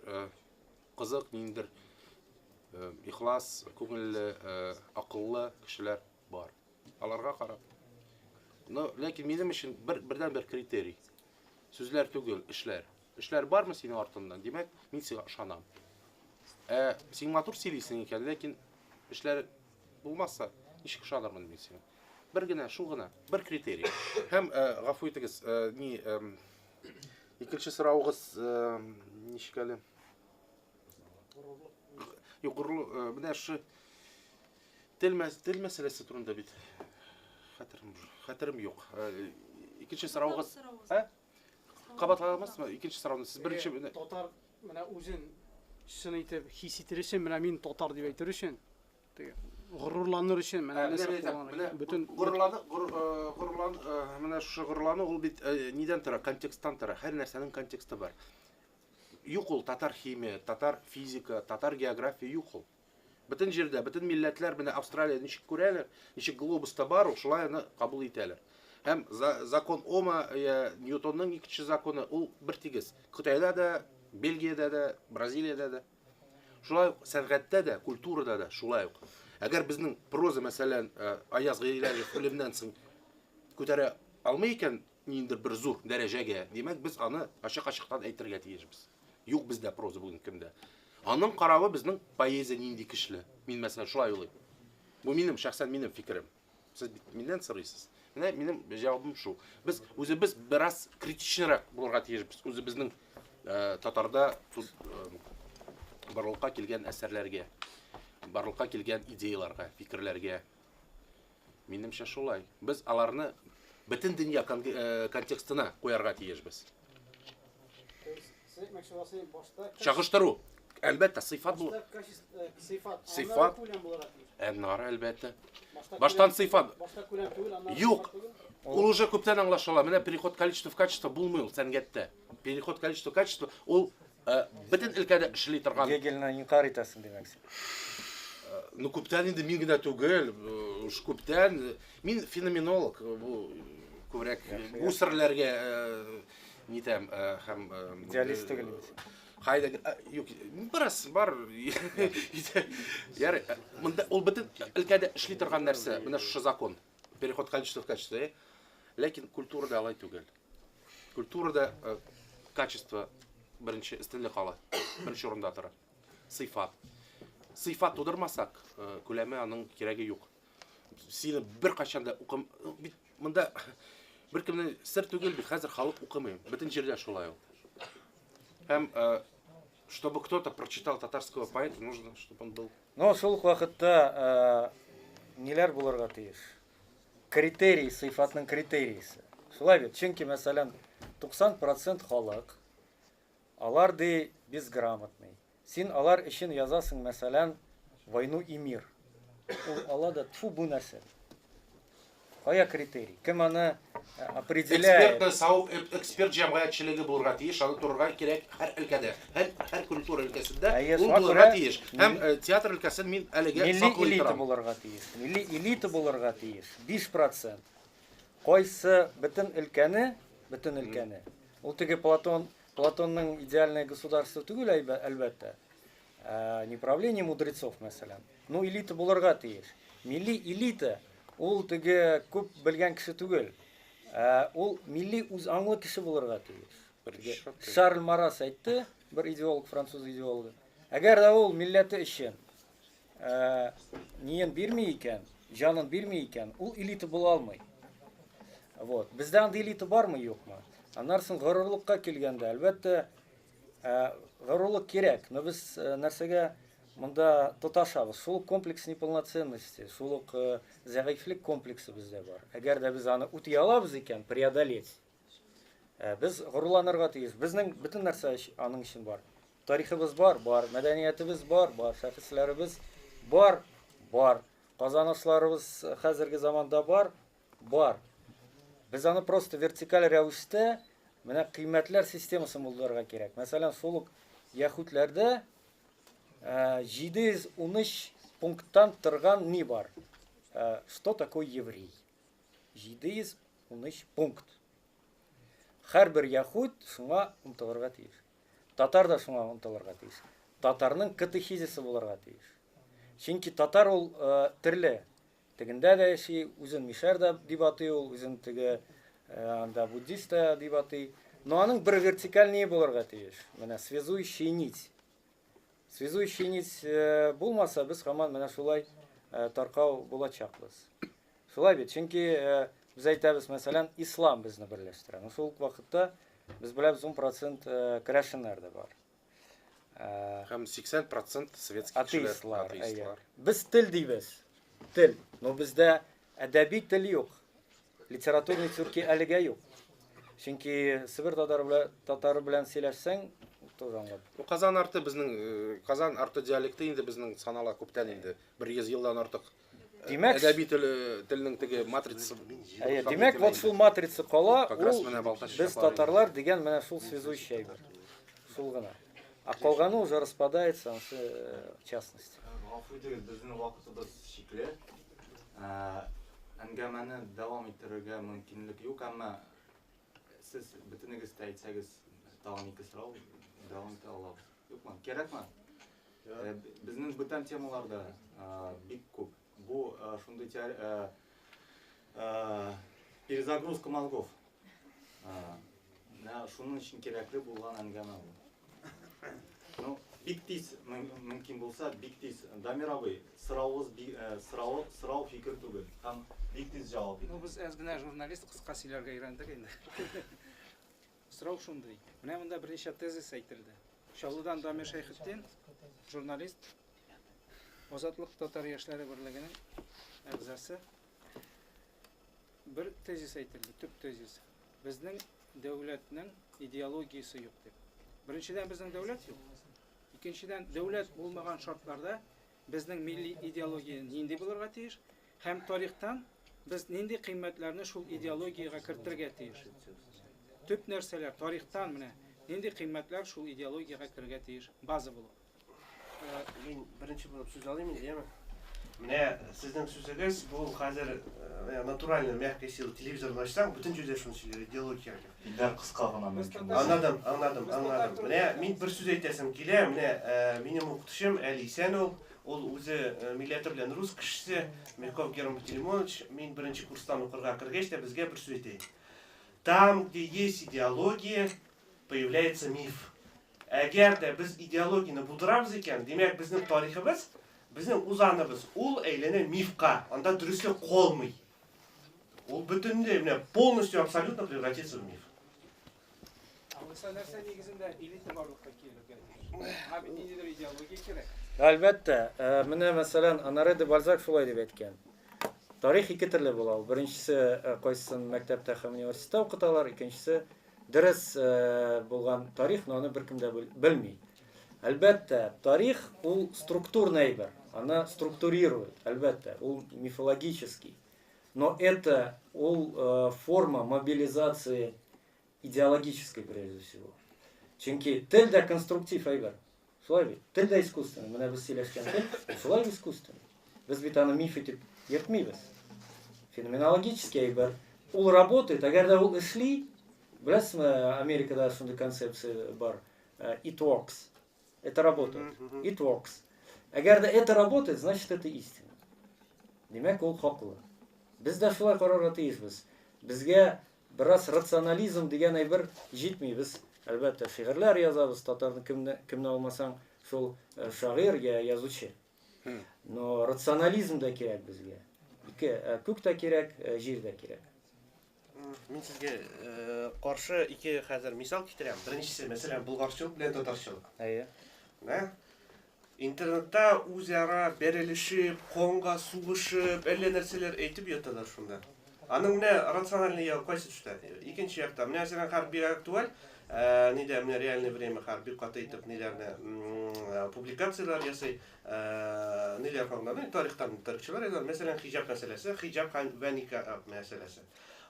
кызык, ниндидер ихлас, күңелле, акыллы кешеләр бар. Аларга карап. Но ләкин минем өчен бердән бер критерий. Сүзләр түгел, эшләр. Эшләр бармы синең артыннан? Димәк, мин сиңа ышанам. Син матур сөйлисең икән, ләкин эшләр булмаса, ничек ышанырмын мин сиңа? Бер генә, шул гына, бер критерий. Һәм, гафу итегез, ни, икенче соравыгыз, ничек әле? Юк, горур, менә шу. Тел, тел мәсьәләсе турында бит хәтерем, хәтерем юк. Э, икенче соравыгыз. Ә? Кабатлай алмассызмы? Икенче сорауны сез беренче татар менә үзен чын итеп хис итер өчен, менә мин татар дип әйтер өчен, теге горурланыр өчен менә нәрсә кулланыр? Бөтен горурлану, горурлан, менә шушы горурлану ул бит нидән тора? Контексттан тора. Һәр нәрсәнең контексты бар. Юк ул татар химия, татар физика, татар география юк ул. Бөтен җирдә, бөтен милләтләр менә Австралия ничек күрәләр, ничек глобуста бар, ул шулай аны кабул итәләр. Һәм закон Ома, я Ньютонның икенче законы, ул бер тигез. Кытайда да, Бельгиядә дә, Бразилиядә дә. Шулай ук сәнгатьтә дә, культурада да шулай ук. Әгәр безнең проза, мәсәлән, Аяз Гыйләҗев үлемнән соң күтәрә алмый икән ниндидер бер зур дәрәҗәгә, димәк, без аны ачык-ачыктан әйтергә тиешбез. Юк бездә проза бүгенге көндә. Аның каравы безнең поэзия нинди көчле. Мин, мәсәлән, шулай уйлыйм. Бу минем, шәхсән минем фикерем. Сез бит миннән сорыйсыз. Менә минем җавабым шул. Без үзебез бераз критичнырак булырга тиешбез. Үзебезнең э, татарда э, барлыкка килгән әсәрләргә, барлыкка килгән идеяларга, фикерләргә. Минемчә шулай. Без аларны бөтен дөнья э, контекстына куярга тиешбез. Чагыштыру. Әлбәттә, сыйфат бул. Сыйфат. Сыйфат. Аннары әлбәттә. Баштан сыйфат. Башта күләм түгел, аннары Юк. Ул уже күптән аңлашыла. Менә переход количества в качество булмый ул сәнгатьтә. Переход количества в качество ул бөтен өлкәдә эшли торган. Гегельне инкар итәсең димәк син. Ну күптән инде мин генә түгел, уж күптән. Мин феноменолог, бу күбрәк бу серләргә нитәм һәм идеалист түгел. Хайда, юк, бераз бар. Ярый, монда ул бөтен өлкәдә эшли торган нәрсә, менә шушы закон. Переход количества в качество. Ләкин культурада алай түгел. Культурада качество беренче өстенлек ала, беренче урында тора. Сыйфат. Сыйфат тудырмасак, күләме аның кирәге юк. Сине беркайчан да укым, бит монда беркемнең сер түгел бит, хәзер халык укымый. Бөтен җирдә шулай ул. Һәм чтобы кто-то прочитал татарского поэта, нужно, чтобы он был. Но шул ук вакытта ниләр булырга тиеш? Критерий, сыйфатның критериясе. Шулай бит? Чөнки, мәсәлән, 90% халык, алар ди безграмотный. Син алар өчен язасың, мәсәлән, Войну и мир. Ул ала да, тфу, бу нәрсә. Кая критерий? Кем аны определяет? Эксперт сау, эксперт җәмгыятьчелеге булырга тиеш, аны торырга кирәк һәр өлкәдә. Һәр, һәр культура өлкәсендә ул булырга тиеш. Һәм театр өлкәсен мин әлегә милли саклый элита торам. булырга тиеш. Милли элита булырга тиеш. 5%. Кайсы бөтен өлкәне, бөтен өлкәне. Ул теге Платон, Платонның идеальное государство түгел, әлбәттә. Не правление мудрецов, мәсәлән. Ну, элита булырга тиеш. Милли элита ул теге күп белгән кеше түгел. Ул милли үз аңлы кеше булырга тиеш. Шарль Морас әйтте, бер идеолог, француз идеологы. Әгәр дә ул милләте өчен ниен бирми икән, җанын бирми икән, ул элита була алмый. Вот. Бездә андый элита бармы, юкмы? Аннан соң горурлыкка килгәндә, әлбәттә, горурлык кирәк, но без нәрсәгә монда тоташабыз? Шул ук комплекс неполноценности, шул ук зәгыйфьлек комплексы бездә бар. Әгәр дә без аны үти алабыз икән, преодолеть, без горурланырга тиеш. Безнең бөтен нәрсә аның өчен бар. Тарихыбыз бар, бар. Мәдәниятебез бар, бар. Шәхесләребез бар, бар. Казанышларыбыз хәзерге заманда бар, бар. Без аны просто вертикаль рәвештә менә кыйммәтләр системасын булдырырга кирәк. Мәсәлән, шул ук яһүдләрдә 713 пункттан торган ни бар? Что такое еврей? 713 пункт. Һәрбер яһүд шуңа омтылырга тиеш. Татар да шуңа омтылырга тиеш. Татарның катехизисы булырга тиеш. Чөнки татар ул төрле. Тегендә дә яши, үзен мишәр дә дип атый ул, үзен теге анда буддист та дип атый. Но аның бер вертикаль ние булырга тиеш. Менә связующая нить. Связующая нить булмаса, без һаман менә шулай таркау булачакбыз. Шулай бит, чөнки без әйтәбез, мәсәлән, ислам безне берләштерә. Но шул ук вакытта без беләбез, 10% керәшеннәр дә бар. Һәм 80% светский кешеләр, атеистлар, әйе. атеистлар. Без тел дибез. Тел. Но бездә әдәби тел юк. Литературный тюрки әлегә юк. Чөнки Себер татары белән татары белән сөйләшсәң, тоже аңлап. Ну, Казан арты безнең э, Казан арты диалекты инде безнең санала күптән инде. Бер йөз елдан артык. Э, Димәк, әдәби теле телнең теге матрицасы. Әйе, димәк, вот шул матрица кала, Как раз ул менә Балтач без чаклары татарлар дигән менә шул связующий әйбер. Шул гына. А калганы уже распадается, ансы э, в частности. Гафу итегез, безнең вакытыбыз чикле. Ә, Әңгәмәне дәвам иттерергә мөмкинлек юк, әмма сез бөтенегез дә әйтсәгез, тагын ике сорау дәвам итә алабыз. Юкмы? Кирәкме? Э, Безнең бүтән темалар да э, бик күп. Бу э, шундый теор- э, э, перезагрузка мозгов. Э, Менә шуның өчен кирәкле булган әңгәмә бу. Ну, бик тиз мөмкин булса, бик тиз. Дамир абый, соравыгыз э, сорау сорау фикер түгел. Һәм бик тиз җавап Ну, без әз генә журналист кыска сөйләргә өйрәндек инде. Сорау шундый. Менә монда берничә тезис әйтелде. Чаллыдан Дамир Шәйхетдин, журналист, Азатлык татар яшьләре берлегенең әгъзасы. Бер тезис әйтелде, төп тезис. Безнең дәүләтнең идеологиясе юк дип. Беренчедән, безнең дәүләт юк. Икенчедән, дәүләт булмаган шартларда безнең милли идеология нинди булырга тиеш һәм тарихтан без нинди кыйммәтләрне шул идеологиягә кертергә тиеш. Төп нәрсәләр тарихтан менә нинди кыйммәтләр шул идеологиягә керергә тиеш база булып. Мин беренче булып сүз алыйм инде, яме? Менә сезнең сүзегез бу хәзер э, натурально мягкая сила телевизорны ачсаң, бөтен җирдә шуны сөйләр, идеология дип. Илдар кыска гына мөмкин булса. Аңладым, аңладым, аңладым. Менә мин бер сүз әйтәсем килә. Менә э, минем укытучым әле исән ул. Ул үзе э, милләте белән рус кешесе, Мягков Герман Пантелеймонович. Мин беренче курстан укырга кергәч тә безгә бер сүз әйтә. Там, где есть идеология, появляется миф. Әгәр дә без идеологияне булдырабыз икән, димәк, безнең тарихыбыз, безнең узаныбыз, ул әйләнә мифка, анда дөреслек калмый. Ул бөтенләй менә полностью абсолютно превратится в миф. Алайса нәрсә нигезендә элита барлыкка килергә тиеш? Аңа бит ниндидер идеология кирәк. Әлбәттә, э, менә мәсәлән, Оноре де Бальзак шулай дип әйткән. Тарих ике төрле була ул. Беренчесе э, кайсысын мәктәптә һәм университетта укыталар, икенчесе дөрес э, булган тарих, но аны беркем дә белми. Әлбәттә, тарих ул структурный әйбер, аны структурирует, әлбәттә, ул мифологический. Но это ул э, форма мобилизации идеологической прежде всего. Чөнки тел дә конструктив әйбер. Шулай бит. Тел дә искусственный. Менә без сөйләшкән тел шулай искусственный. Без бит аны миф итеп йөртмибез. Феноменологический әйбер. Ул работает, әгәр дә ул эшли, беләсезме, Америкада шундый концепция бар. It works. Это работает. It works. Әгәр дә это работает, значит это истина. Димәк, ул хаклы. Без дә шулай карарга тиешбез. Безгә бераз рационализм дигән әйбер җитми. Без, әлбәттә, шигырьләр язабыз, татарны кемне, кемне алмасаң, шул э, шагыйрь я язучы. Но рационализм да кирәк безгә. Ике, э, күк тә кирәк, э, җир дә кирәк. Мин сезгә каршы ике хәзер мисал китерәм. Беренчесе, мәсәлән, булгарчылык белән татарчылык. Әйе. Менә интернетта үзара бәрелешеп, конга сугышып, әллә нәрсәләр әйтеп яталар шунда. Аның менә рациональный ягы кайсы төштә? Икенче якта, менә мәсәлән, хәзер бик актуаль, нидә менә реальное время хәзер бик каты итеп ниләрне публикацияләр ясый, ниләр хакында, ну, тарихтан тарихчылар яза, мәсәлән, хиҗаб мәсьәләсе, хиҗаб һәм вә никах мәсьәләсе.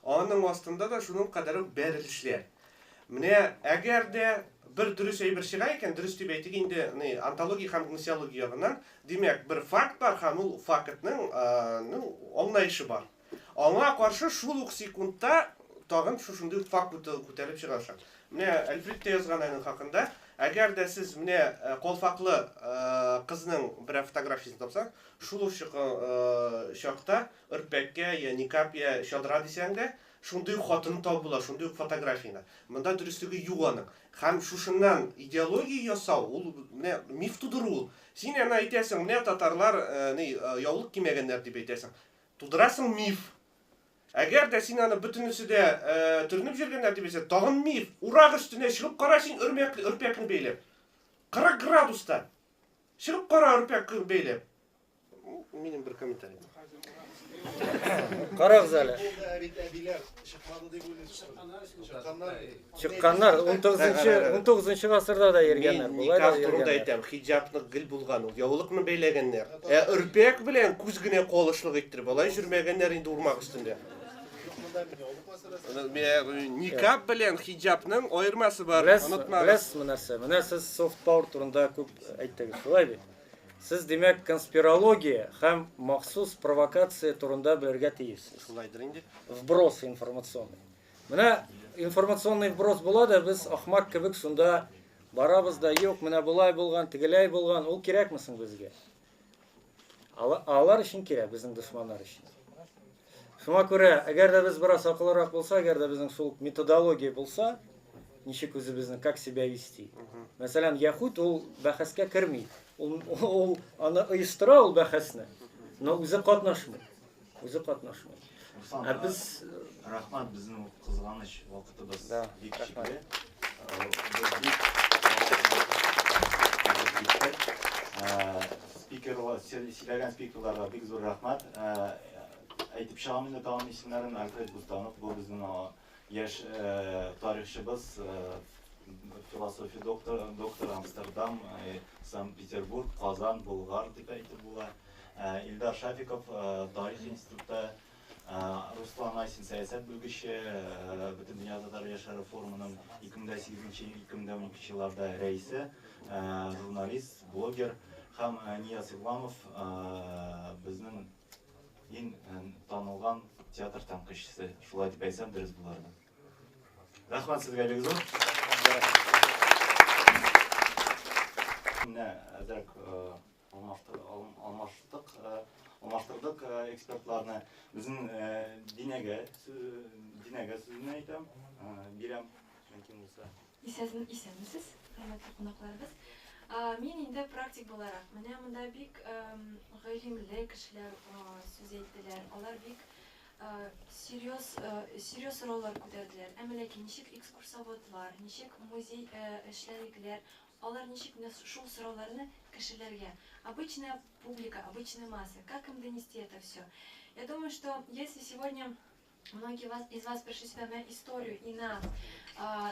Аның астында да шуның кадәр үк бәрелешләр. Менә әгәр дә бер дөрес әйбер чыга икән, дөрес дип әйтик инде, ни, онтология һәм гносеология ягыннан, димәк, бер факт бар һәм ул фактның, ну, аңлаешы бар. Аңа каршы шул ук секундта тагын шушындый ук факт күтәрелеп чыгачак. Менә Альфред тә язган аның хакында. Әгәр дә сез менә калфаклы кызның берәр фотографиясен тапсаң, шул ук чакта өрпәккә я никаб я чадра дисәң дә, шундый ук хатынны табып була, шундый ук фотографияне. Монда дөреслеге юк аның. Һәм шушыннан идеология ясау, ул менә миф тудыру ул. Син аны әйтәсең, менә татарлар ни яулык кимәгәннәр дип әйтәсең. Тудырасың миф. Әгәр дә син аны бөтенесе дә төренеп йөргәннәр дип әйтсәң, тагын миф. Урак өстенә чыгып кара син өрмәк, өрпәкне бәйләп. 40 градуста. Чыгып кара өрпәк бәйләп. Минем бер комментарий. Карагыз әле. Әбиләр чыкмады дип уйлыйм. Чыкканнар. Чыкканнар 19 гасырда да йөргәннәр. Мин Болай да никах турында йөргәннәр. әйтәм, хиҗапны гел булган ул. Яулыкны бәйләгәннәр. Ә өрпәк белән күз генә калышлык иттереп, алай йөрмәгәннәр инде урмак өстендә. Никаб белән хиҗапның аермасы бар, онытмагыз. Беләсезме нәрсә? Менә сез soft power турында күп әйттегез, шулай бит? Сез, димәк, конспирология һәм махсус провокация турында белергә тиешсез. Шулайдыр инде. Вброс информационный. Менә информационный вброс була да, без ахмак кебек шунда барабыз да, юк, менә болай булган, тегеләй булган, ул кирәкме соң безгә? Алар өчен кирәк, безнең дошманнар өчен. Шуңа күрә, әгәр дә без бераз акыллырак булса, әгәр дә безнең шул методология булса, ничек үзебезне, как себя вести. Мәсәлән, яһүд ул бәхәскә керми. Ул аны оештыра ул бәхәсне, но үзе катнашмый. Үзе катнашмый. Руслан, Ә без рәхмәт, безнең кызганыч вакытыбыз Да, бик рәхмәт. чикле. Без бик киттек. Спикерлар, сөйләгән спикерларга бик зур рәхмәт. Әйтеп чыгам инде тагын исемнәрен. Альфред Бустанов, бу безнең яшь тарихчыбыз, философия доктор, доктор Амстердам, Санкт-Петербург, Казан, Болгар дип әйтеп була. Илдар Шафиков, тарих институты, Руслан Айсин, сәясәт белгече, Бөтендөнья татар яшьләре форумының 2008-2012 елларда рәисе, журналист, блогер һәм Нияз Игламов, безнең иң танылган театр тәнкыйтьчесе. Шулай дип әйтсәм, дөрес булыр. Рәхмәт сезгә бик зур. Менә әзрәк алмаштык, алмаштырдык экспертларны. Безнең Динәгә Динәгә сүзне әйтәм, бирәм, мөмкин булса. Исәнмесез, хөрмәтле кунакларыбыз. Мин инде практик буларак, менә монда бик гыйлемле кешеләр сүз әйттеләр. Алар бик серьез серьез сораулар күтәрделәр. Әмма ләкин ничек экскурсоводлар, ничек музей эшчәнлекләр, алар ничек менә шул сорауларны кешеләргә, обычная публика, обычная масса, как им донести это все? Я думаю, что если сегодня многие из вас пришли сюда на историю и на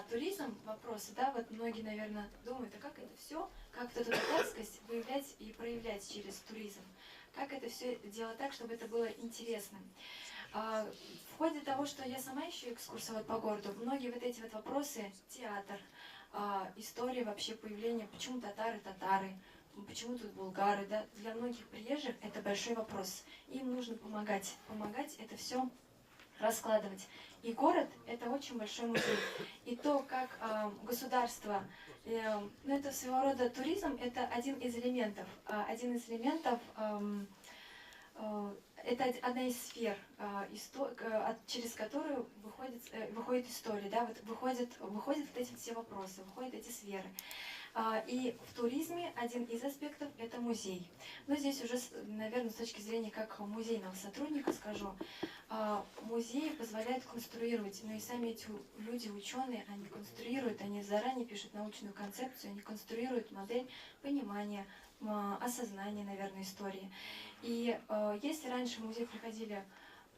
туризм вопросы, да, вот многие, наверное, думают, а как это все, как вот эту татарскость выявлять и проявлять через туризм, как это все делать так, чтобы это было интересным. В ходе того, что я сама ищу экскурсовод по городу, многие вот эти вот вопросы, театр, история вообще появления, почему татары татары, почему тут булгары, да, для многих приезжих это большой вопрос. Им нужно помогать, помогать это все раскладывать. И город – это очень большой музей. И то, как государство, ну это своего рода туризм, это один из элементов. Это одна из сфер, через которую выходит история, да, вот выходят вот эти все вопросы, выходят эти сферы. И в туризме один из аспектов – это музей. Но здесь уже, наверное, с точки зрения как музейного сотрудника скажу, музеи позволяют конструировать, но и сами эти люди, ученые, они конструируют, они заранее пишут научную концепцию, они конструируют модель понимания, осознания, наверное, истории. И если раньше в музей приходили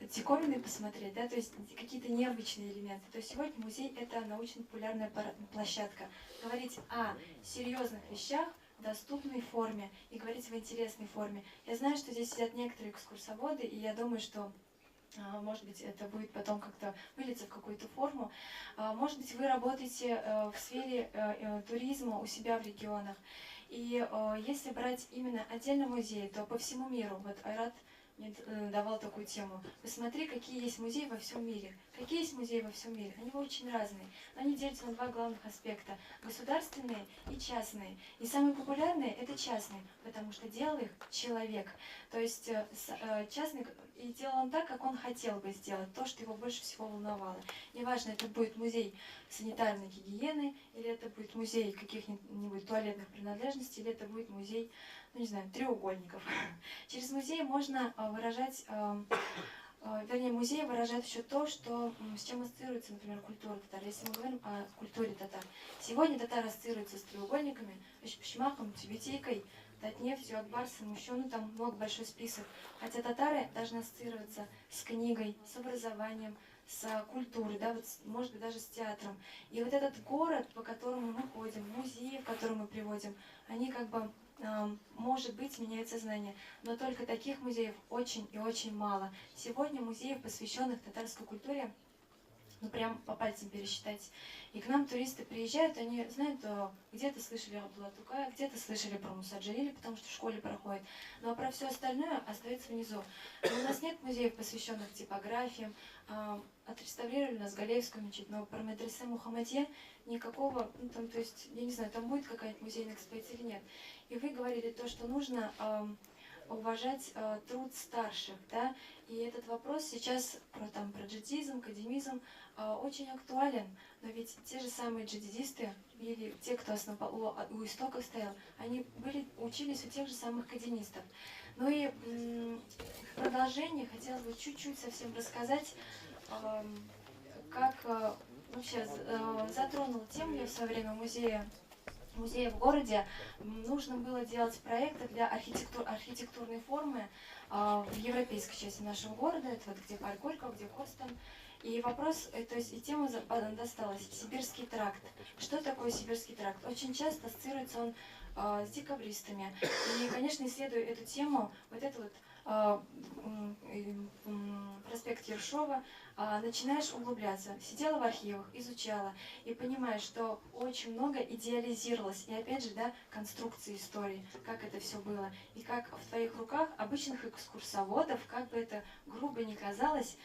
диковинные посмотреть, да, то есть какие-то необычные элементы, то сегодня музей — это научно-популярная площадка. Говорить о серьезных вещах в доступной форме и говорить в интересной форме. Я знаю, что здесь сидят некоторые экскурсоводы, и я думаю, что может быть, это будет потом как-то вылиться в какую-то форму. Может быть, вы работаете в сфере туризма у себя в регионах. И если брать именно отдельно музей, то по всему миру, вот Айрат мне давал такую тему. Посмотри, какие есть музеи во всем мире. Какие есть музеи во всем мире? Они очень разные. Но они делятся на два главных аспекта. Государственные и частные. И самые популярные – это частные, потому что делал их человек. То есть частный, и делал он так, как он хотел бы сделать, то, что его больше всего волновало. Неважно, это будет музей санитарной гигиены, или это будет музей каких-нибудь туалетных принадлежностей, или это будет музей, ну не знаю, треугольников. Через музей можно выражать, вернее, музей выражает еще то, что, с чем ассоциируется, например, культура татар. Если мы говорим о культуре татар. Сегодня татары ассоциируются с треугольниками, шмахом, тюбетейкой, Татнефтью, Акбарсом, еще, ну там много, большой список. Хотя татары должны ассоциироваться с книгой, с образованием, с культурой, да, вот, может быть, даже с театром. И вот этот город, по которому мы ходим, музеи, в которые мы приводим, они как бы, может быть, меняют сознание. Но только таких музеев очень и очень мало. Сегодня музеев, посвященных татарской культуре, ну прям по пальцам пересчитать. И к нам туристы приезжают, они знают, где-то слышали Абдулла Тукая, где-то слышали про Муса Джалиля, потому что в школе проходит. Но про все остальное остается внизу. Но у нас нет музеев, посвященных типографиям. Отреставрировали у нас Галеевскую мечеть, но про медресе Мухаммадье никакого, ну там, то есть, я не знаю, там будет какая-нибудь музейная экспозиция или нет. И вы говорили то, что нужно уважать труд старших, да, и этот вопрос сейчас про, там, про джадизм, академизм очень актуален, но ведь те же самые джадидисты или те, кто у истоков стоял, они были, учились у тех же самых академистов. Ну и в продолжение хотелось бы чуть-чуть совсем рассказать, как вообще затронула тему я в свое время музея в городе. Нужно было делать проекты для архитектурной формы в европейской части нашего города, это вот где парк Горького, где Корстон. И вопрос, то есть и тема досталась, Сибирский тракт. Что такое Сибирский тракт? Очень часто ассоциируется он с декабристами. И, конечно, исследуя эту тему, вот это вот проспект Ершова, начинаешь углубляться. Сидела в архивах, изучала и понимаешь, что очень много идеализировалось. И опять же, да, конструкции истории, как это все было. И как в твоих руках обычных экскурсоводов, как бы это грубо ни казалось,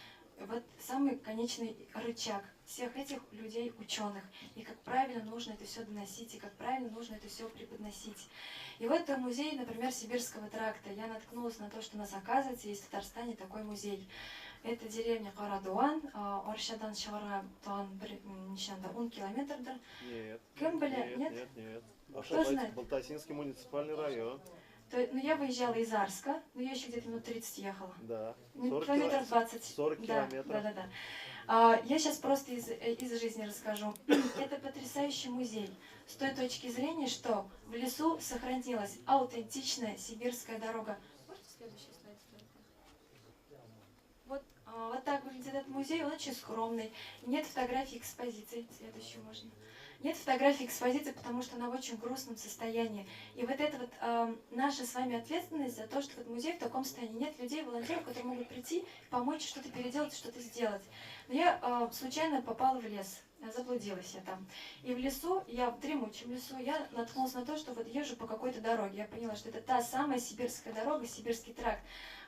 вот самый конечный рычаг всех этих людей, ученых. И как правильно нужно это все доносить, и как правильно нужно это все преподносить. И вот музей, например, Сибирского тракта. Я наткнулась на то, что у нас, оказывается, есть в Татарстане такой музей. Это деревня Карадуан, Оршадан Шара, Туан Нишанда, 1 километр. Нет. Кембеля? Нет? Нет, нет. Кто знает? Балтасинский муниципальный район. То, ну, я выезжала из Арска, но я еще где-то минут 30 ехала. Да. 40 километров 20. 40 да, километров. Да, да, да. Я сейчас просто из жизни расскажу. Это потрясающий музей. С той точки зрения, что в лесу сохранилась аутентичная сибирская дорога. Можете следующий слайд? Вот, вот так выглядит этот музей, он очень скромный. Нет фотографий экспозиции. Следующую можно. Нет фотографий экспозиции, потому что она в очень грустном состоянии. И вот это вот наша с вами ответственность за то, что вот музей в таком состоянии. Нет людей, волонтеров, которые могут прийти, помочь, что-то переделать, что-то сделать. Но я случайно попала в лес. Заблудилась я там. И в лесу, я в дремучем лесу, я наткнулась на то, что вот езжу по какой-то дороге. Я поняла, что это та самая сибирская дорога, Сибирский тракт,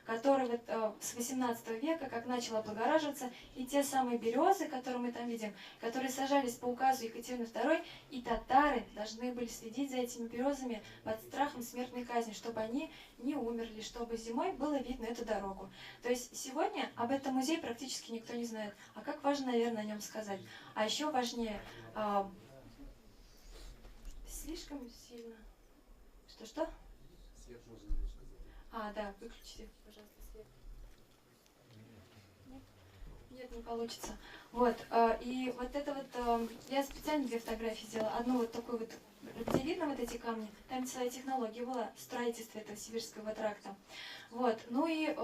который вот, с 18 века как начал облагораживаться, и те самые березы, которые мы там видим, которые сажались по указу Екатерины II, и татары должны были следить за этими березами под страхом смертной казни, чтобы они не умерли, чтобы зимой было видно эту дорогу. То есть сегодня об этом музее практически никто не знает. А как важно, наверное, о нем сказать. А еще важнее, слишком сильно. Что-что? Свет можно немножко сделать. А, да, выключите, пожалуйста, свет. Нет? Нет, не получится. Вот, и вот это вот, я специально две фотографии сделала. Одну вот такую вот, где видно вот эти камни, там целая технология была строительства этого Сибирского тракта. Вот, ну и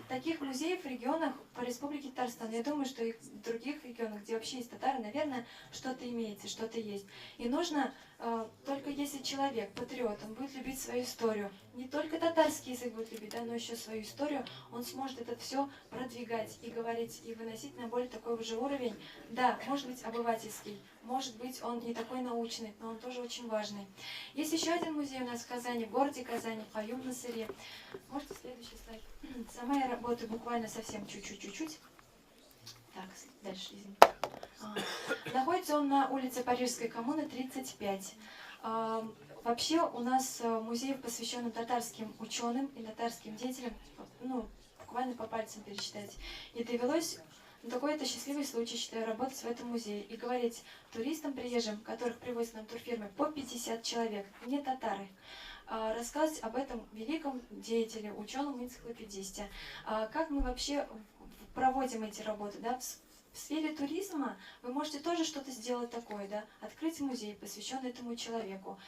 таких музеев в регионах по Республике Татарстан, я думаю, что и в других регионах, где вообще есть татары, наверное, что-то имеется, что-то есть. И нужно, только если человек, патриот, он будет любить свою историю, не только татарский язык будет любить, да, но еще свою историю, он сможет это все продвигать и говорить, и выносить на более такой уже уровень. Да, может быть, обывательский, может быть, он не такой научный, но он тоже очень важный. Есть еще один музей у нас в Казани, в городе Казани, в Каюм-Насыре. Можете следующий слайд? Сама я работаю буквально совсем чуть-чуть-чуть. Так, дальше, извините. Находится он на улице Парижской коммуны, 35. Вообще у нас музей, посвященный татарским ученым и татарским деятелям, ну, буквально по пальцам пересчитать. И довелось... Такой это счастливый случай, считаю, работать в этом музее и говорить туристам приезжим, которых привозят нам турфирмы, по 50 человек, не татары, рассказывать об этом великом деятеле, ученом-энциклопедисте. Как мы вообще проводим эти работы, да, В сфере туризма вы можете тоже что-то сделать такое, да, открыть музей, посвященный этому человеку.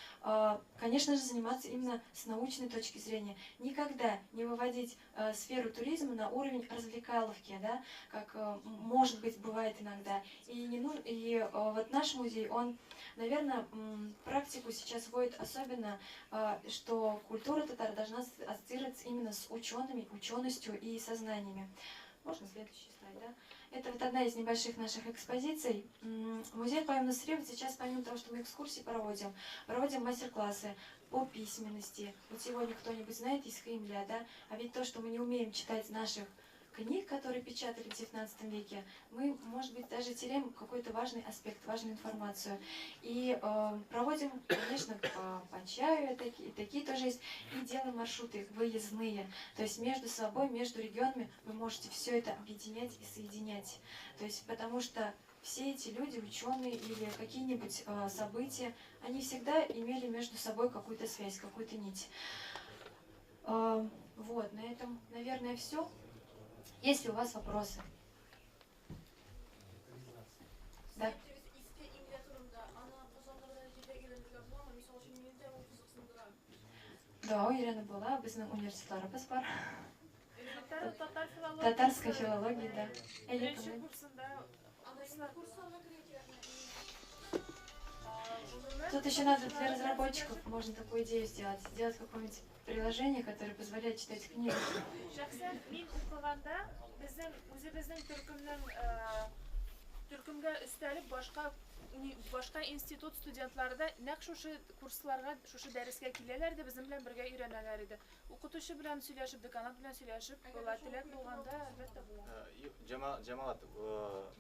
Конечно же, заниматься именно с научной точки зрения. Никогда не выводить сферу туризма на уровень развлекаловки, да, как, может быть, бывает иногда. И, не нужно, и вот наш музей, он, наверное, практику сейчас вводит особенно, что культура татар должна ассоциироваться именно с учеными, ученостью и сознаниями. Можно следующий слайд, да? Это вот одна из небольших наших экспозиций. Музей Каюм Насыри вот сейчас, помимо того, что мы экскурсии проводим, проводим мастер-классы по письменности. Вот сегодня кто-нибудь знает из Кремля, да? А ведь то, что мы не умеем читать наших книг, которые печатали в XIX веке, мы, может быть, даже теряем какой-то важный аспект, важную информацию. И проводим, конечно, по чаю, такие тоже есть, и делаем маршруты выездные. То есть между собой, между регионами вы можете все это объединять и соединять. То есть потому что все эти люди, ученые или какие-нибудь события, они всегда имели между собой какую-то связь, какую-то нить. Вот, на этом, наверное, все. Есть ли у вас вопросы? Да. Да, у Елены была, безнең университетларыбыз бар. Татарская филология, да. Тут еще надо для разработчиков, можно такую идею сделать, сделать какое-нибудь приложение, которое позволяет читать книгу. Шәхсән мин укыганда безнең үзебезнең төркемнең төркемгә өстәлеп башка башка институт студентлары да нәкъ шушы курсларга, шушы дәрескә киләләр иде, безнең белән бергә өйрәнәләр иде. Укытучы белән сөйләшеп, деканат белән сөйләшеп, була теләк булганда, әлбәттә була. Җәмәгать,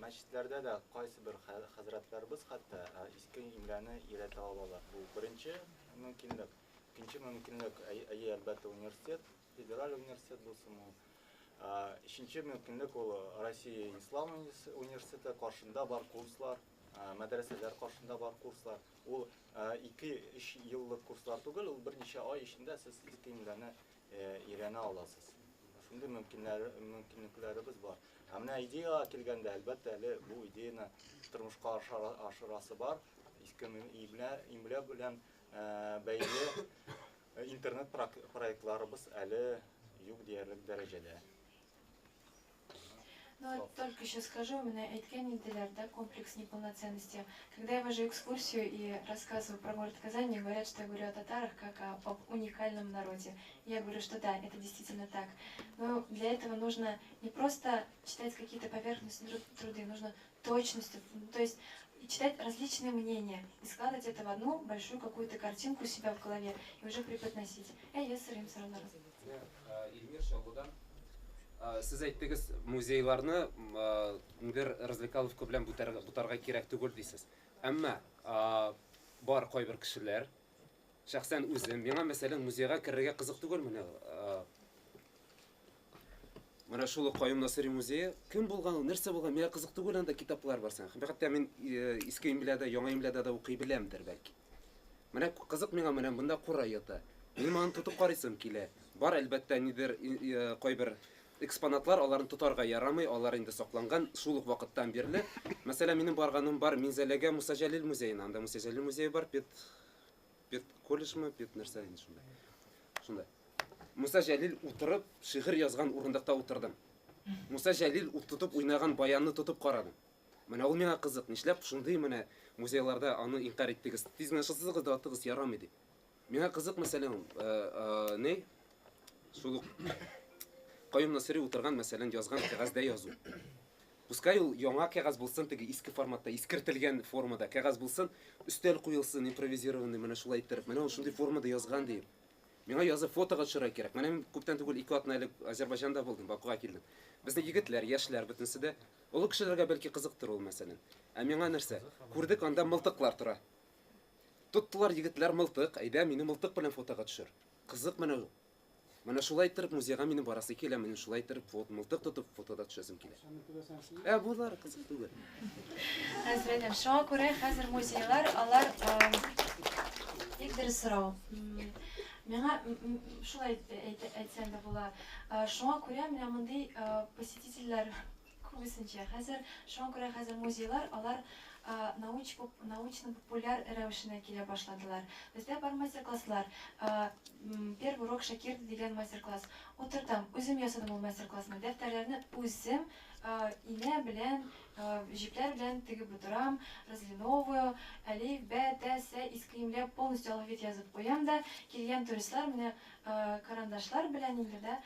мәчетләрдә дә кайсы бер хәзрәтләребез хәтта иске имләне өйрәтә алалар. Бу беренче мөмкинлек. Икенче мөмкинлек, әйе, әлбәттә, университет, федераль университет булсын ул. Өченче мөмкинлек ул Россия Ислам университеты каршында бар курслар, мәдрәсәләр каршында бар курслар. Ул 2-3 еллык курслар түгел, ул берничә ай эчендә сез иске имләне өйрәнә аласыз. Шундый мөмкинлекләребез бар. Ә менә идеяга килгәндә, әлбәттә, әле бу идеяны тормышка ашырасы бар. Иске имлә белән бәйле интернет проектларыбыз әле юк диярлек дәрәҗәдә. Ну, только еще скажу, у меня әйткән иделәр, да, комплекс неполноценности. Когда я вожу экскурсию и рассказываю про город Казань, мне говорят, что я говорю о татарах как об уникальном народе. Я говорю, что да, это действительно так. Но для этого нужно не просто читать какие-то поверхностные труды, нужно точностью, то есть читать различные мнения и складывать это в одну большую какую-то картинку у себя в голове и уже преподносить. Я сырым все равно. Ильмир Шалгудан. Сез әйттегез, музейларны бер развлекаловка белән бутарга кирәк түгел дисез. Әмма бар кайбер кешеләр, шәхсән үзем, миңа мәсәлән музейга керергә кызык түгел менә. Менә шул Каюм Насыйри музее кем булган, нәрсә булган, миңа кызык түгел, анда китаплар бар сән. Хәтта мин иске имләдә, яңа имләдә дә укый беләмдер бәлки. Менә кызык миңа менә монда кура ята. Мин моны тотып карыйсым килә. Бар әлбәттә нидер кайбер экспонатлар, аларны тотарга ярамый, алар инде сакланган шул ук вакыттан бирле. Мәсәлән, минем барганым бар Минзәләгә Муса Җәлил музеена. Анда Муса Җәлил музее бар, пед колледжмы, пед нәрсә инде шунда. Шунда. Муса Җәлил утырып шигырь язган урындыкта утырдым. Муса Җәлил тотып уйнаган баянны тотып карадым. Менә ул миңа кызык, нишләп шундый менә музейларда аны инкарь иттегез? Тиз генә шылсызыгыз да атыгыз ярамый дип. Миңа кызык, мәсәлән, ни? Шул ук Каюм Насыйри утырган, мәсәлән, язган кәгазьдә язу. Пускай ул яңа кәгазь булсын, теге иске форматта, искертелгән формада кәгазь булсын, өстәл куелсын, импровизированный, менә шулай иттереп, менә ул шундый формада язган диеп. Миңа язып фотога төшерергә кирәк. Менә мин күптән түгел 2 атна элек Азербайҗанда булдым, Бакуга килдем. Безнең егетләр, яшьләр бөтенесе дә, олы кешеләргә бәлки кызыктыр ул мәсәлән. Ә миңа нәрсә? Күрдек, анда мылтыклар тора. Тоттылар егетләр мылтык, әйдә мине мылтык белән фотога төшер. Кызык менә ул. Менә шулай иттереп музейга минем барасы килә, менә шулай иттереп мылтык тотып фотода төшәсем килә. Ә булар кызык түгел. Хәзер әйтәм, шуңа күрә хәзер музейлар, алар бик дөрес сорау. Миңа шулай әйтсәм дә була. Шуңа күрә менә мондый посетительләр Күбесенчә. Хәзер, шуңа күрә хәзер музейлар, алар научно-популяр рәвешенә килә башладылар. Бездә бар мастер-класслар. Первый урок Шакир дигән мастер-класс. Утыртам, үзем ясадым ул мастер-классны. Дәфтәрләрне үзем инә белән, җепләр белән тегеп утырам, разлиновую, әлиф, бә, тә, сә, иске имля, полностью алфавит язып куям да, килгән туристлар менә карандашлар белән инде дә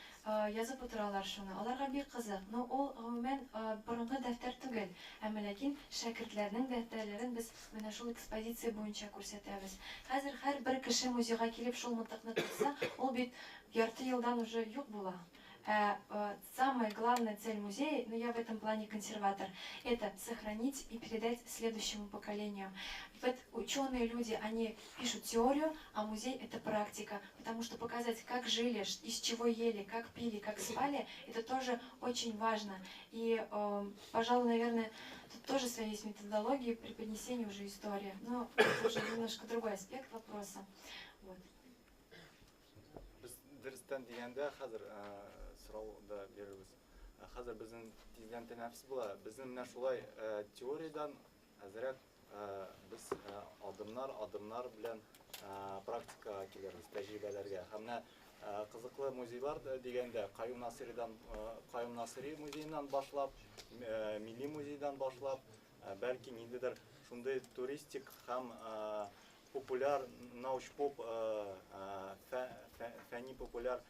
язып утыралар шуны. Аларга бик кызык. Но ул гомумән борынгы дәфтәр түгел. Әмма ләкин шәкертләрнең дәфтәрләрен без менә шул экспозиция буенча күрсәтәбез. Хәзер һәрбер кеше музейга килеп шул мылтыкны тотса, ул бит ярты елдан уже юк була. Самая главная цель музея, ну я в этом плане консерватор, это сохранить и передать следующему поколению. Вот ученые люди, они пишут теорию, а музей это практика, потому что показать, как жили, из чего ели, как пили, как спали, это тоже очень важно. И, пожалуй, наверное, тут тоже своя есть методология преподнесения уже истории, но это уже немножко другой аспект вопроса. Вот. Без дөрестән дигәндә хәзер сорау да бирербез. Хәзер безнең тиздән тәнәфес була. Безнең менә шулай теориядән әзрәк без адымнар белән практикага килербез, тәҗрибәләргә. Һәм менә кызыклы музейлар дигәндә Каюм Насыйридан, Каюм Насыйри музееннан башлап, Милли музейдан башлап, бәлки ниндидер шундый туристик һәм популяр, научпоп, фәнни популяр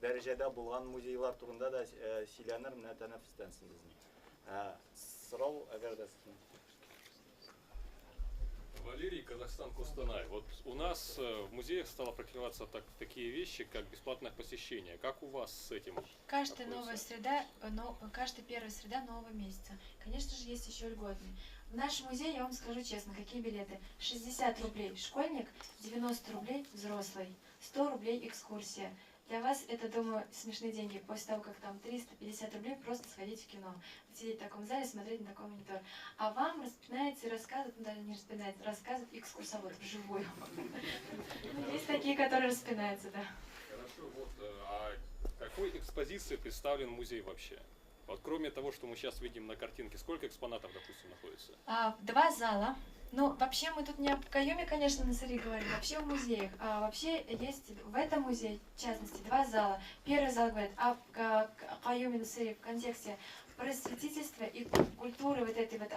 дәрәҗәдә булган музейлар турында да сөйләнер менә тәнәфестән соң безнең. Сорау, әгәр дә сезнең. Валерий, Казахстан, Кустанай. Вот у нас в музеях стало практиковаться такие вещи, как бесплатное посещение. Как у вас с этим? Каждая новая среда, но, каждая первая среда нового месяца. Конечно же, есть еще льготные. В наш музей, я вам скажу честно, какие билеты. 60 рублей школьник, 90 рублей взрослый, 100 рублей экскурсия. Для вас это, думаю, смешные деньги. После того, как там 350 рублей просто сходить в кино. Сидеть в таком зале, смотреть на такой монитор. А вам распинается и рассказывает, ну даже не распинается, рассказывает экскурсовод вживую. Есть такие, которые распинаются, да. Хорошо, вот, а какой экспозиции представлен музей вообще? Вот кроме того, что мы сейчас видим на картинке, сколько экспонатов, допустим, находится? Два зала. Ну, вообще мы тут не о Каюме, конечно, Насыри говорим, вообще в музеях. А вообще есть в этом музее, в частности, два зала. Первый зал говорит о Каюме Насыри в контексте просветительства и культуры вот этой вот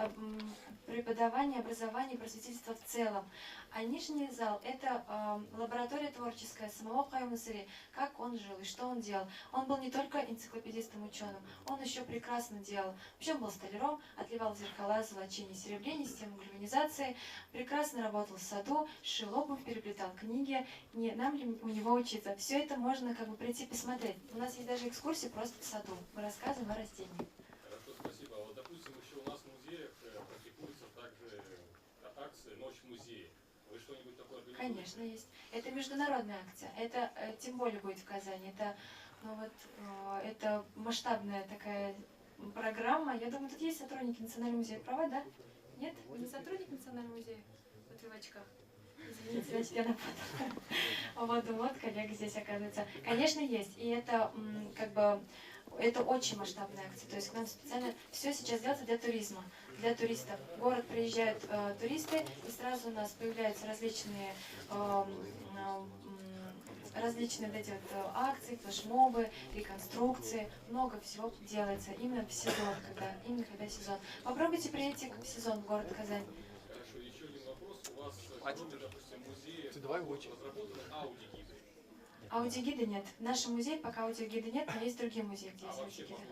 преподавания, образования, просветительства в целом. А нижний зал – это лаборатория творческая самого Каюма Насыри, как он жил и что он делал. Он был не только энциклопедистом, ученым, он еще прекрасно делал. Вообще он был столяром, отливал зеркала, золочение, серебрение, систему гальванизации, прекрасно работал в саду, шил обувь, переплетал книги. Не нам ли у него учиться? Все это можно как бы прийти посмотреть. У нас есть даже экскурсии просто в саду. Мы рассказываем о растениях. Хорошо, спасибо. А вот, допустим, еще у нас в музеях практикуются также акции «Ночь в музее». Вы что-нибудь такое организуете? Конечно, есть. Это международная акция. Это тем более будет в Казани. Это, ну вот, это масштабная такая программа. Я думаю, тут есть сотрудники Национального музея права, да? Нет? Вы не сотрудник Национального музея? Вот вы в очках. Извините, значит, я напутала. Вот, вот, коллега здесь оказывается. Конечно, есть. И это как бы... Это очень масштабная акция, то есть к нам специально все сейчас делается для туризма, для туристов. В город приезжают туристы, и сразу у нас появляются различные вот эти вот акции, флешмобы, реконструкции. Много всего делается именно в сезон, когда сезон. Попробуйте приедете в сезон в город Казань. Хорошо, еще один вопрос. У вас, кроме, допустим, музея, разработаны аудиогиды? Аудиогиды нет. В нашем музее пока аудиогиды нет, но есть другие музеи, где есть аудиогиды.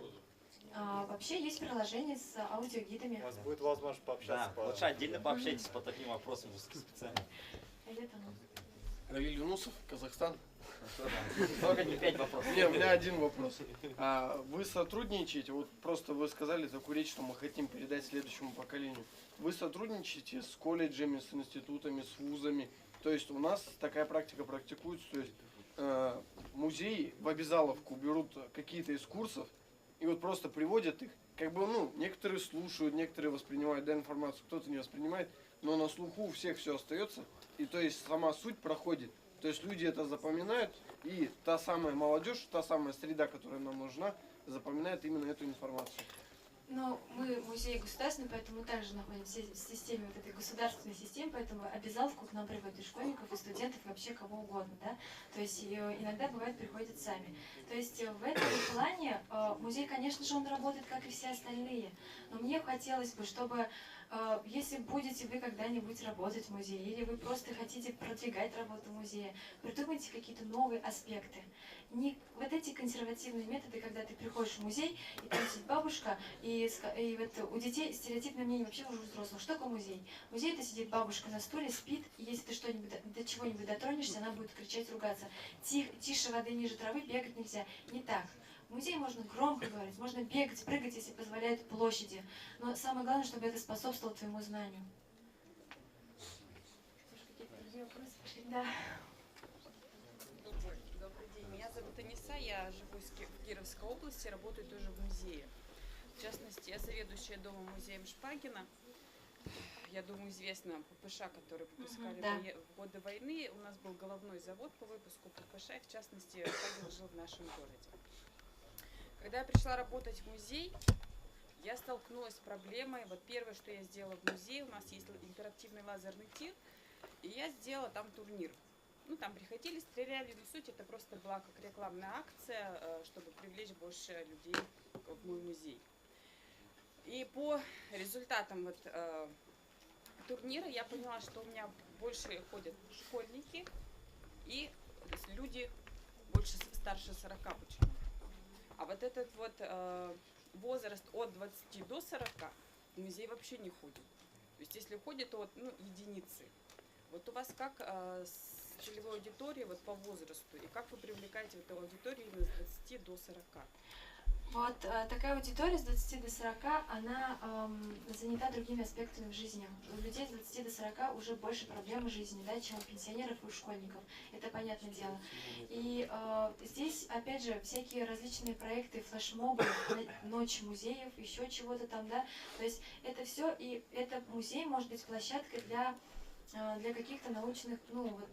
Вообще есть приложение с аудиогидами. У вас будет возможность пообщаться. Да, лучше отдельно пообщайтесь по таким вопросам специально. Равиль Юнусов, Казахстан. Только не 5 вопросов. Не, у меня один вопрос. Вы сотрудничаете, вот просто вы сказали такую речь, что мы хотим передать следующему поколению. Вы сотрудничаете с колледжами, с институтами, с вузами? То есть у нас такая практика практикуется, то есть музеи в обязаловку берут какие-то из курсов и вот просто приводят их. Как бы, ну, некоторые слушают, некоторые воспринимают, да, информацию, кто-то не воспринимает, но на слуху у всех все остается, и то есть сама суть проходит. То есть люди это запоминают, и та самая молодежь, та самая среда, которая нам нужна, запоминает именно эту информацию. Но мы музей государственный, поэтому также находимся в системе, вот этой государственной системе, поэтому обязаловку к нам приводят и школьников, и студентов, и вообще кого угодно, да. То есть иногда бывает приходят сами. То есть в этом плане музей, конечно же, он работает, как и все остальные, но мне хотелось бы, чтобы если будете вы когда-нибудь работать в музее, или вы просто хотите продвигать работу музея, придумайте какие-то новые аспекты. Не вот эти консервативные методы, когда ты приходишь в музей, и там сидит бабушка, и вот у детей стереотипное мнение вообще уже у взрослых. Что такое музей? Музей — это сидит бабушка на стуле, спит, и если ты что-нибудь, до чего-нибудь дотронешься, она будет кричать, ругаться. Тише воды, ниже травы, бегать нельзя. Не так. В музее можно громко говорить, можно бегать, прыгать, если позволяют площади. Но самое главное, чтобы это способствовало твоему знанию. Какие-то другие вопросы пошли? Да. Добрый день. Меня зовут Аниса, я живу в Кировской области, работаю тоже в музее. В частности, я заведующая домом-музеем Шпагина. Я думаю, известно ППШ, который выпускали в годы войны. У нас был головной завод по выпуску ППШ, и в частности, Шпагин жил в нашем городе. Когда я пришла работать в музей, я столкнулась с проблемой. Вот первое, что я сделала в музее, у нас есть интерактивный лазерный тир, и я сделала там турнир. Ну, там приходили, стреляли, но суть это просто была как рекламная акция, чтобы привлечь больше людей в мой музей. И по результатам вот, турнира я поняла, что у меня больше ходят школьники и люди больше старше 40 почему-то. А вот этот вот возраст от 20 до 40 в музей вообще не ходит. То есть если ходит, то вот, ну, единицы. Вот у вас как с целевой аудиторией вот, по возрасту, и как вы привлекаете эту аудиторию именно с 20 до 40? Вот такая аудитория с 20 до 40, она занята другими аспектами в жизни. У людей с 20 до 40 уже больше проблем в жизни, да, чем у пенсионеров и у школьников. Это понятное дело. И здесь, опять же, всякие различные проекты, флешмобы, ночь музеев, еще чего-то там, да. То есть это все, и это музей может быть площадкой для каких-то научных, ну, вот,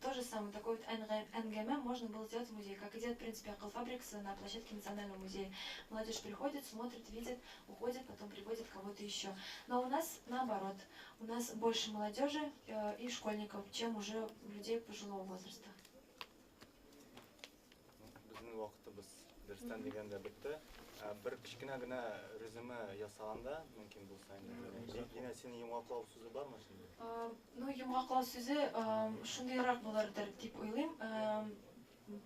то же самое, такой вот НГМ можно было сделать в музее, как и делает, в принципе, Акыл-Фабрикс на площадке Национального музея. Молодежь приходит, смотрит, видит, уходит, потом приводит кого-то еще. Но у нас наоборот, у нас больше молодежи и школьников, чем уже людей пожилого возраста. Безнең вакытыбыз дөрестән дигәндә бетте. Бер кечкенә генә резюме ясаганда мөмкин булса инде. Динә, синең йомгаклау сүзе бармы шунда? Ну, йомгаклау сүзе шундыйрак булырдыр дип уйлыйм.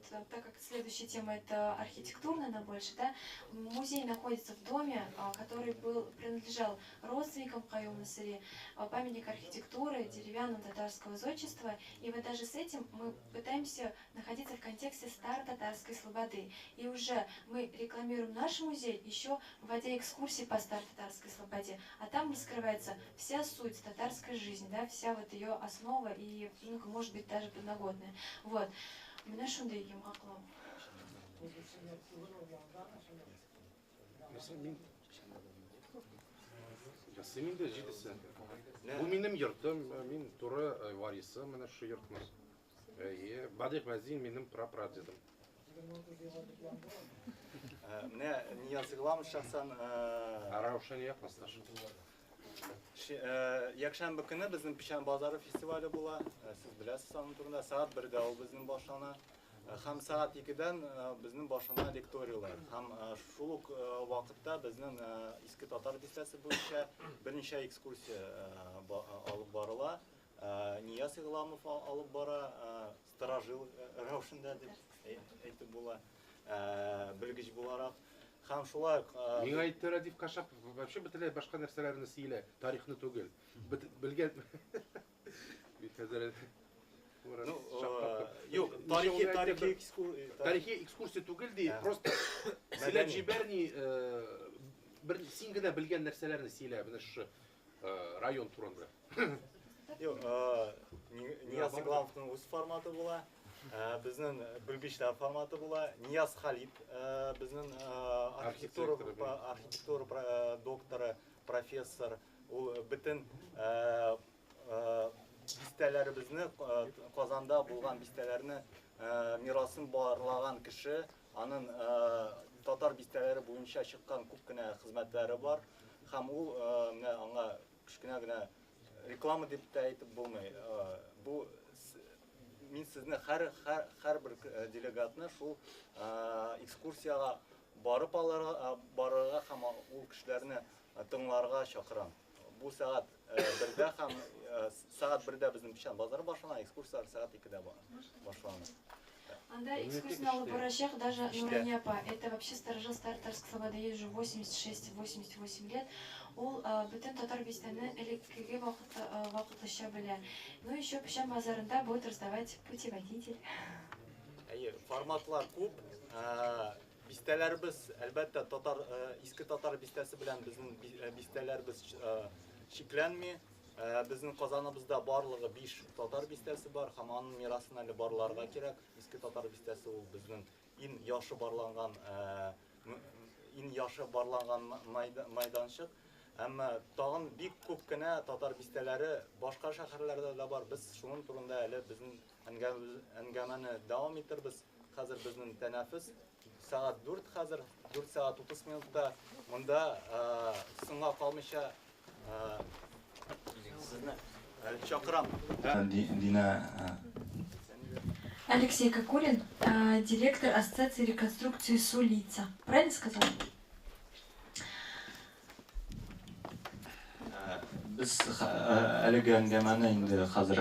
Так как следующая тема это архитектурная, она больше, да, музей находится в доме, который был, принадлежал родственникам Каюм Насыри, памятник архитектуры деревянного татарского зодчества, и вот даже с этим мы пытаемся находиться в контексте старо-татарской слободы. И уже мы рекламируем наш музей, еще вводя экскурсии по старо-татарской слободе, а там раскрывается вся суть татарской жизни, да, вся вот ее основа и, ну, может быть, даже подноготная. Вот. Менә шундый йомгаклау. Ясыйм инде җидесе. Бу минем йортым, мин туры варисы менә шушы йортның. Әйе, Бадыйх Вәзин минем прапрадедым. Менә Нияз Игламов шәхсән Раушания классташ. Якшәмбе көне безнең Печән базары фестивале була. Сез беләсез аның турында. Сәгать 1дә ул безнең башлана. Һәм сәгать 2дән безнең башлана лекториялар. Һәм шул ук вакытта безнең Иске Татар бистәсе буенча берничә экскурсия алып барыла. Нияз Игламов алып бара, старожил рәвешендә дип әйтеп була, белгеч буларак. Һәм шулай ук Миңа әйтте Рәдиф Кашапов, вообще бөтенләй башка нәрсәләрне сөйлә, тарихны түгел. Белгән бит хәзер. Ну, юк, тарихи экскурсия түгел ди, просто сөйләп җибәрми, бер син генә белгән нәрсәләрне сөйлә, менә шушы район турында. Юк, Нияз Игламовның үз форматы була. Безнең белгечләр форматы була. Нияз Халид, безнең архитектура докторы, профессор. Ул бөтен бистәләребезне, Казанда булган бистәләрне мирасын барлаган кеше. Аның татар бистәләре буенча чыккан күп кенә хезмәтләре бар. Һәм ул менә аңа кечкенә генә реклама дип тә әйтеп булмый. Бу мин сезне һәрбер делегатны шул экскурсиягә барып алырга, барырга һәм ул кешеләрне тыңларга чакырам. Бу сәгать 1дә һәм сәгать 1дә безнең Печән базары башлана, экскурсияләр сәгать 2дә башлана. Анда экскурсияне алып барачак даже Нурания апа. Это вообще старожил старой Татарской слободы, ей уже 86-88 лет. Ул бөтен татар бистәне элеккеге вакытлыча белә. Ну еще Печән базарында будет раздавать путеводитель. Әйе, форматлар күп. Бистәләребез, әлбәттә, татар, иске татар бистәсе белән безнең бистәләребез чикләнми. Безнең Казаныбызда барлыгы 5 татар бистәсе бар һәм аның мирасын әле барларга кирәк. Иске татар бистәсе ул безнең иң яхшы барланган, иң яхшы барланган майданчык. Әмма тагын бик күп кенә татар бистәләре башка шәһәрләрдә дә бар. Без шуның турында әле безнең әңгәмәне дәвам итербез. Хәзер безнең тәнәфес сәгать 4 хәзер, 4 сәгать 30 минутта монда соңга калмыйча сезне чакырам. Дина. Алексей Кокорин, директор Ассоциации реконструкции Сулица. Правильно сказала? Без әлеге әңгәмәне инде хәзер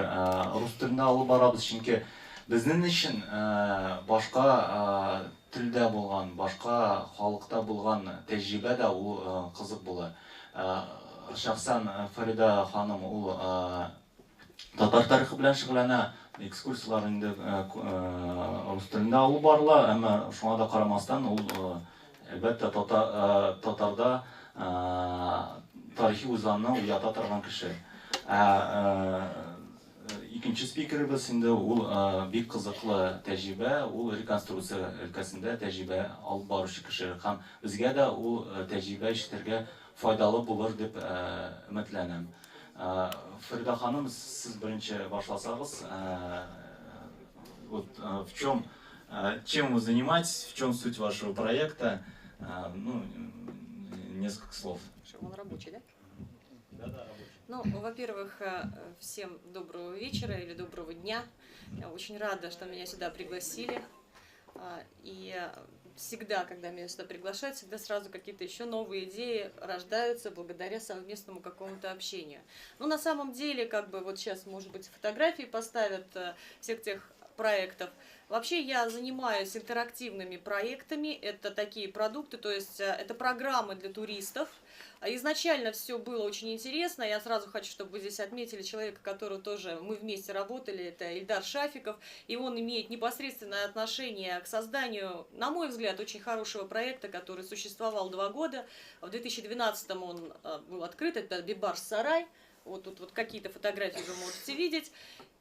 рус телендә алып барабыз, чөнки безнең өчен башка телдә булган, башка халыкта булган тәҗрибә дә ул кызык була. Шәхсән Фарида ханым ул татар тарихы белән шөгыльләнә, экскурсияләр инде рус телендә алып барыла, әмма шуңа да карамастан ул әлбәттә татарда тарихи үзаңны уята торган кеше. Икенче спикерыбыз инде ул бик кызыклы тәҗрибә, ул реконструкция өлкәсендә тәҗрибә алып баручы кеше һәм безгә дә ул тәҗрибә ишетергә файдалы булыр дип өметләнәм. Фарида ханым, сез беренче башласагыз, вот в чем, чем вы занимаетесь, в чем суть вашего проекта, ну, несколько слов. Он рабочий, да? Да, да, рабочий. Ну, во-первых, всем доброго вечера или доброго дня. Я очень рада, что меня сюда пригласили. И всегда, когда меня сюда приглашают, всегда сразу какие-то еще новые идеи рождаются благодаря совместному какому-то общению. Ну, на самом деле, как бы вот сейчас, может быть, фотографии поставят всех тех проектов. Вообще я занимаюсь интерактивными проектами, это такие продукты, то есть это программы для туристов. Изначально все было очень интересно, я сразу хочу, чтобы вы здесь отметили человека, которого тоже мы вместе работали, это Ильдар Шафиков, и он имеет непосредственное отношение к созданию, на мой взгляд, очень хорошего проекта, который существовал 2 года. В 2012 он был открыт, это Бибарс Сарай. Вот тут вот какие-то фотографии вы можете видеть.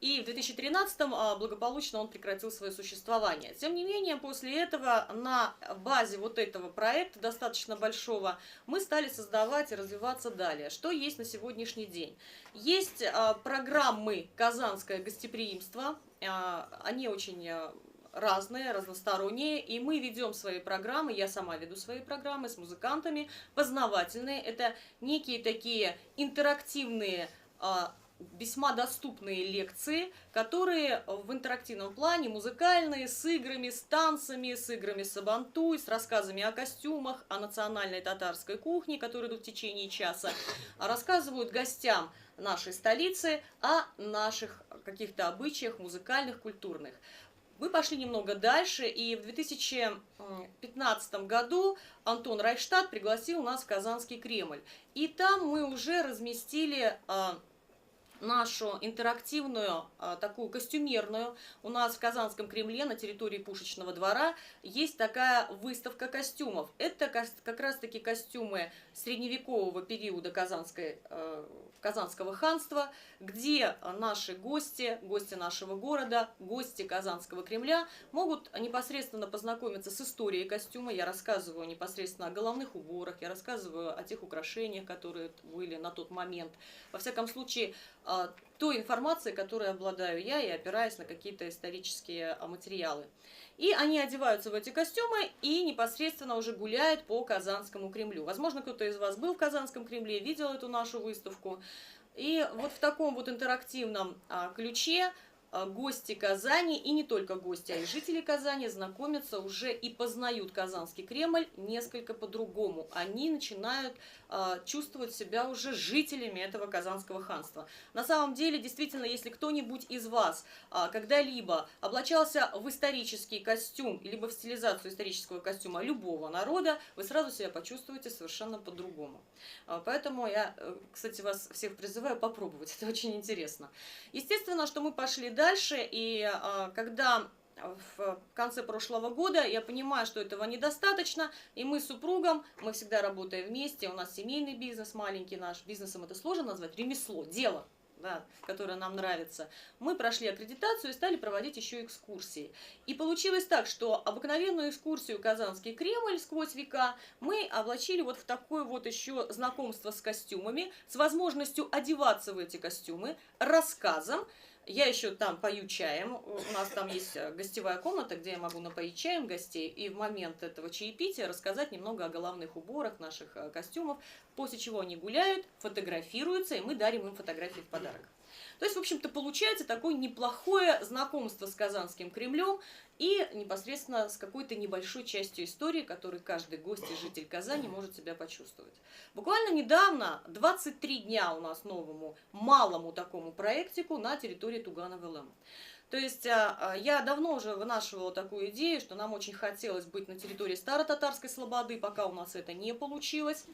И в 2013-м благополучно он прекратил свое существование. Тем не менее, после этого на базе вот этого проекта, достаточно большого, мы стали создавать и развиваться далее. Что есть на сегодняшний день? Есть программы «Казанское гостеприимство». Они очень разные, разносторонние, и мы ведем свои программы, я сама веду свои программы с музыкантами, познавательные, это некие такие интерактивные, весьма доступные лекции, которые в интерактивном плане музыкальные, с играми, с танцами, с играми сабантуй, с рассказами о костюмах, о национальной татарской кухне, которые идут в течение часа, рассказывают гостям нашей столицы о наших каких-то обычаях музыкальных, культурных. Мы пошли немного дальше, и в 2015 году Антон Райхштадт пригласил нас в Казанский Кремль. И там мы уже разместили нашу интерактивную, такую костюмерную. У нас в Казанском Кремле на территории Пушечного двора есть такая выставка костюмов. Это как раз-таки костюмы средневекового периода Казанского ханства, где наши гости, гости нашего города, гости Казанского Кремля могут непосредственно познакомиться с историей костюма. Я рассказываю непосредственно о головных уборах, я рассказываю о тех украшениях, которые были на тот момент. Во всяком случае, той информации, которой обладаю я, и опираясь на какие-то исторические материалы. И они одеваются в эти костюмы и непосредственно уже гуляют по Казанскому Кремлю. Возможно, кто-то из вас был в Казанском Кремле, видел эту нашу выставку. И вот в таком вот интерактивном ключе гости Казани, и не только гости, а и жители Казани знакомятся уже и познают Казанский Кремль несколько по-другому. Они начинают чувствовать себя уже жителями этого Казанского ханства. На самом деле, действительно, если кто-нибудь из вас когда-либо облачался в исторический костюм, либо в стилизацию исторического костюма любого народа, вы сразу себя почувствуете совершенно по-другому. Поэтому я, кстати, вас всех призываю попробовать, это очень интересно. Естественно, что мы пошли дальше, и когда в конце прошлого года я понимаю, что этого недостаточно, и мы с супругом, мы всегда работаем вместе, у нас семейный бизнес маленький наш, бизнесом это сложно назвать, ремесло, дело, да, которое нам нравится. Мы прошли аккредитацию и стали проводить еще экскурсии. И получилось так, что обыкновенную экскурсию «Казанский Кремль сквозь века» мы облачили вот в такое вот еще знакомство с костюмами, с возможностью одеваться в эти костюмы, рассказом. Я еще там пою чаем, у нас там есть гостевая комната, где я могу напоить чаем гостей, и в момент этого чаепития рассказать немного о головных уборах наших костюмов, после чего они гуляют, фотографируются, и мы дарим им фотографии в подарок. То есть, в общем-то, получается такое неплохое знакомство с Казанским Кремлем и непосредственно с какой-то небольшой частью истории, которую каждый гость и житель Казани может себя почувствовать. Буквально недавно, 23 дня у нас новому малому такому проектику на территории Туганов-ЛМ. То есть я давно уже вынашивала такую идею, что нам очень хотелось быть на территории Старо-Татарской Слободы, пока у нас это не получилось.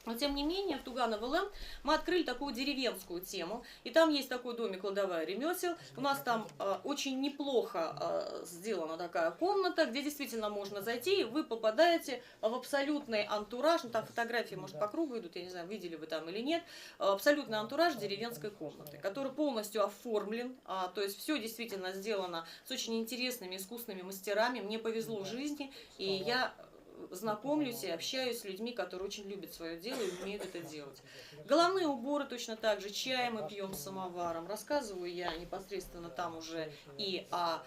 Но, тем не менее, в Туганово-ЛМ мы открыли такую деревенскую тему. И там есть такой домик «Кладовая ремесел». У нас там очень неплохо сделана такая комната, где действительно можно зайти, и вы попадаете в абсолютный антураж. Ну, там фотографии, может, по кругу идут, я не знаю, видели вы там или нет. Абсолютный антураж деревенской комнаты, который полностью оформлен. То есть все действительно сделано с очень интересными искусными мастерами. Мне повезло в жизни, и я знакомлюсь и общаюсь с людьми, которые очень любят свое дело и умеют это делать. Головные уборы точно так же, чай мы пьем с самоваром. Рассказываю я непосредственно там уже и о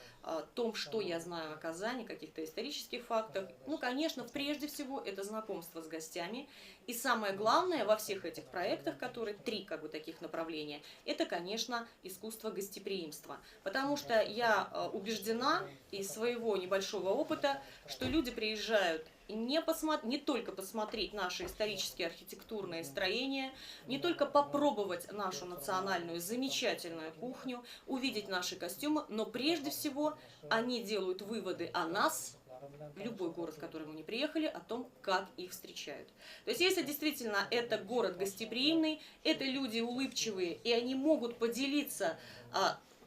том, что я знаю о Казани, каких-то исторических фактах. Ну, конечно, прежде всего, это знакомство с гостями. И самое главное во всех этих проектах, которые три как бы таких направления, это, конечно, искусство гостеприимства. Потому что я убеждена из своего небольшого опыта, что люди приезжают не только посмотреть наши исторические архитектурные строения, не только попробовать нашу национальную замечательную кухню, увидеть наши костюмы, но прежде всего они делают выводы о нас, в любой город, в который мы не приехали, о том, как их встречают. То есть, если действительно это город гостеприимный, это люди улыбчивые, и они могут поделиться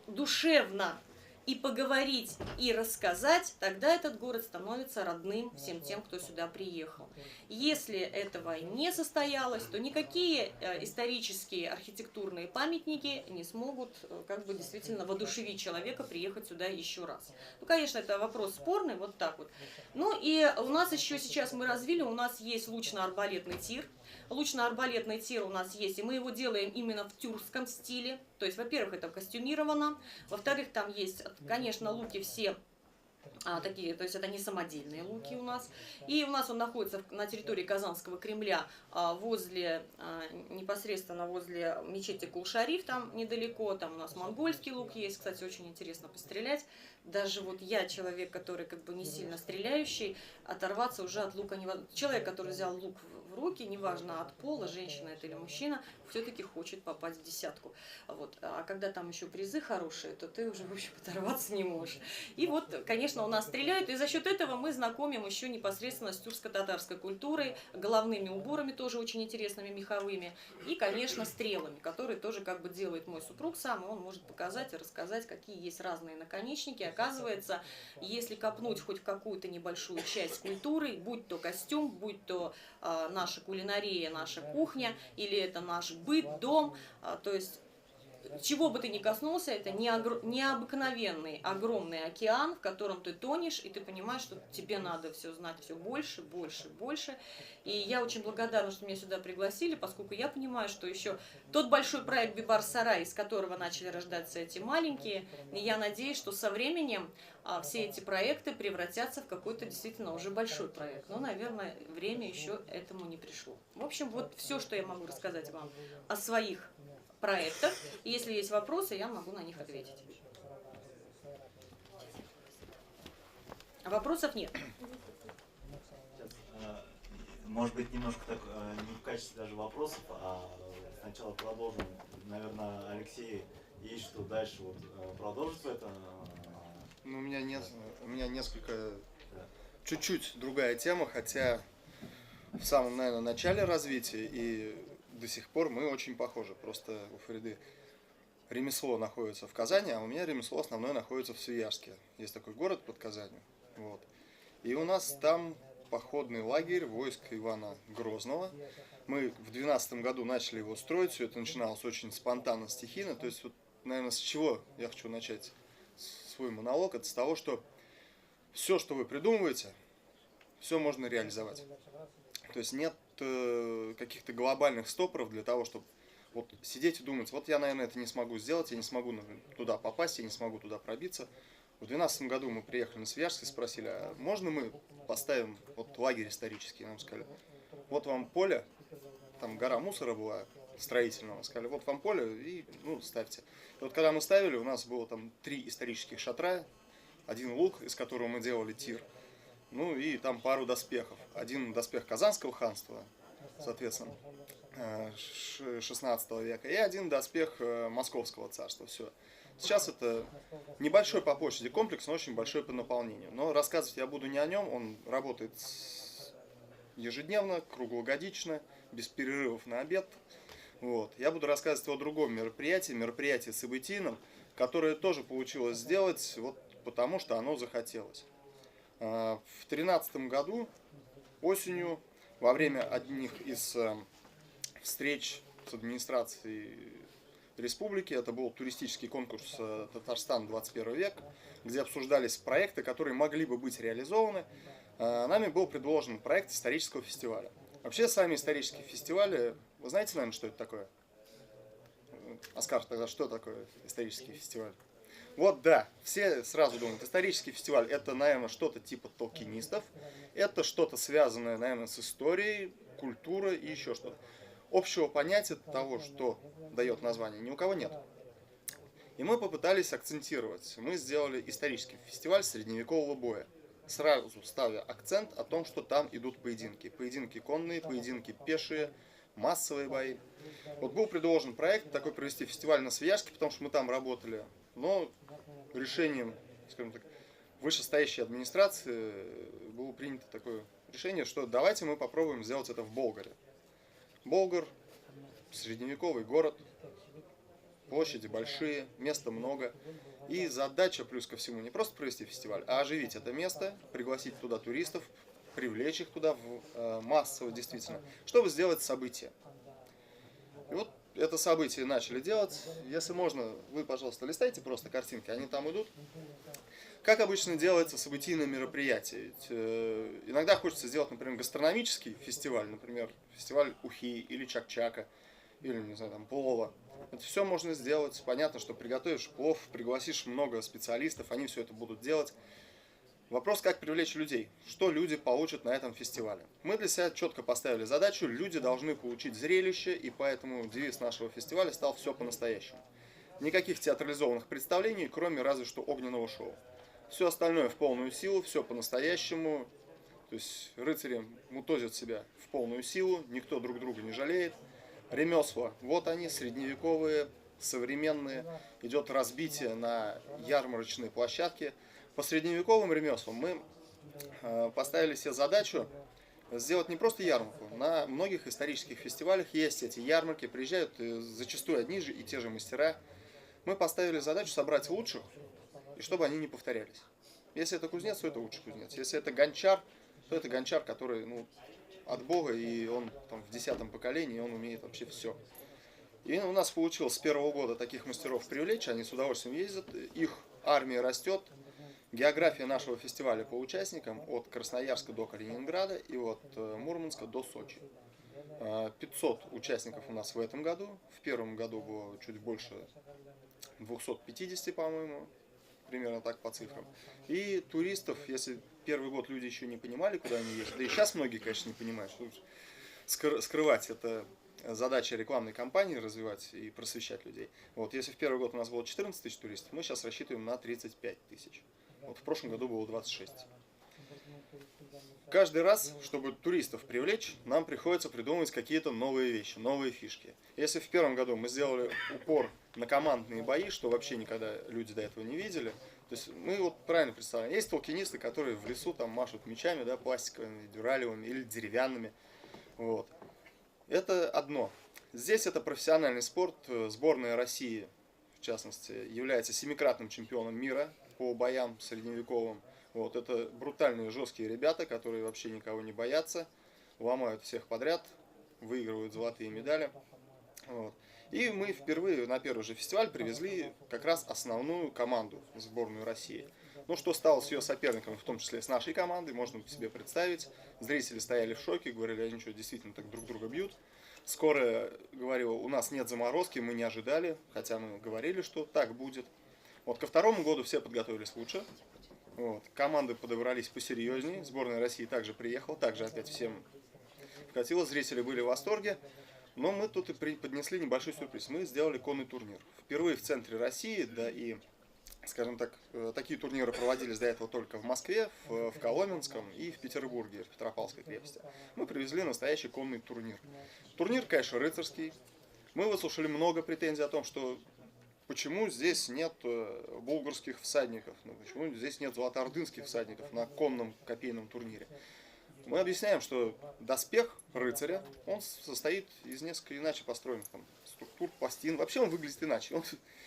душевно и поговорить, и рассказать, тогда этот город становится родным всем тем, кто сюда приехал. Если этого не состоялось, то никакие исторические архитектурные памятники не смогут как бы действительно воодушевить человека приехать сюда еще раз. Ну, конечно, это вопрос спорный, вот так вот. Ну и у нас еще сейчас мы развили, у нас есть лучно-арбалетный тир. Лучно-арбалетный тир у нас есть, и мы его делаем именно в тюркском стиле. То есть, во-первых, это костюмировано, во-вторых, там есть, конечно, луки все такие, то есть это не самодельные луки у нас. И у нас он находится на территории Казанского Кремля, возле, непосредственно возле мечети Кул-Шариф, там недалеко, там у нас монгольский лук есть, кстати, очень интересно пострелять. Даже вот я, человек, который как бы не сильно стреляющий, оторваться уже от лука невозможно. Человек, который взял лук в руки, неважно от пола, женщина это или мужчина, все-таки хочет попасть в десятку. Вот. А когда там еще призы хорошие, то ты уже, в общем, оторваться не можешь. И вот, конечно, у нас стреляют, и за счет этого мы знакомим еще непосредственно с тюркско-татарской культурой, головными уборами тоже очень интересными, меховыми, и, конечно, стрелами, которые тоже как бы делает мой супруг сам, и он может показать и рассказать, какие есть разные наконечники. Оказывается, если копнуть хоть в какую-то небольшую часть культуры, будь то костюм, будь то наша кулинария, наша кухня, или это наш быт, дом, то есть чего бы ты ни коснулся, это необыкновенный огромный океан, в котором ты тонешь, и ты понимаешь, что тебе надо все знать все больше, больше, больше. И я очень благодарна, что меня сюда пригласили, поскольку я понимаю, что еще тот большой проект Бибар-Сарай, из которого начали рождаться эти маленькие, и я надеюсь, что со временем все эти проекты превратятся в какой-то действительно уже большой проект. Но, наверное, время еще этому не пришло. В общем, вот все, что я могу рассказать вам о своих проектах. И если есть вопросы, я могу на них ответить. Вопросов нет. Может быть, немножко так, не в качестве даже вопросов, а сначала продолжим. Наверное, Алексей, есть что дальше вот, продолжить в этом? Ну, у меня несколько, чуть-чуть другая тема, хотя в самом, наверное, начале развития и до сих пор мы очень похожи. Просто у Фариды ремесло находится в Казани, а у меня ремесло основное находится в Свияжске. Есть такой город под Казанью. Вот. И у нас там походный лагерь войск Ивана Грозного. Мы в 2012 году начали его строить. Все это начиналось очень спонтанно, стихийно. То есть, вот, наверное, с чего я хочу начать свой монолог? Это с того, что все, что вы придумываете, все можно реализовать. То есть нет каких-то глобальных стопоров для того, чтобы вот сидеть и думать, вот я, наверное, это не смогу сделать, я не смогу туда попасть, я не смогу туда пробиться. В 2012 году мы приехали на Свияжск и спросили, а можно мы поставим вот лагерь исторический? Нам сказали, вот вам поле, там гора мусора была строительного, сказали, вот вам поле и ну, ставьте. И вот когда мы ставили, у нас было там 3 исторических шатра, один лук, из которого мы делали тир, ну и там пару доспехов. Один доспех Казанского ханства, соответственно, 16 века, и один доспех Московского царства. Все. Сейчас это небольшой по площади комплекс, но очень большой по наполнению. Но рассказывать я буду не о нем, он работает ежедневно, круглогодично, без перерывов на обед. Вот. Я буду рассказывать о другом мероприятии, мероприятии событийном, которое тоже получилось сделать, вот потому что оно захотелось. В 2013 году осенью, во время одних из встреч с администрацией республики, это был туристический конкурс «Татарстан 21 век», где обсуждались проекты, которые могли бы быть реализованы, нами был предложен проект исторического фестиваля. Вообще, сами исторические фестивали, вы знаете, наверное, что это такое? Оскар, тогда что такое исторический фестиваль? Вот да, все сразу думают, исторический фестиваль это, наверное, что-то типа толкинистов, это что-то связанное, наверное, с историей, культурой и еще что-то. Общего понятия того, что дает название, ни у кого нет. И мы попытались акцентировать. Мы сделали исторический фестиваль средневекового боя, сразу ставя акцент о том, что там идут поединки. Поединки конные, поединки пешие, массовые бои. Вот был предложен проект такой провести фестиваль на Свияжске, потому что мы там работали. Но решением, скажем так, вышестоящей администрации было принято такое решение, что давайте мы попробуем сделать это в Болгаре. Болгар, средневековый город, площади большие, места много. И задача, плюс ко всему, не просто провести фестиваль, а оживить это место, пригласить туда туристов, привлечь их туда массово действительно, чтобы сделать событие. И вот это событие начали делать. Если можно, вы, пожалуйста, листайте просто картинки, они там идут. Как обычно делается событийное мероприятие? Ведь, иногда хочется сделать, например, гастрономический фестиваль, например, фестиваль ухи или чак-чака, или, не знаю, там, плова. Это все можно сделать. Понятно, что приготовишь плов, пригласишь много специалистов, они все это будут делать. Вопрос, как привлечь людей, что люди получат на этом фестивале. Мы для себя четко поставили задачу, люди должны получить зрелище, и поэтому девиз нашего фестиваля стал «Все по-настоящему». Никаких театрализованных представлений, кроме разве что огненного шоу. Все остальное в полную силу, все по-настоящему. То есть рыцари мутозят себя в полную силу, никто друг друга не жалеет. Ремесла, вот они, средневековые, современные. Идет разбитие на ярмарочные площадки. По средневековым ремеслам мы поставили себе задачу сделать не просто ярмарку. На многих исторических фестивалях есть эти ярмарки, приезжают зачастую одни же и те же мастера. Мы поставили задачу собрать лучших, и чтобы они не повторялись. Если это кузнец, то это лучший кузнец. Если это гончар, то это гончар, который, ну, от Бога, и он там в 10-м поколении, он умеет вообще все. И у нас получилось с первого года таких мастеров привлечь, они с удовольствием ездят, их армия растет. География нашего фестиваля по участникам от Красноярска до Калининграда и от Мурманска до Сочи. 500 участников у нас в этом году. В первом году было чуть больше 250, по-моему, примерно так по цифрам. И туристов, если первый год люди еще не понимали, куда они ездят, да и сейчас многие, конечно, не понимают, что скрывать это задача рекламной кампании, развивать и просвещать людей. Вот, если в первый год у нас было 14 тысяч туристов, мы сейчас рассчитываем на 35 тысяч. Вот в прошлом году было 26. Каждый раз, чтобы туристов привлечь, нам приходится придумывать какие-то новые вещи, новые фишки. Если в первом году мы сделали упор на командные бои, что вообще никогда люди до этого не видели, то есть мы вот правильно представляем, есть толкинисты, которые в лесу там машут мечами, да, пластиковыми, дюралевыми или деревянными. Вот. Это одно. Здесь это профессиональный спорт. Сборная России, в частности, является 7-кратным чемпионом мира по боям средневековым. Вот, это брутальные, жесткие ребята, которые вообще никого не боятся, ломают всех подряд, выигрывают золотые медали. Вот. И мы впервые на первый же фестиваль привезли как раз основную команду, сборную России. Ну, что стало с ее соперником, в том числе с нашей командой, можно себе представить. Зрители стояли в шоке, говорили, они что, действительно так друг друга бьют. Скорая говорила, у нас нет заморозки, мы не ожидали, хотя мы говорили, что так будет. Вот ко второму году все подготовились лучше. Вот. Команды подобрались посерьезнее, сборная России также приехала, также опять всем вкатила, зрители были в восторге. Но мы тут и преподнесли небольшой сюрприз. Мы сделали конный турнир. Впервые в центре России, да и, скажем так, такие турниры проводились до этого только в Москве, в Коломенском и в Петербурге, в Петропавловской крепости. Мы привезли настоящий конный турнир. Турнир, конечно, рыцарский. Мы выслушали много претензий о том, что почему здесь нет булгарских всадников, ну, почему здесь нет золотоордынских всадников на конном копейном турнире. Мы объясняем, что доспех рыцаря, он состоит из несколько иначе построенных там структур, пластин. Вообще он выглядит иначе. Он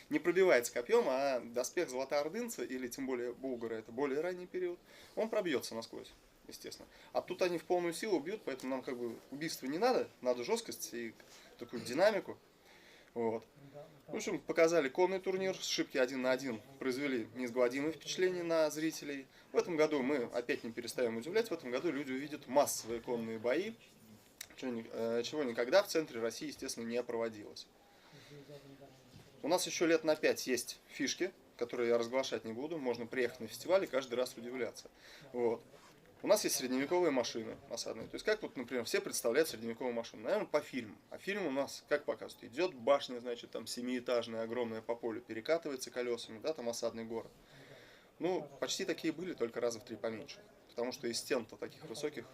не пробивается копьем, а доспех золотоордынца, или тем более булгара, это более ранний период, он пробьется насквозь, естественно. А тут они в полную силу бьют, поэтому нам как бы убийства не надо, надо жесткость и такую динамику. Вот. В общем, показали конный турнир, сшибки 1 на 1 произвели неизгладимое впечатление на зрителей. В этом году мы опять не перестаем удивлять, в этом году люди увидят массовые конные бои, чего никогда в центре России, естественно, не проводилось. У нас еще лет на 5 есть фишки, которые я разглашать не буду, можно приехать на фестиваль и каждый раз удивляться. Вот. У нас есть средневековые машины осадные. То есть, как вот, например, все представляют средневековую машину? Наверное, по фильму. А фильм у нас, как показывают, идет башня, значит, там семиэтажная, огромная по полю, перекатывается колесами, да, там осадный город. Ну, почти такие были, только раза в 3 поменьше. Потому что из стен-то таких высоких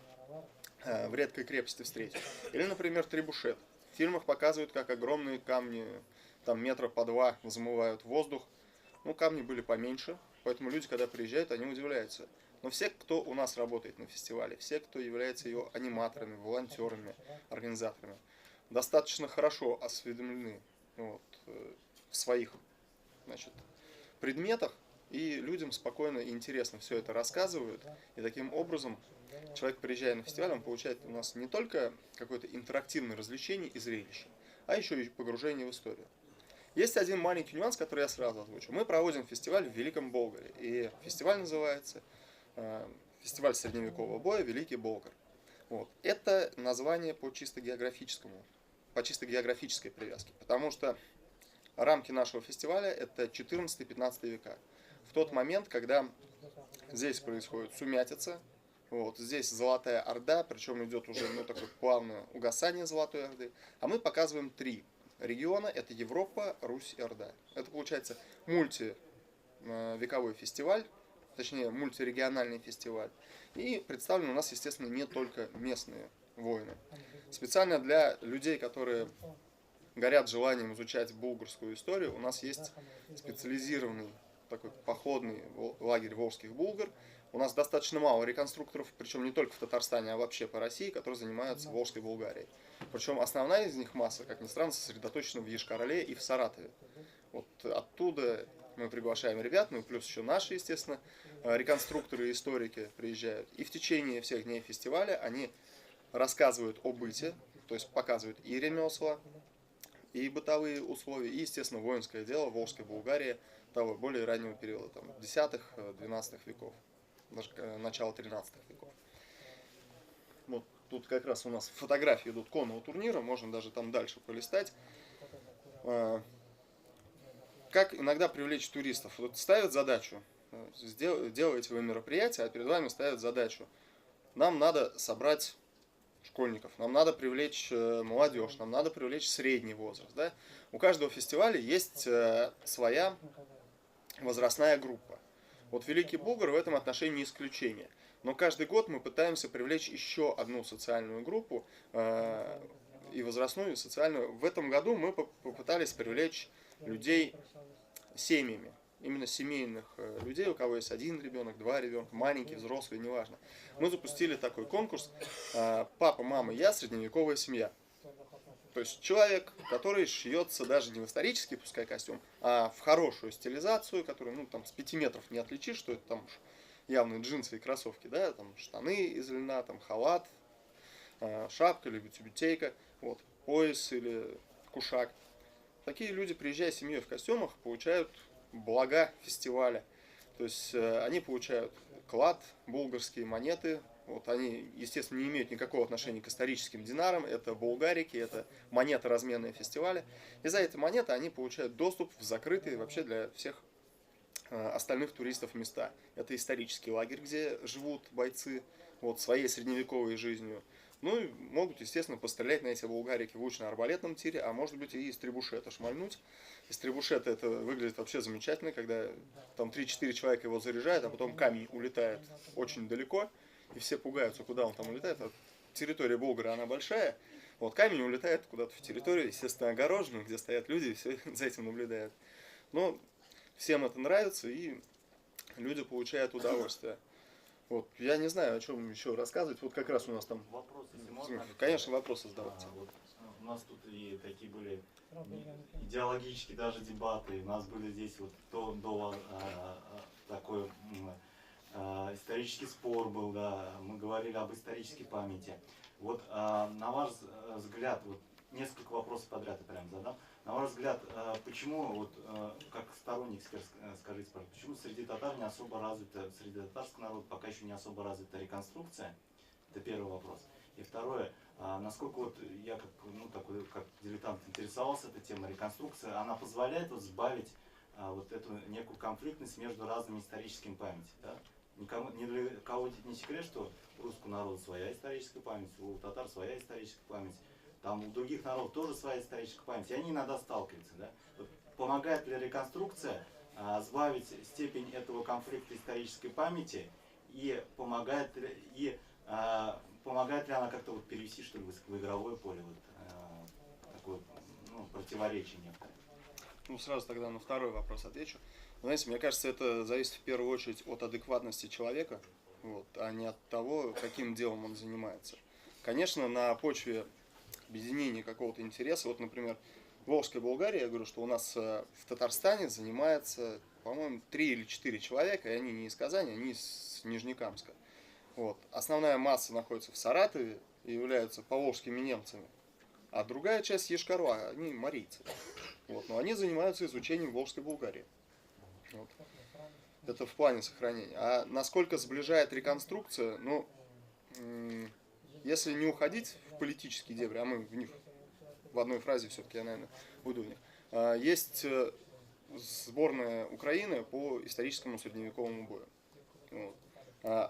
в редкой крепости встретишь. Или, например, требушет. В фильмах показывают, как огромные камни, там метра по 2 взмывают воздух. Ну, камни были поменьше, поэтому люди, когда приезжают, они удивляются. Но все, кто у нас работает на фестивале, все, кто является его аниматорами, волонтерами, организаторами, достаточно хорошо осведомлены, вот, в своих, значит, предметах, и людям спокойно и интересно все это рассказывают. И таким образом человек, приезжая на фестиваль, он получает у нас не только какое-то интерактивное развлечение и зрелище, а еще и погружение в историю. Есть один маленький нюанс, который я сразу озвучу. Мы проводим фестиваль в Великом Болгаре, и фестиваль называется Фестиваль средневекового боя «Великий Болгар». Вот. Это название по чисто географическому, по чисто географической привязке, потому что рамки нашего фестиваля это 14-15 века. В тот момент, когда здесь происходит сумятица, вот, здесь Золотая Орда, причем идет уже, ну, такое плавное угасание Золотой Орды, а мы показываем 3 региона, это Европа, Русь и Орда. Это получается мультивековой фестиваль, точнее, мультирегиональный фестиваль. И представлены у нас, естественно, не только местные воины. Специально для людей, которые горят желанием изучать булгарскую историю, у нас есть специализированный такой походный лагерь волжских булгар. У нас достаточно мало реконструкторов, причем не только в Татарстане, а вообще по России, которые занимаются Волжской Булгарией. Причем основная из них масса, как ни странно, сосредоточена в Йошкар-Оле и в Саратове. Вот оттуда мы приглашаем ребят, ну и плюс еще наши, естественно, реконструкторы и историки приезжают. И в течение всех дней фестиваля они рассказывают о быте, то есть показывают и ремесла, и бытовые условия, и, естественно, воинское дело Волжской Булгарии того более раннего периода, там, 10-12 веков, даже начала 13 веков. Вот тут как раз у нас фотографии идут конного турнира, можно даже там дальше полистать. Как иногда привлечь туристов? Вот ставят задачу, делаете вы мероприятие, а перед вами ставят задачу. Нам надо собрать школьников, нам надо привлечь молодежь, нам надо привлечь средний возраст. Да? У каждого фестиваля есть своя возрастная группа. Вот Великий Булгар в этом отношении не исключение. Но каждый год мы пытаемся привлечь еще одну социальную группу, и возрастную, и социальную. В этом году мы попытались привлечь людей семьями. Именно семейных людей, у кого есть один ребенок, два ребенка, маленький, взрослый, неважно. Мы запустили такой конкурс «Папа, мама, я, средневековая семья». То есть человек, который шьется даже не в исторический, пускай, костюм, а в хорошую стилизацию, которую, ну, там, с 5 метров не отличишь, что это там уж явные джинсы и кроссовки, да, там штаны из льна, там халат, шапка или тюбетейка, вот, пояс или кушак. Такие люди, приезжая с семьей в костюмах, получают блага фестиваля. То есть они получают клад, булгарские монеты. Вот они, естественно, не имеют никакого отношения к историческим динарам. Это булгарики, это монеты разменные фестиваля. И за эти монеты они получают доступ в закрытые вообще для всех остальных туристов места. Это исторический лагерь, где живут бойцы вот, своей средневековой жизнью. Ну и могут, естественно, пострелять на эти булгарики в лучно-арбалетном тире, а может быть и из требушета шмальнуть. Из требушета это выглядит вообще замечательно, когда там 3-4 человека его заряжают, а потом камень улетает очень далеко, и все пугаются, куда он там улетает. А территория Булгара, она большая, вот камень улетает куда-то в территорию, естественно, огороженную, где стоят люди и все за этим наблюдают. Но всем это нравится, и люди получают удовольствие. Вот, я не знаю, о чем еще рассказывать. Вот как раз у нас там... Вопросы, если можно. Конечно, вопросы задавайте. Вот у нас тут и такие были идеологические даже дебаты. У нас были здесь вот такой исторический спор был, да. Мы говорили об исторической памяти. Вот на ваш взгляд, вот несколько вопросов подряд я прям задам. На ваш взгляд, почему, вот, как сторонник, скажите, пожалуйста, почему среди татар не особо развита, среди татарского народа пока еще не особо развита реконструкция? Это первый вопрос. И второе, насколько вот я как, ну, такой, как дилетант интересовался этой темой реконструкции, она позволяет вот сбавить вот эту некую конфликтность между разными историческими памятями, да? Никому, ни для кого не секрет, что у русского народа своя историческая память, у татар своя историческая память. Там у других народов тоже своя историческая память, и они иногда сталкиваются. Да? Вот помогает ли реконструкция сбавить степень этого конфликта исторической памяти, и помогает ли она как-то вот перевести, что ли, в игровое поле вот, такое, ну, противоречие некоторое? Ну, сразу тогда на второй вопрос отвечу. Знаете, мне кажется, это зависит в первую очередь от адекватности человека, вот, а не от того, каким делом он занимается. Конечно, на почве объединение какого-то интереса. Вот, например, Волжская Булгария, я говорю, что у нас в Татарстане занимается, по-моему, 3 или 4 человека, и они не из Казани, они из Нижнекамска. Вот. Основная масса находится в Саратове и являются поволжскими немцами, а другая часть Йошкар-Ола, они марийцы. Вот. Но они занимаются изучением Волжской Булгарии. Вот. Это в плане сохранения. А насколько сближает реконструкция, ну, если не уходить в политические дебри, а мы в них в одной фразе все-таки, я, наверное, уйду в них, есть сборная Украины по историческому средневековому бою. Вот.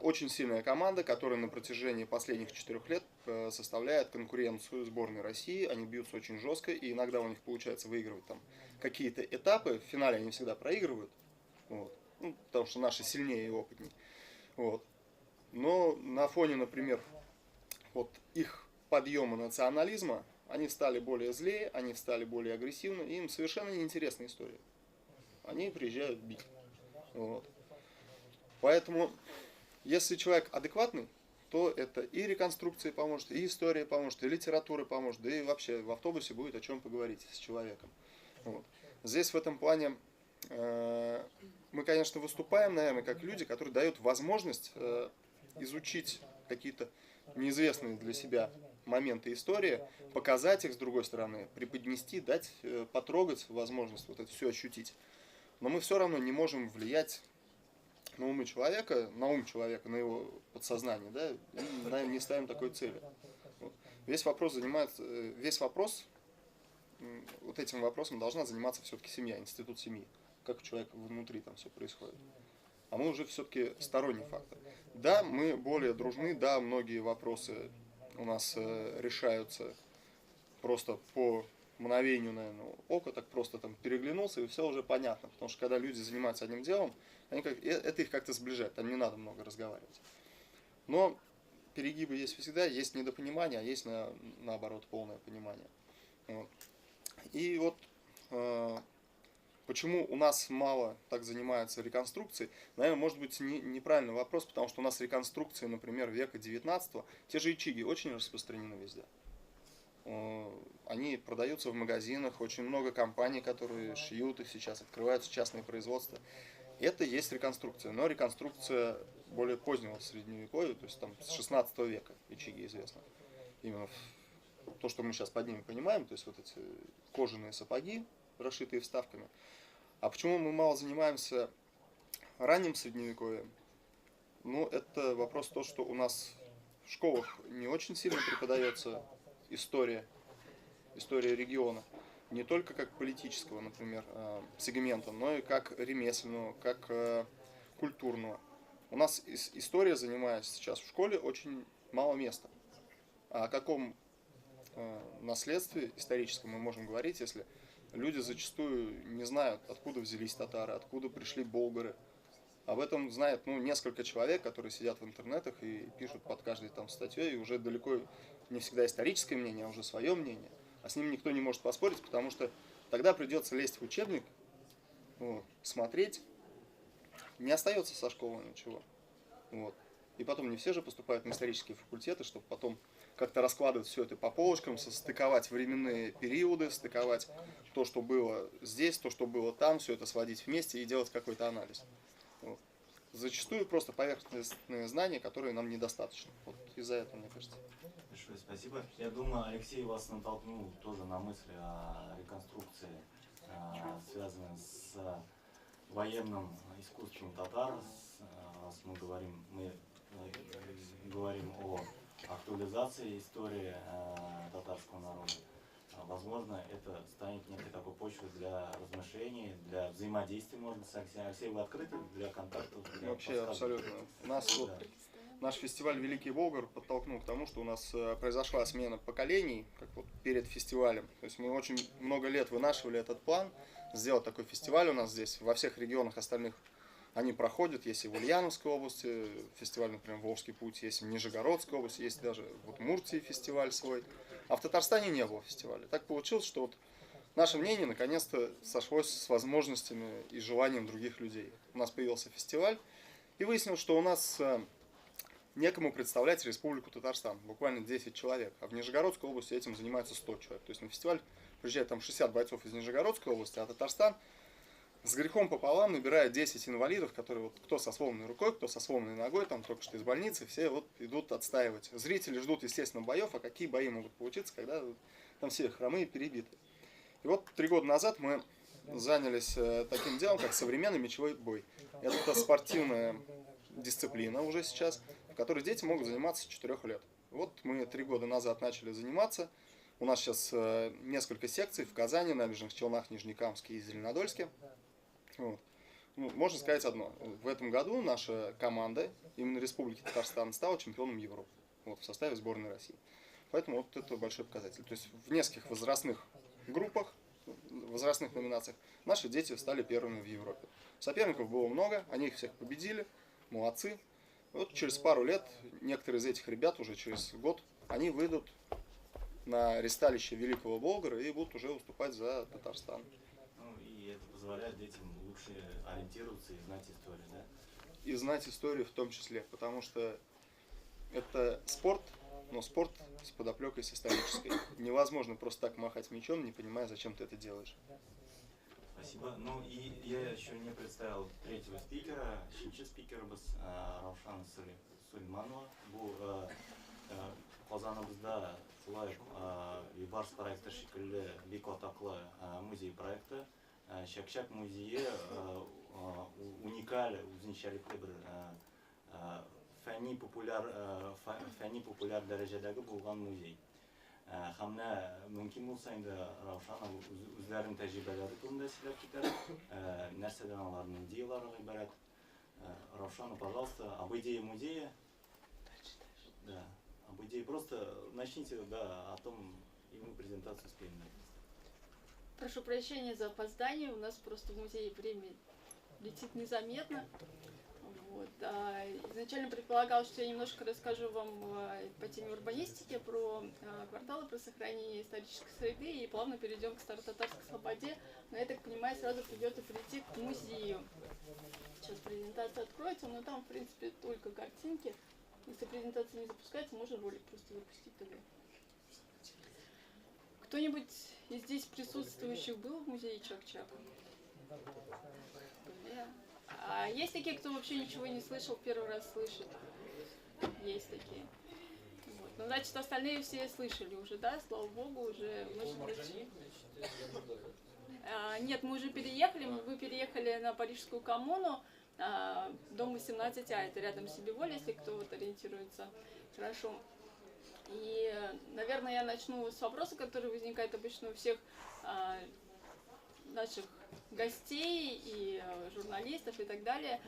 Очень сильная команда, которая на протяжении последних 4 лет составляет конкуренцию сборной России. Они бьются очень жестко, и иногда у них получается выигрывать там какие-то этапы. В финале они всегда проигрывают, вот. Ну, потому что наши сильнее и опытнее. Вот. Но на фоне, например, вот их подъема национализма, они стали более злее, они стали более агрессивны, им совершенно неинтересна история. Они приезжают бить. Вот. Поэтому, если человек адекватный, то это и реконструкция поможет, и история поможет, и литература поможет, да и вообще в автобусе будет о чем поговорить с человеком. Вот. Здесь в этом плане мы, конечно, выступаем, наверное, как люди, которые дают возможность изучить какие-то неизвестные для себя моменты истории, показать их с другой стороны, преподнести, дать потрогать возможность вот это все ощутить. Но мы все равно не можем влиять на умы человека, на ум человека, на его подсознание, да, и, наверное, не ставим такой цели. Вот. Весь вопрос занимается, весь вопрос, вот этим вопросом должна заниматься все-таки семья, институт семьи, как у человека внутри там все происходит. А мы уже все-таки сторонний фактор. Да, мы более дружны, да, многие вопросы у нас решаются просто по мгновению, наверное, ока, так просто там переглянулся, и все уже понятно. Потому что когда люди занимаются одним делом, они как, это их как-то сближает, там не надо много разговаривать. Но перегибы есть всегда, есть недопонимание, а есть, наоборот, полное понимание. Вот. И вот почему у нас мало так занимаются реконструкцией, наверное, может быть неправильный вопрос, потому что у нас реконструкции, например, века 19-го, те же ичиги очень распространены везде. Они продаются в магазинах, очень много компаний, которые шьют их сейчас, открываются частные производства. Это есть реконструкция, но реконструкция более позднего средневековья, то есть там с 16 века ичиги известно. Именно то, что мы сейчас под ними понимаем, то есть вот эти кожаные сапоги, расшитые вставками. А почему мы мало занимаемся ранним средневековьем? Ну, это вопрос то, что у нас в школах не очень сильно преподается история региона. Не только как политического, например, сегмента, но и как ремесленного, как культурного. У нас история занимает сейчас в школе очень мало места. А о каком наследстве историческом мы можем говорить, если люди зачастую не знают, откуда взялись татары, откуда пришли болгары. Об этом знает, ну, несколько человек, которые сидят в интернетах и пишут под каждой там статьей, и уже далеко не всегда историческое мнение, а уже свое мнение. А с ним никто не может поспорить, потому что тогда придется лезть в учебник, вот, смотреть. Не остается со школы ничего. Вот. И потом не все же поступают на исторические факультеты, чтобы потом как-то раскладывать все это по полочкам, состыковать временные периоды, стыковать то, что было здесь, то, что было там, все это сводить вместе и делать какой-то анализ. Вот. Зачастую просто поверхностные знания, которые нам недостаточно. Вот из-за этого, мне кажется. Большое спасибо. Я думаю, Алексей вас натолкнул тоже на мысли о реконструкции, связанной с военным искусством татар. Раз мы говорим о актуализации истории татарского народа. Возможно, это станет некой такой почвой для размышлений, для взаимодействия, можно с Алексеем. Алексей, вы открыты для контактов? Для Вообще, абсолютно. У нас вот наш фестиваль «Великий Болгар» подтолкнул к тому, что у нас произошла смена поколений, как вот перед фестивалем. То есть мы очень много лет вынашивали этот план, сделать такой фестиваль у нас здесь, во всех регионах остальных они проходят. Есть и в Ульяновской области фестиваль, например, «Волжский путь», есть в Нижегородской области, есть даже в Удмуртии фестиваль свой. А в Татарстане не было фестиваля. Так получилось, что вот наше мнение наконец-то сошлось с возможностями и желанием других людей. У нас появился фестиваль, и выяснилось, что у нас некому представлять Республику Татарстан. Буквально 10 человек. А в Нижегородской области этим занимаются 100 человек. То есть на фестиваль приезжает там 60 бойцов из Нижегородской области, а Татарстан с грехом пополам набирает 10 инвалидов, которые вот кто со сломанной рукой, кто со сломанной ногой, там только что из больницы, все вот идут отстаивать. Зрители ждут, естественно, боев, а какие бои могут получиться, когда там все хромые перебиты. И вот 3 года назад мы занялись таким делом, как современный мечевой бой. Это спортивная дисциплина уже сейчас, в которой дети могут заниматься с 4 лет. Вот мы 3 года назад начали заниматься. У нас сейчас несколько секций в Казани, Набережных Челнах, Нижнекамске и Зеленодольске. Вот. Ну, можно сказать одно. В этом году наша команда, именно Республики Татарстан, стала чемпионом Европы, вот, в составе сборной России. Поэтому вот это большой показатель. То есть в нескольких возрастных группах, возрастных номинациях наши дети стали первыми в Европе. Соперников было много, они их всех победили, молодцы. Вот через пару лет некоторые из этих ребят, уже через год, они выйдут на ристалище Великого Болгара и будут уже выступать за Татарстан. Ну и это позволяет детям лучше ориентироваться и знать историю, да? И знать историю в том числе, потому что это спорт, но спорт с подоплекой с исторической. Невозможно просто так махать мечом, не понимая, зачем ты это делаешь. Спасибо. Ну и я еще не представил третьего спикера, өченче спикерыбыз Раушан Сулейманова. Бу Казан Казаныбызда шулай ук Юлбарыс проекты шикелле бик атаклы музей проекты. Чәк-чәк музее уникаль, үзенчәлекле бер фәнни популяр дәрәҗәдәге булган музей. Һәм менә мөмкин булса инде Раушана үзләренең тәҗрибәләре турында сөйләп китәр, нәрсәдән аларның идеялары гыйбарәт. Раушана, пожалуйста, об идее музея. Да, об идее. Просто начните, да, о том, и мы презентацию успеем дать. Прошу прощения за опоздание, у нас просто в музее время летит незаметно. Вот. Изначально предполагалось, что я немножко расскажу вам по теме урбанистики, про кварталы, про сохранение исторической среды и плавно перейдем к Старотатарской слободе. Но я так понимаю, сразу придется прийти к музею. Сейчас презентация откроется, но там, в принципе, только картинки. Если презентация не запускается, можно ролик просто запустить тогда. Кто-нибудь из здесь присутствующих был в музее Чак-Чак? А есть такие, кто вообще ничего не слышал, первый раз слышит? Есть такие. Вот. Ну, значит, остальные все слышали уже, да? Слава богу, уже. Может быть. Нет, мы уже переехали, мы переехали на Парижскую коммуну, дом 18А, это рядом с Себеволей, если кто вот ориентируется. Хорошо. И, наверное, я начну с вопроса, который возникает обычно у всех наших гостей и журналистов и так далее.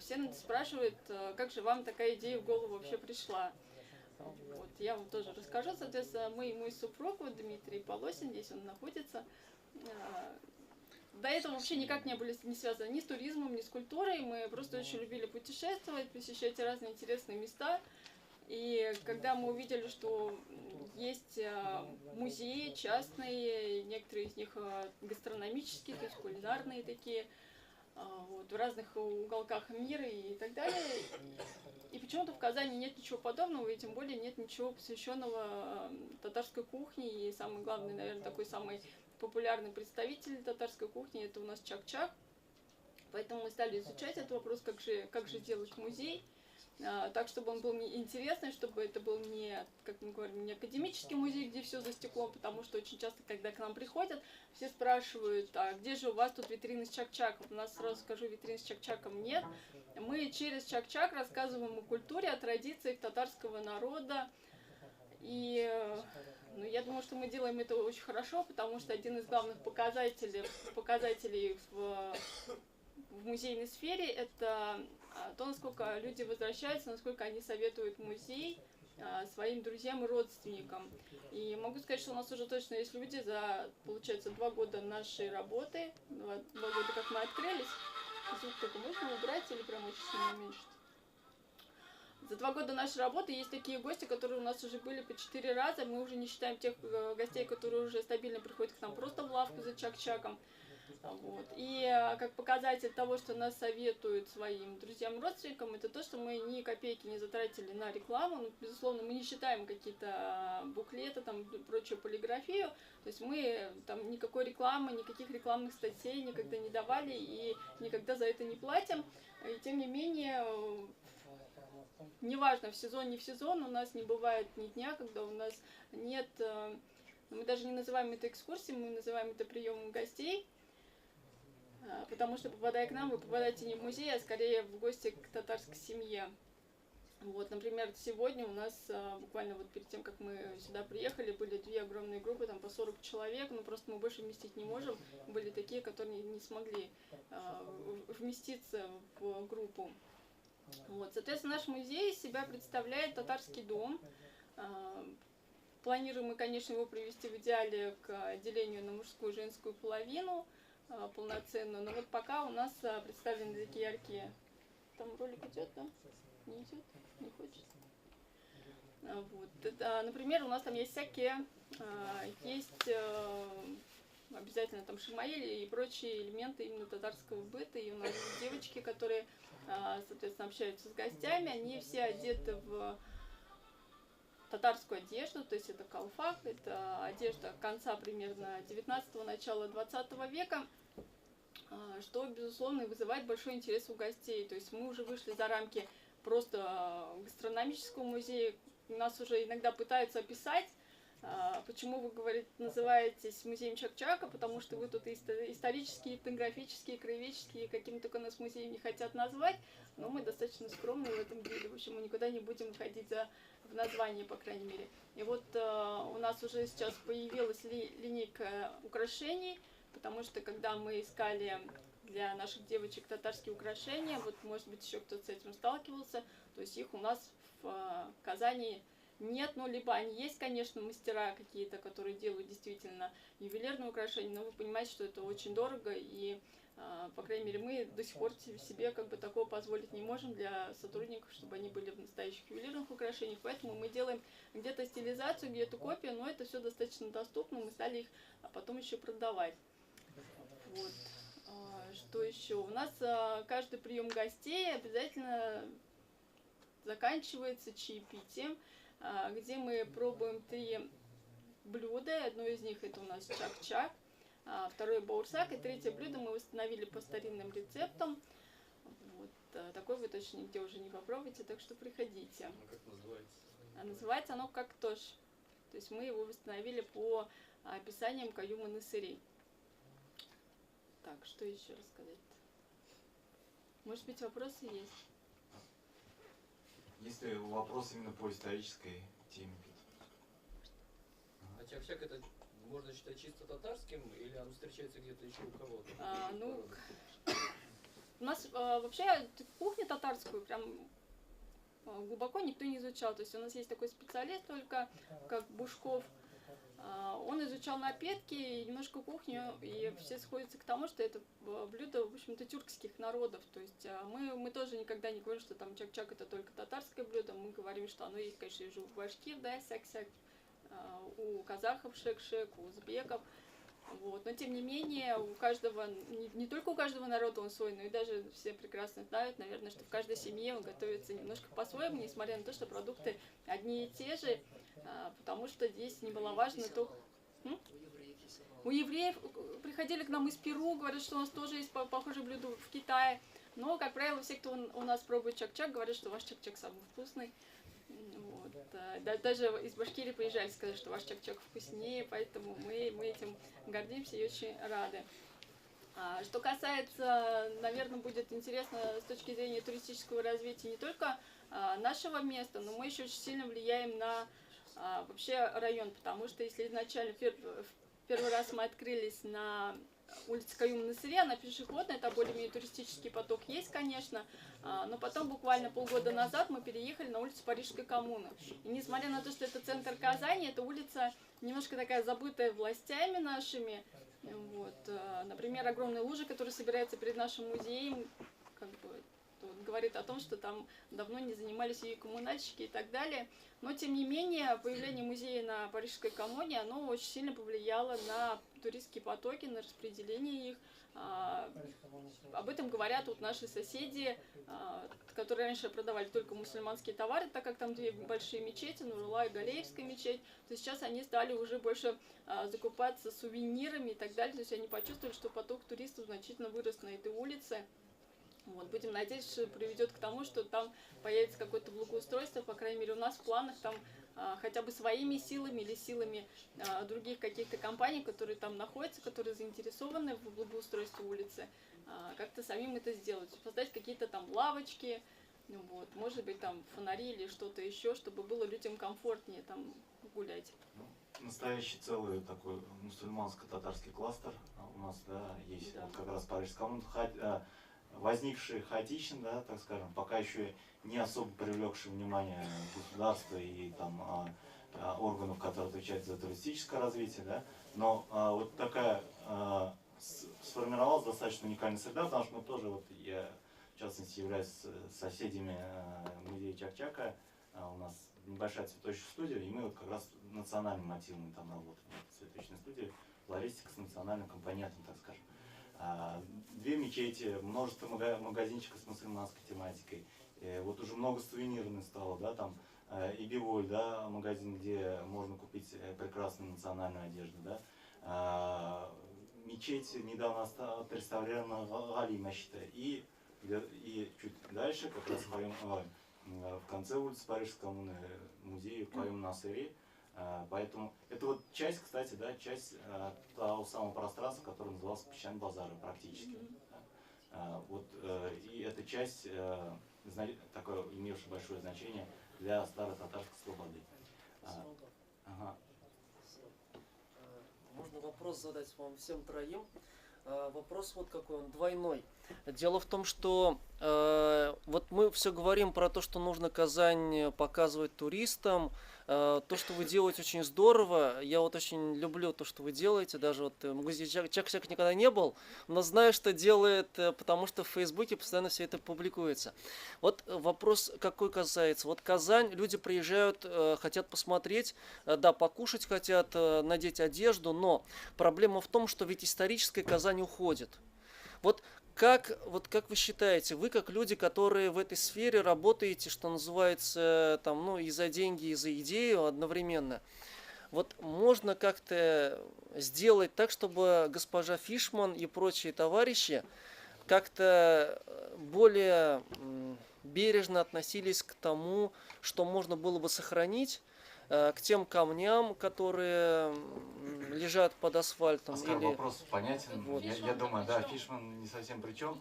Все нас спрашивают, как же вам такая идея в голову вообще пришла. Вот, я вам тоже расскажу. Соответственно, мы и мой супруг, вот Дмитрий Полосин, здесь он находится, до этого вообще никак не были не связаны ни с туризмом, ни с культурой. Мы просто очень любили путешествовать, посещать разные интересные места. И когда мы увидели, что есть музеи частные, некоторые из них гастрономические, то есть кулинарные такие, вот, в разных уголках мира и так далее. И почему-то в Казани нет ничего подобного, и тем более нет ничего посвященного татарской кухне. И самый главный, наверное, такой самый популярный представитель татарской кухни — это у нас чак-чак. Поэтому мы стали изучать этот вопрос, как же делать музей так, чтобы он был не интересный, чтобы это был не, как мы говорим, не академический музей, где все за стеклом, потому что очень часто, когда к нам приходят, все спрашивают: «А где же у вас тут витрины с чак-чаком?» У нас, сразу скажу, витрин с чак-чаком нет. Мы через чак-чак рассказываем о культуре, о традициях татарского народа. И, ну, я думаю, что мы делаем это очень хорошо, потому что один из главных показателей в музейной сфере – это то, насколько люди возвращаются, насколько они советуют музей своим друзьям и родственникам. И могу сказать, что у нас уже точно есть люди за, получается, 2 года нашей работы, 2 года, как мы открылись. Звук только можно убрать или прям очень сильно уменьшить? За 2 года нашей работы есть такие гости, которые у нас уже были по четыре раза. Мы уже не считаем тех гостей, которые уже стабильно приходят к нам просто в лавку за чак-чаком. Вот. И как показатель того, что нас советуют своим друзьям и родственникам, это то, что мы ни копейки не затратили на рекламу. Ну, безусловно, мы не считаем какие-то буклеты, там, прочую полиграфию. То есть мы там никакой рекламы, никаких рекламных статей никогда не давали и никогда за это не платим. И тем не менее, неважно, в сезон, не в сезон, у нас не бывает ни дня, когда у нас нет. Мы даже не называем это экскурсией, мы называем это приемом гостей, потому что, попадая к нам, вы попадаете не в музей, а скорее в гости к татарской семье. Вот, например, сегодня у нас буквально вот перед тем, как мы сюда приехали, были две огромные группы, там по 40 человек, ну просто мы больше вместить не можем. Были такие, которые не смогли вместиться в группу. Вот, соответственно, наш музей из себя представляет татарский дом. Планируем мы, конечно, его привести в идеале к делению на мужскую и женскую половину полноценную, но вот пока у нас представлены такие яркие. Там ролик идет, да? Не идет? Не хочет? Вот. Это, например, у нас там есть всякие, есть обязательно там шамаили и прочие элементы именно татарского быта. И у нас девочки, которые, соответственно, общаются с гостями, они все одеты в татарскую одежду, то есть это калфак, это одежда конца примерно 19-го, начала 20 века, что, безусловно, вызывает большой интерес у гостей. То есть мы уже вышли за рамки просто гастрономического музея. Нас уже иногда пытаются описать, почему вы, говорит, называетесь музеем Чак-Чака, потому что вы тут исторические, этнографические, краеведческие, каким только нас музеем не хотят назвать, но мы достаточно скромные в этом деле, в общем, мы никуда не будем выходить в название, по крайней мере. И вот у нас уже сейчас появилась линейка украшений, потому что когда мы искали для наших девочек татарские украшения, вот, может быть, еще кто-то с этим сталкивался, то есть их у нас в Казани нет, ну, либо они есть, конечно, мастера какие-то, которые делают действительно ювелирные украшения, но вы понимаете, что это очень дорого, и, по крайней мере, мы до сих пор себе как бы такого позволить не можем для сотрудников, чтобы они были в настоящих ювелирных украшениях, поэтому мы делаем где-то стилизацию, где-то копию, но это все достаточно доступно, мы стали их потом еще продавать. Вот. Что еще? У нас каждый прием гостей обязательно заканчивается чаепитием, где мы пробуем 3 блюда. Одно из них это у нас чак-чак, второе баурсак, и третье блюдо мы восстановили по старинным рецептам. Вот, такой вы точно нигде уже не попробуете, так что приходите. А как называется? Называется оно коктош. То есть мы его восстановили по описаниям Каюма Насыри. Так, что еще рассказать? Может быть, вопросы есть? Есть ли вопрос именно по исторической теме? А чак-чак это можно считать чисто татарским или оно встречается где-то еще у кого-то? Ну, у нас вообще кухню татарскую прям глубоко никто не изучал. То есть у нас есть такой специалист только, как Бушков. Он изучал напитки и немножко кухню, и все сходятся к тому, что это блюдо, в общем-то, тюркских народов. То есть мы тоже никогда не говорим, что там чак-чак это только татарское блюдо. Мы говорим, что оно есть, конечно, и у башкир, да, сяк-сяк, у казахов шек-шек, у узбеков. Вот. Но тем не менее, у каждого, не только у каждого народа он свой, но и даже все прекрасно знают, наверное, что в каждой семье он готовится немножко по-своему, несмотря на то, что продукты одни и те же, потому что здесь немаловажно то... У евреев приходили к нам из Перу, говорят, что у нас тоже есть похожее блюдо в Китае. Но, как правило, все, кто у нас пробует чак-чак, говорят, что ваш чак-чак самый вкусный. Вот. Даже из Башкирии приезжали, сказали, что ваш чак-чак вкуснее, поэтому мы этим гордимся и очень рады. Что касается, наверное, будет интересно с точки зрения туристического развития не только нашего места, но мы еще очень сильно влияем на вообще район, потому что если изначально в первый раз мы открылись на улице Каюма Насыри, она пешеходная, это более-менее туристический поток есть, конечно, но потом буквально полгода назад мы переехали на улицу Парижской коммуны. И несмотря на то, что это центр Казани, эта улица немножко такая забытая властями нашими. Вот. Например, огромная лужа, которая собирается перед нашим музеем, как бы, говорит о том, что там давно не занимались ее коммунальщики и так далее. Но, тем не менее, появление музея на Парижской коммуне, оно очень сильно повлияло на туристские потоки, на распределение их. Об этом говорят вот наши соседи, которые раньше продавали только мусульманские товары, так как там две большие мечети, Нурула и Галеевская мечеть, то сейчас они стали уже больше закупаться сувенирами и так далее. То есть они почувствовали, что поток туристов значительно вырос на этой улице. Вот, будем надеяться, что приведет к тому, что там появится какое-то благоустройство, по крайней мере, у нас в планах там хотя бы своими силами или силами других каких-то компаний, которые там находятся, которые заинтересованы в благоустройстве улицы, как-то самим это сделать, создать какие-то там лавочки, ну, вот, может быть, там фонари или что-то еще, чтобы было людям комфортнее там гулять. Настоящий целый такой мусульманско-татарский кластер у нас, да, есть, да. Вот как раз Парижская коммуна, возникший хаотично, да, так скажем, пока еще не особо привлекший внимание государства и там органов, которые отвечают за туристическое развитие, да, но вот такая сформировалась достаточно уникальная среда, потому что мы тоже, вот я в частности являюсь соседями музея Чак-Чака, у нас небольшая цветочная студия, и мы вот как раз национальным мотивом там работаем, цветочная студия, флористика с национальным компонентом, так скажем. Две мечети, множество магазинчиков с мусульманской тематикой. Вот уже много сувенирных стало, да, там и Биволь, да, магазин, где можно купить прекрасную национальную одежду, да. Мечеть недавно отреставрирована, Гали мечеть, и чуть дальше как раз в конце улицы Парижской коммуны музей Каюм Насыри. Поэтому это вот часть, кстати, да, часть того самого пространства, которое называлось Песчаный базар практически. Вот, и эта часть, такое, имевшая большое значение для старой татарской слободы. Ага. Можно вопрос задать вам всем троим? Вопрос вот какой, он двойной. Дело в том, что вот мы все говорим про то, что нужно Казань показывать туристам. То, что вы делаете, очень здорово. Я вот очень люблю то, что вы делаете. Даже вот в музее Чак-Чак никогда не был, но знаю, что делает, потому что в Фейсбуке постоянно все это публикуется. Вот вопрос какой касается. Вот Казань, люди приезжают, хотят посмотреть, да, покушать хотят, надеть одежду, но проблема в том, что ведь историческая Казань уходит. Вот как вы считаете, вы как люди, которые в этой сфере работаете, что называется, там, ну, и за деньги, и за идею одновременно, вот можно как-то сделать так, чтобы госпожа Фишман и прочие товарищи как-то более бережно относились к тому, что можно было бы сохранить, к тем камням, которые лежат под асфальтом? Оскар, или... вопрос понятен. Вот. Я думаю, да, Фишман не совсем при чем.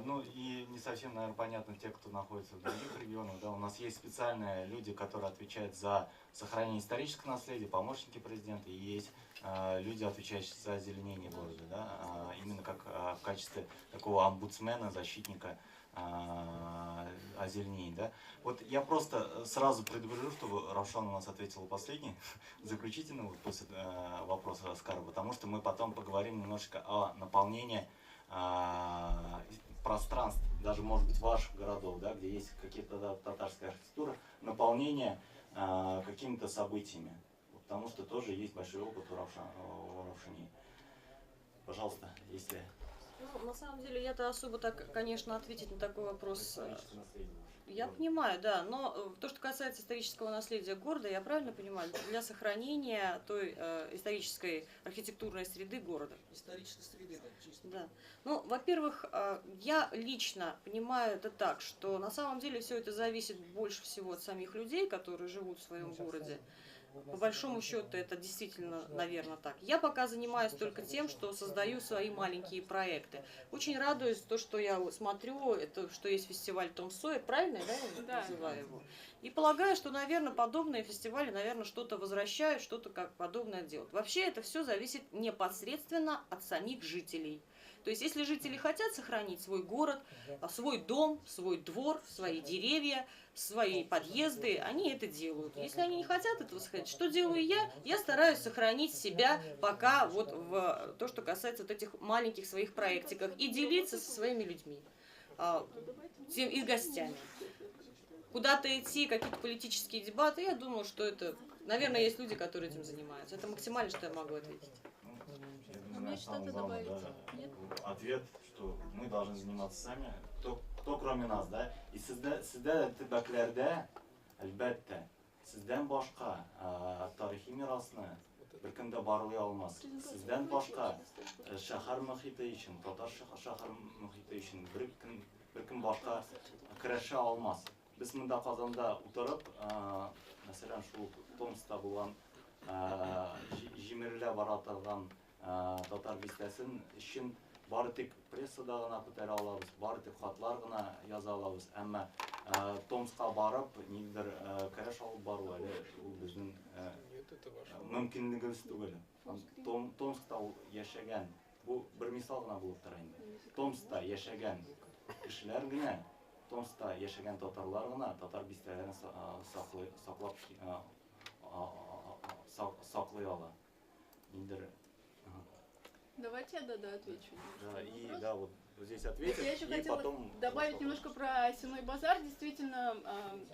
Ну и не совсем, наверное, понятно те, кто находится в других регионах. Да, у нас есть специальные люди, которые отвечают за сохранение исторического наследия, помощники президента, и есть люди, отвечающие за озеленение города, да, именно как в качестве такого омбудсмена, защитника озеленение, да. Вот я просто сразу предупрежу, чтобы Равшан у нас ответила последний, заключительный, вот после вопроса Оскара, потому что мы потом поговорим немножечко о наполнении пространств, даже, может быть, ваших городов, да, где есть какие-то татарская архитектура, наполнение какими-то событиями, потому что тоже есть большой опыт у Равшани. Пожалуйста, если... Ну, на самом деле, я-то особо так, конечно, ответить на такой вопрос... Я понимаю, да, но то, что касается исторического наследия города, я правильно понимаю, для сохранения той исторической архитектурной среды города. Исторической среды, да, чисто. Да. Ну, во-первых, я лично понимаю это так, что на самом деле все это зависит больше всего от самих людей, которые живут в своем городе. По большому счету это действительно, наверное, так. Я пока занимаюсь только тем, что создаю свои маленькие проекты. Очень радуюсь то, что я смотрю, это, что есть фестиваль Том Сойер, правильно, да, я называю его? И полагаю, что, наверное, подобные фестивали, наверное, что-то возвращают, что-то как подобное делают. Вообще это все зависит непосредственно от самих жителей. То есть, если жители хотят сохранить свой город, свой дом, свой двор, свои деревья, свои подъезды, они это делают. Если они не хотят этого сохранить, что делаю я? Я стараюсь сохранить себя пока вот в то, что касается вот этих маленьких своих проектиков, и делиться со своими людьми, и гостями. Куда-то идти, какие-то политические дебаты, я думаю, что это, наверное, есть люди, которые этим занимаются. Это максимально, что я могу ответить. Умеешь что-то добавить? Да, нет? Ответ, что мы должны заниматься сами, кто кроме нас, да? И сездә төбәкләрдә, әлбәттә, сездән башка тарихи мирасны беркем дә барлый алмас. Сездән башка шәһәр мөхите өчен, татар шәһәр мөхите өчен беркем башка көрәшә алмас. Без монда Казанда утырып, мәсәлән, шул Томскта булган җимерелә бара торган татар бистәсен өчен бары тик прессада гына күтәрә алабыз, бары тик хатлар гына яза алабыз. Әмма Томскка барып, ниндидер көрәш алып бару әле ул безнең мөмкинлегебез түгел. Томскта ул яшәгән, бу бер мисал гына булып тора инде. Томскта яшәгән кешеләр генә, Томскта яшәгән татарлар гына татар бистәләрен саклап саклый ала. Ниндидер. Давайте я отвечу. Да, и да, вот здесь ответим. Я еще и хотела потом добавить немножко про Сенной базар. Действительно,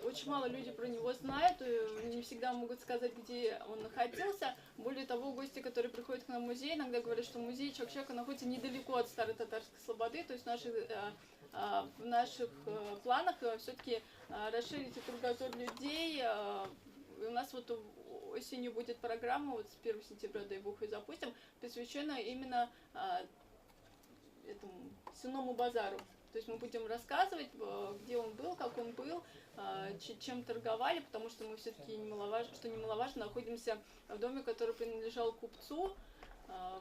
очень мало людей про него знают, не всегда могут сказать, где он находился. Более того, гости, которые приходят к нам в музей, иногда говорят, что музей Чак-Чака находится недалеко от Старой Татарской Слободы, то есть в наших планах все-таки расширить кругозор людей. И у нас вот осенью будет программа, вот с 1 сентября, дай бог, ее запустим, посвященная именно этому Сенному базару. То есть мы будем рассказывать, где он был, как он был, чем торговали, потому что мы все-таки, немаловажно, что немаловажно, находимся в доме, который принадлежал купцу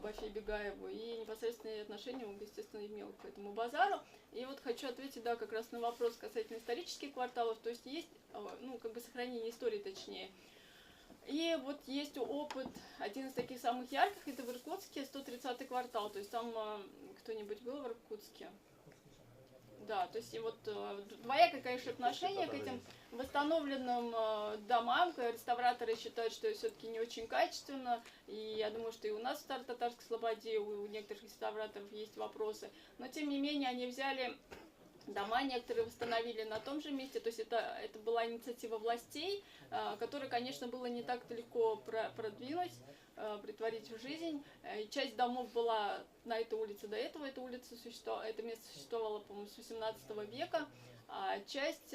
Вафе Бегаеву, и непосредственное отношение он, естественно, имел к этому базару. И вот хочу ответить, да, как раз на вопрос касательно исторических кварталов, то есть есть, ну, как бы сохранение истории, точнее. И вот есть опыт, один из таких самых ярких, это в Иркутске, 130-й квартал, то есть там кто-нибудь был в Иркутске? Да, то есть и вот двоякое, конечно, отношение к этим восстановленным домам. Реставраторы считают, что все-таки не очень качественно. И я думаю, что и у нас в Старо-Татарской Слободе у некоторых реставраторов есть вопросы. Но, тем не менее, они взяли дома, некоторые восстановили на том же месте. То есть это была инициатива властей, которую, конечно, было не так-то легко продвинуть, претворить в жизнь. Часть домов была на этой улице до этого, эта улица существовала, это место существовало, по-моему, с 18 века, а часть,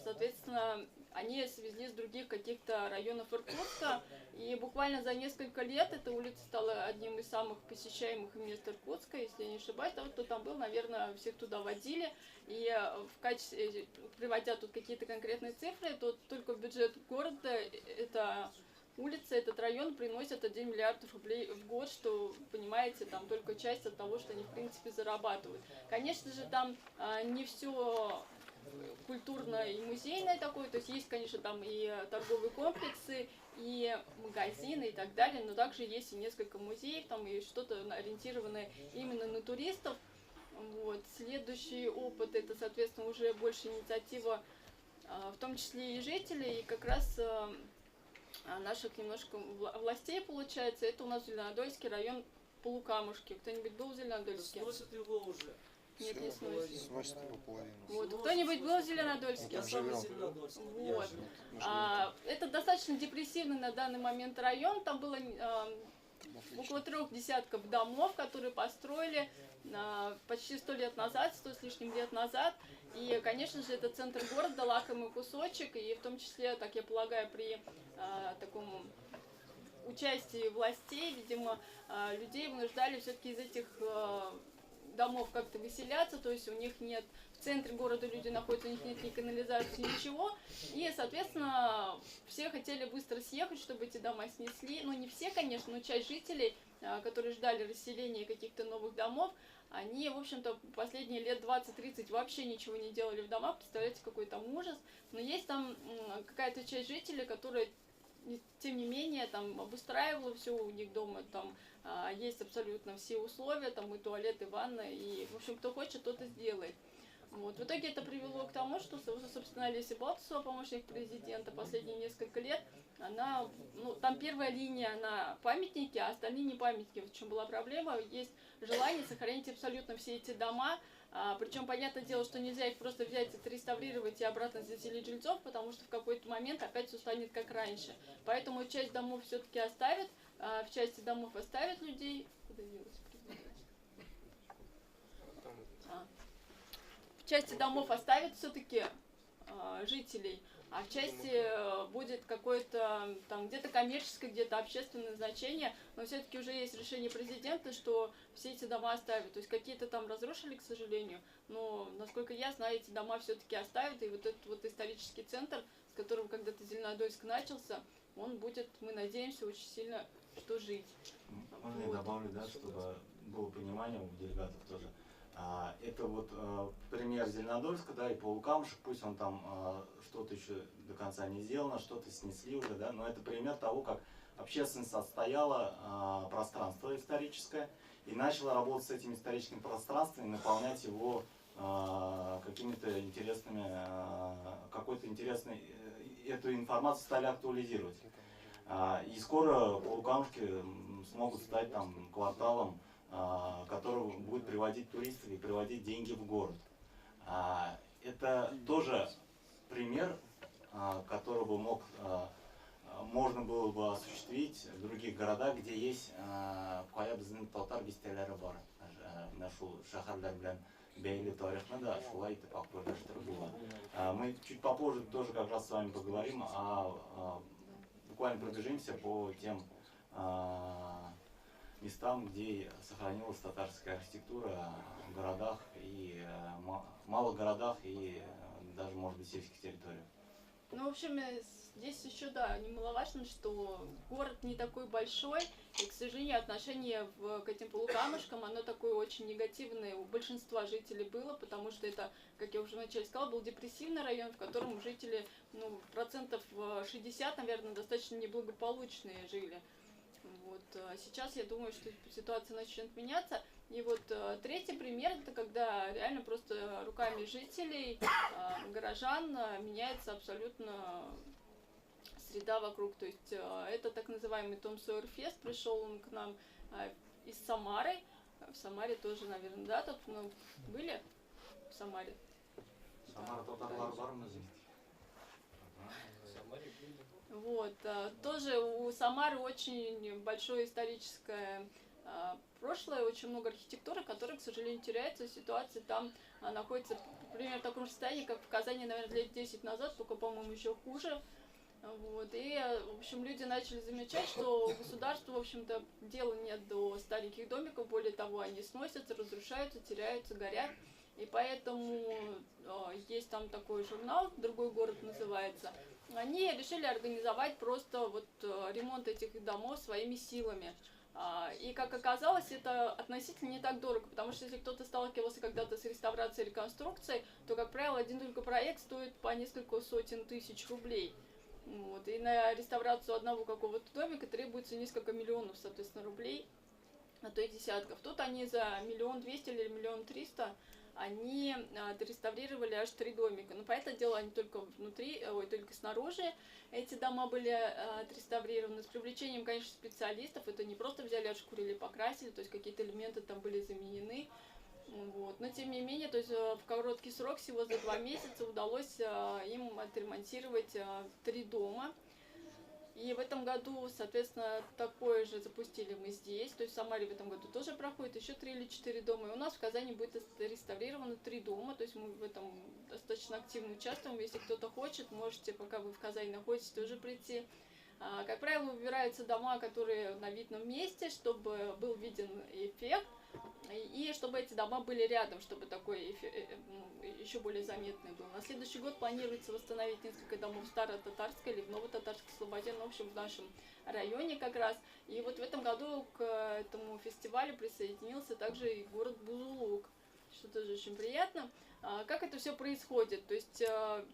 соответственно, они свезли с других каких-то районов Иркутска, и буквально за несколько лет эта улица стала одним из самых посещаемых мест Иркутска, если я не ошибаюсь, а вот кто там был, наверное, всех туда водили, и в качестве, приводя тут какие-то конкретные цифры, то только в бюджет города эта улица, этот район приносит 1 миллиард рублей в год, что, понимаете, там только часть от того, что они, в принципе, зарабатывают. Конечно же, там не все культурное и музейное такое, то есть есть, конечно, там и торговые комплексы, и магазины, и так далее, но также есть и несколько музеев, там и что-то ориентированное именно на туристов. Вот. Следующий опыт, это, соответственно, уже больше инициатива, в том числе и жителей, и как раз наших немножко властей, получается, это у нас Зеленодольский район Полукамушки. Кто-нибудь был в Зеленодольске? Сносят его уже. Нет, не сносит. Сносит его половину. Вот. Кто-нибудь был в Зеленодольске? Я сам из Зеленодольска. Вот. Это достаточно депрессивный на данный момент район. Там было около 3 десятков домов, которые построили почти 100 лет назад, 100 с лишним лет назад. И, конечно же, это центр города, лакомый кусочек. И в том числе, так я полагаю, при таком участии властей, видимо, людей вынуждали все-таки из этих домов как-то выселяться, то есть у них нет, в центре города люди находятся, у них нет ни канализации, ничего, и, соответственно, все хотели быстро съехать, чтобы эти дома снесли, ну, не все, конечно, но часть жителей, которые ждали расселения каких-то новых домов, они, в общем-то, последние лет 20-30 вообще ничего не делали в домах, представляете, какой там ужас, но есть там какая-то часть жителей, которая, тем не менее, там обустраивала все у них дома, там есть абсолютно все условия, там и туалет, и ванна, и, в общем, кто хочет, тот и сделает. Вот. В итоге это привело к тому, что, собственно, Олеся Балтусова, помощник президента, последние несколько лет, она, ну, там первая линия на памятники, а остальные не памятники. В чем была проблема? Есть желание сохранить абсолютно все эти дома, причем, понятное дело, что нельзя их просто взять, отреставрировать и обратно заселить жильцов, потому что в какой-то момент опять все станет как раньше. Поэтому часть домов все-таки оставят, в части домов оставят людей. Куда делась? В части домов оставят все-таки жителей, а в части будет какое-то там где-то коммерческое, где-то общественное значение, но все-таки уже есть решение президента, что все эти дома оставят. То есть какие-то там разрушили, к сожалению, но, насколько я знаю, эти дома все-таки оставят, и вот этот вот исторический центр, с которого когда-то Зеленодольск начался, он будет, мы надеемся, очень сильно что жить. Можно я добавлю, да, чтобы было понимание у делегатов тоже. Это вот пример Зеленодольска, да, и Полукамушек, пусть он там что-то еще до конца не сделано, что-то снесли уже, да, но это пример того, как общественность отстояла пространство историческое и начала работать с этим историческим пространством и наполнять его какими-то интересными, какой-то интересной, эту информацию стали актуализировать. И скоро Полукамушки смогут стать там кварталом, который будет приводить туристов и приводить деньги в город. Это тоже пример, который бы можно было бы осуществить в других городах, где есть кая безнең татар бистәләре бар. Менә шул шәһәрләр белән бәйле тарихны да шулай итеп актуальләштереп була. Мы чуть попозже тоже как раз с вами поговорим, буквально пробежимся по тем местам, где сохранилась татарская архитектура в городах и малых городах и даже, может быть, сельских территориях. Ну, в общем, здесь еще, да, немаловажно, что город не такой большой, и, к сожалению, отношение к этим полукамушкам, оно такое очень негативное у большинства жителей было, потому что это, как я уже вначале сказала, был депрессивный район, в котором жители, ну, 60%, наверное, достаточно неблагополучные жили. Вот. Сейчас я думаю, что ситуация начнет меняться. И вот третий пример, это когда реально просто руками жителей, горожан меняется абсолютно среда вокруг. То есть это так называемый Том Сойер Фест, пришел он к нам из Самары. В Самаре тоже, наверное, да, тут, ну, были в Самаре? Самара татарлар бармы здесь? Вот, тоже у Самары очень большое историческое прошлое, очень много архитектуры, которая, к сожалению, теряется. Ситуация там находится примерно в таком же состоянии, как в Казани, наверное, лет 10 назад, только, по-моему, еще хуже. Вот. И, в общем, люди начали замечать, что государству, в общем-то, дела нет до стареньких домиков, более того, они сносятся, разрушаются, теряются, горят. И поэтому есть там такой журнал, «Другой город» называется. Они решили организовать просто вот ремонт этих домов своими силами. И, как оказалось, это относительно не так дорого, потому что если кто-то сталкивался когда-то с реставрацией и реконструкцией, то, как правило, один только проект стоит по несколько сотен тысяч рублей. Вот. И на реставрацию одного какого-то домика требуется несколько миллионов, соответственно, рублей, а то и десятков. Тут они за 1 200 000 или 1 300 000 они отреставрировали аж 3 домика. Но, понятное дело, они только внутри, ой, только снаружи эти дома были отреставрированы. С привлечением, конечно, специалистов. Это не просто взяли, отшкурили, покрасили, то есть какие-то элементы там были заменены. Вот. Но, тем не менее, то есть в короткий срок, всего за 2 месяца, удалось им отремонтировать 3 дома. И в этом году, соответственно, такое же запустили мы здесь. То есть в Самаре в этом году тоже проходит еще 3 или 4 дома. И у нас в Казани будет реставрировано 3 дома. То есть мы в этом достаточно активно участвуем. Если кто-то хочет, можете, пока вы в Казани находитесь, тоже прийти. Как правило, выбираются дома, которые на видном месте, чтобы был виден эффект. И чтобы эти дома были рядом, чтобы такой эффект, еще более заметный был. На следующий год планируется восстановить несколько домов в Старо-Татарской или в Ново-Татарской Слободе, ну, в общем, в нашем районе как раз. И вот в этом году к этому фестивалю присоединился также и город Бузулук, что тоже очень приятно. Как это все происходит? То есть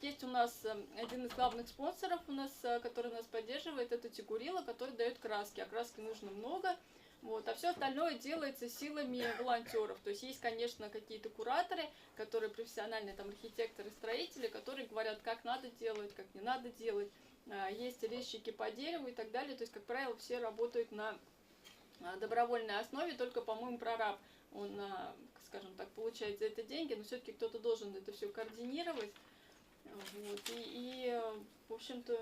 есть у нас один из главных спонсоров, у нас, который нас поддерживает, это Тикурила, который дает краски, а краски нужно много. Вот, а все остальное делается силами волонтеров. То есть есть, конечно, какие-то кураторы, которые профессиональные там, архитекторы, строители, которые говорят, как надо делать, как не надо делать. Есть резчики по дереву и так далее. То есть, как правило, все работают на добровольной основе, только, по-моему, прораб, он, скажем так, получает за это деньги, но все-таки кто-то должен это все координировать. Вот, и в общем-то,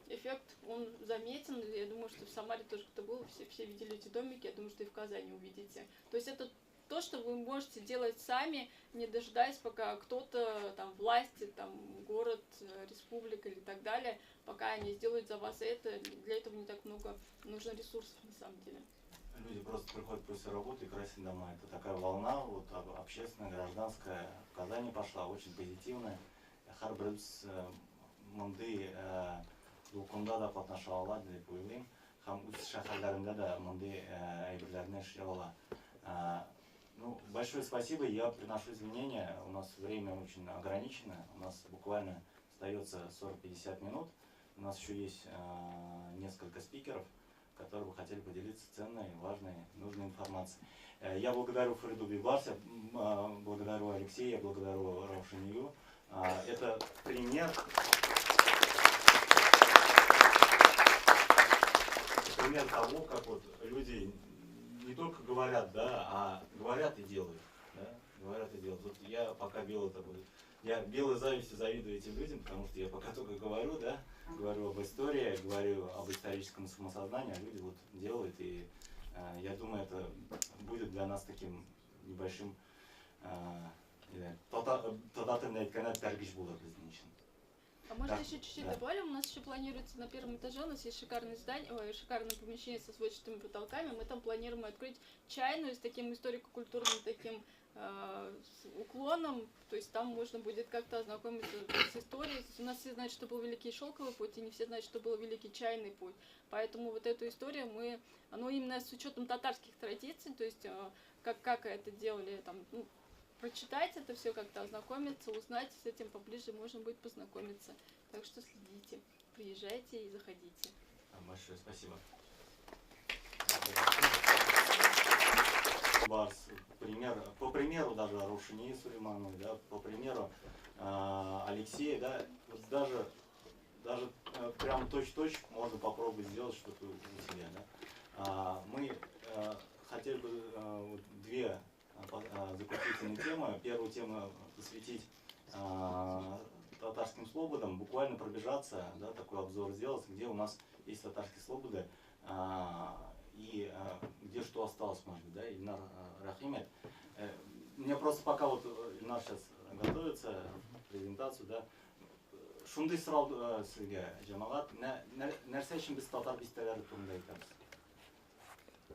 эффект, он заметен. Я думаю, что в Самаре тоже кто был, все видели эти домики, я думаю, что и в Казани увидите. То есть это то, что вы можете делать сами, не дожидаясь, пока кто-то, там, власти, там, город, республика или так далее, пока они сделают за вас это. Для этого не так много нужно ресурсов, на самом деле. Люди просто приходят после работы и красят дома. Это такая волна, вот, общественная, гражданская, в Казани пошла, очень позитивная. Һәрберебез мондый дулкында да катнаша ала дип уйлыйм һәм үз шәһәрләрендә дә мондый әйберләрне эшли ала. Ну, большое спасибо, я приношу извинения, у нас время очень ограничено, у нас буквально остается 40-50 минут, у нас еще есть несколько спикеров, которые бы хотели поделиться ценной, важной, нужной информацией. Я благодарю Фариду Бибарс, благодарю Алексея, благодарю Раушанию. Это пример того, как вот люди не только говорят, да, а говорят и делают. Да? Говорят и делают. Вот я пока белый такой, я белой завистью завидую этим людям, потому что я пока только говорю, да, говорю об истории, говорю об историческом самосознании, а люди вот делают, и я думаю, это будет для нас таким небольшим татар телендә әйткәндә этәргеч булыр безнең өчен. А можно еще чуть-чуть добавим? У нас еще планируется на первом этаже, у нас есть шикарное здание, ой, шикарное помещение со сводчатыми потолками. Мы там планируем открыть чайную с таким историко-культурным таким уклоном. То есть там можно будет как-то ознакомиться с историей. То есть у нас все знают, что был Великий Шелковый путь, и не все знают, что был Великий Чайный путь. Поэтому вот эту историю мы, ну, именно с учетом татарских традиций, то есть как это делали, там, ну, прочитать это все, как-то ознакомиться, узнать с этим поближе, можно будет познакомиться. Так что следите, приезжайте и заходите. Большое спасибо. Барс, пример, по примеру даже Рушини Сулеймановой, да, по примеру Алексея, да, вот даже прям точь-в-точь можно попробовать сделать что-то у себя. Да. Мы хотели бы вот две заключительные темы. Первую тему посвятить татарским слободам, буквально пробежаться, да, такой обзор сделать, где у нас есть татарские слободы и где что осталось, может быть, да, Ильнар Рахимет. Мне просто пока вот Ильнар сейчас готовится презентацию, да, шундый сорау сезгә, җәмәгать, нәрсә өчен без татар бистәләре турында әйтәбез?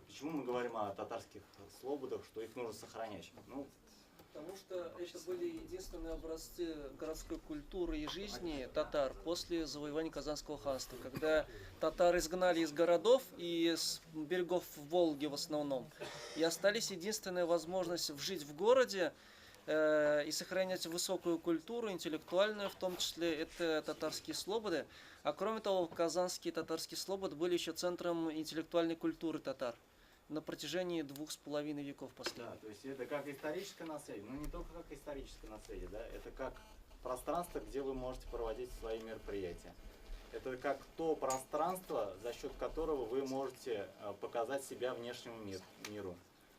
Почему мы говорим о татарских слободах, что их нужно сохранять? Ну, потому что это были единственные образцы городской культуры и жизни татар после завоевания Казанского ханства, когда татар изгнали из городов и с берегов Волги в основном, и остались единственная возможность жить в городе и сохранять высокую культуру, интеллектуальную в том числе, это татарские слободы. А кроме того, казанские татарские слободы были еще центром интеллектуальной культуры татар на протяжении 2,5 веков последних. Да, то есть это как историческое наследие, но не только как историческое наследие, да, это как пространство, где вы можете проводить свои мероприятия. Это как то пространство, за счет которого вы можете показать себя внешнему миру.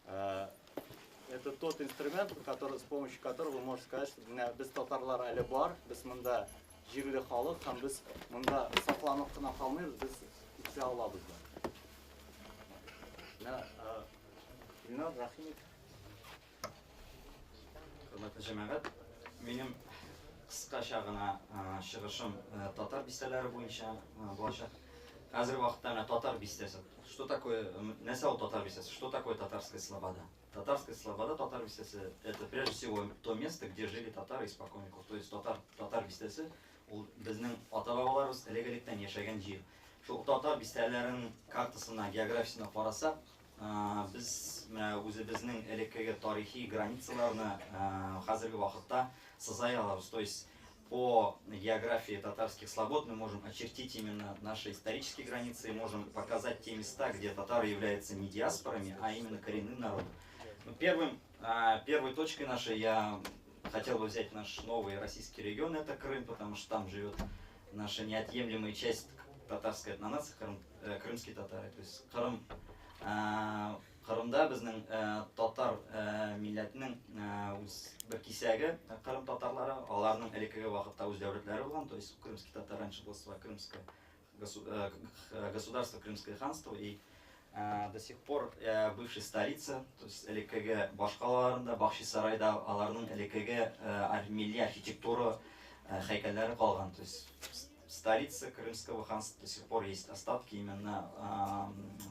Это тот инструмент, который, с помощью которого вы можете сказать, что без татарлар әле бар, без монда җирле халык һәм без монда сакланып кына калмыйбыз, без үсә алабыз да. Менә Илнар Рахимов. Хөрмәтле җәмәгать, минем кыскача гына чыгышым татар бистәләре буенча булачак. Хәзерге вакытта менә татар бистәсе. Что такое, нәрсә ул татар бистәсе? Что такое татарская слобода? Татарская слобода, татар бистәсе, это прежде всего то место, где жили татары испокон веков. То есть татар бистәсе ул безнең ата-бабаларыбыз элек-электән яшәгән җир. Шул татар бистәләренең картасына, географиясенә карасак, без менә үзебезнең элеккеге тарихи границаларны хәзерге вакытта сыза алабыз. То есть по географии татарских слобод мы можем очертить именно наши исторические границы и можем показать те места, где татары являются не диаспорами, а именно коренным народом. Ну, первой точкой нашей я хотел бы взять наш новый российский регион, это Крым, потому что там живет наша неотъемлемая часть татарской этнонации, крымские татары. То есть Крым, Кырымда безнең татар милләтенең үз бер кисәге Кырым татарлары, аларның элеккеге вакытта үз дәүләтләре булган, то есть крымский татар раньше было свое крымское государство, Крымское ханство, и до сих пор бывшая столица, то есть элеккеге башкалаларында, Бахчисарайда аларның элеккеге милли архитектура һәйкәлләре калган. То есть в столице Крымского ханства до сих пор есть остатки именно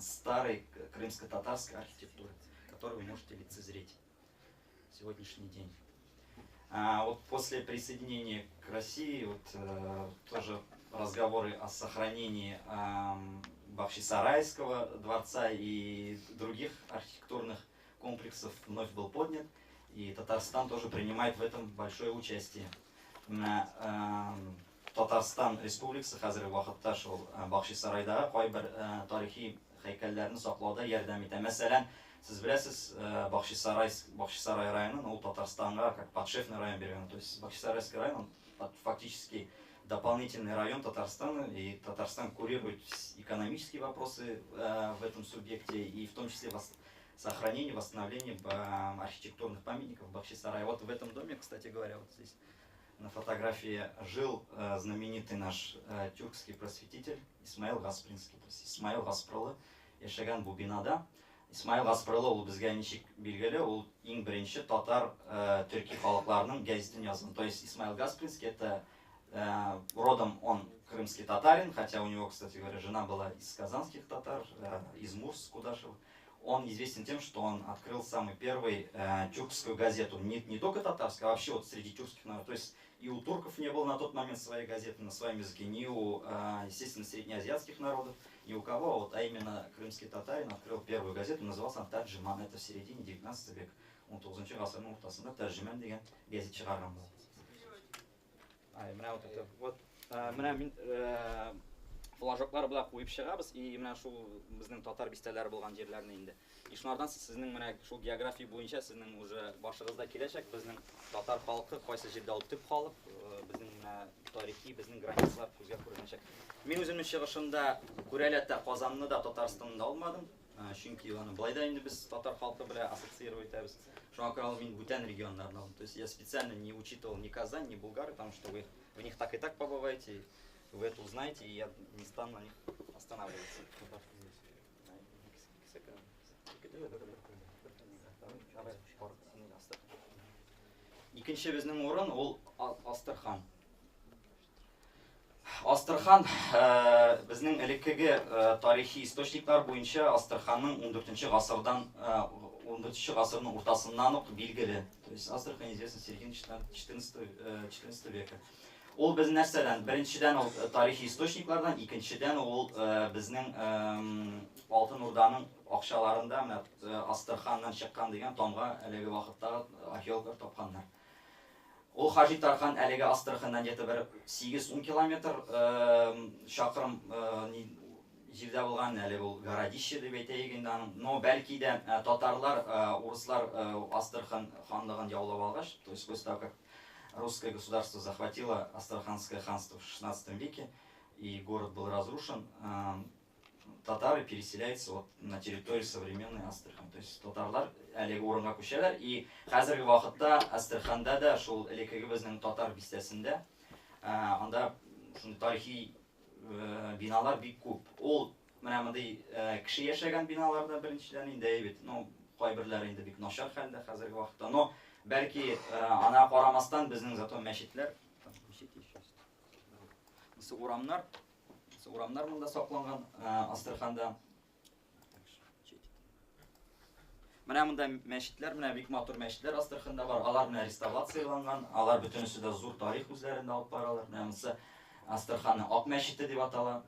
старой крымско-татарской архитектуры, которую вы можете лицезреть в сегодняшний день. Вот после присоединения к России вот, тоже разговоры о сохранении Бахчисарайского дворца и других архитектурных комплексов вновь был поднят, и Татарстан тоже принимает в этом большое участие. Татарстан Республикасы хәзерге вакытта шул Бахчисарайдагы кайбер тарихи һәйкәлләрне саклауда ярдәм итә. Мәсәлән, сез беләсез, Бахчисарай районын ул Татарстанга как подшефный район биргән. То есть Бахчисарайский район, он фактически дополнительный район Татарстана, и Татарстан курирует экономические вопросы в этом субъекте, и в том числе сохранение, восстановление архитектурных памятников Бахчисарая. Вот в этом доме, кстати говоря, вот здесь на фотографии жил знаменитый наш тюркский просветитель Исмаил Гаспринский. То есть Исмаил Гаспралы яшәгән бу бинада. Исмаил Гаспралы ул безгә ничек билгеле, ул иң беренче татар төрки халыкларының гәзитен язган. То есть Исмаил Гаспринский это Родом он крымский татарин, хотя у него, кстати говоря, жена была из казанских татар, из Мурс Кудашева. Он известен тем, что он открыл самый первый тюркскую газету, не только татарскую, а вообще вот среди тюркских народов. То есть и у турков не было на тот момент своей газеты на своем языке, ни у, естественно, среднеазиатских народов, ни у кого, вот, а именно крымский татарин открыл первую газету, назывался она «Тарджиман», это в середине 19 века. 19 гасырның уртасында «Тәрҗеман» дигән газет чыгарган була. Ай, менә вот это, вот, менә мин флажоклар белән куеп чыгабыз, и менә шул безнең татар бистәләре булган җирләрне инде. И шунардан сезнең менә шул география буенча сезнең уже башыгызда киләчәк безнең татар халкы кайсы җирдә ул төп халык, безнең менә тарихи, безнең границалар күзгә күренәчәк. Мин үземнең чыгышымда күрәләтә Казанны да, Татарстанны да алмадым, чөнки аны былай да инде без татар халкы белән ассоциировать итәбез. Шуңа күрә мин бүтән регионнарны алдым. То есть я специально не учитывал ни Казань, ни Булгар, потому что вы в них так и так побываете, вы это узнаете, и я не стану на них останавливаться. Икенче безнең урын ул Астрахань. Астрахань безнең элеккеге тарихи источниклар буенча Астраханның 14 гасырдан 14 гасырның уртасыннан ук билгеле. То есть Астрахань известна с середины 14 века. Ул без нәрсәдән? Беренчедән ул тарихи источниклардан, икенчедән ул безнең Алтын Урданың акчаларында менә Астраханнан чыккан дигән тамга әлеге вакыттагы археологлар тапканнар. Ул Хаҗи Тархан әлеге Астраханнан где-то бер 8-10 километр чакрым җирдә булган, әле ул городище дип әйтәйек инде аның. Но бәлки дә татарлар, урыслар Астрахань ханлыгын яулап алгач, то есть после того, как русское государство захватило Астраханское ханство в 16 веке, и город был разрушен, татары переселяются вот на территорию современной Астрахани. То есть татарлар әлеге урынга күчәләр, и хәзерге вакытта Астраханда да шул элеккеге безнең татар бистәсендә, анда шундый тарихи биналар бик күп. Ул менә мондый кеше яшәгән биналарда беренчедән инде әйбәт, ну, кайберләре инде бик начар хәлдә хәзерге вакытта. Но бәлки ана карамастан безнең зато мәчетләр, там мечети еще есть. Монысы урамнар, монысы урамнар монда сакланган Астраханда. Менә монда мәчетләр, менә бик матур мәчетләр Астраханда бар. Алар менә реставрацияланган, алар бөтенесе дә зур тарих үзләрендә алып баралар. Менә монысы Астраханның Ак мәчете дип атала.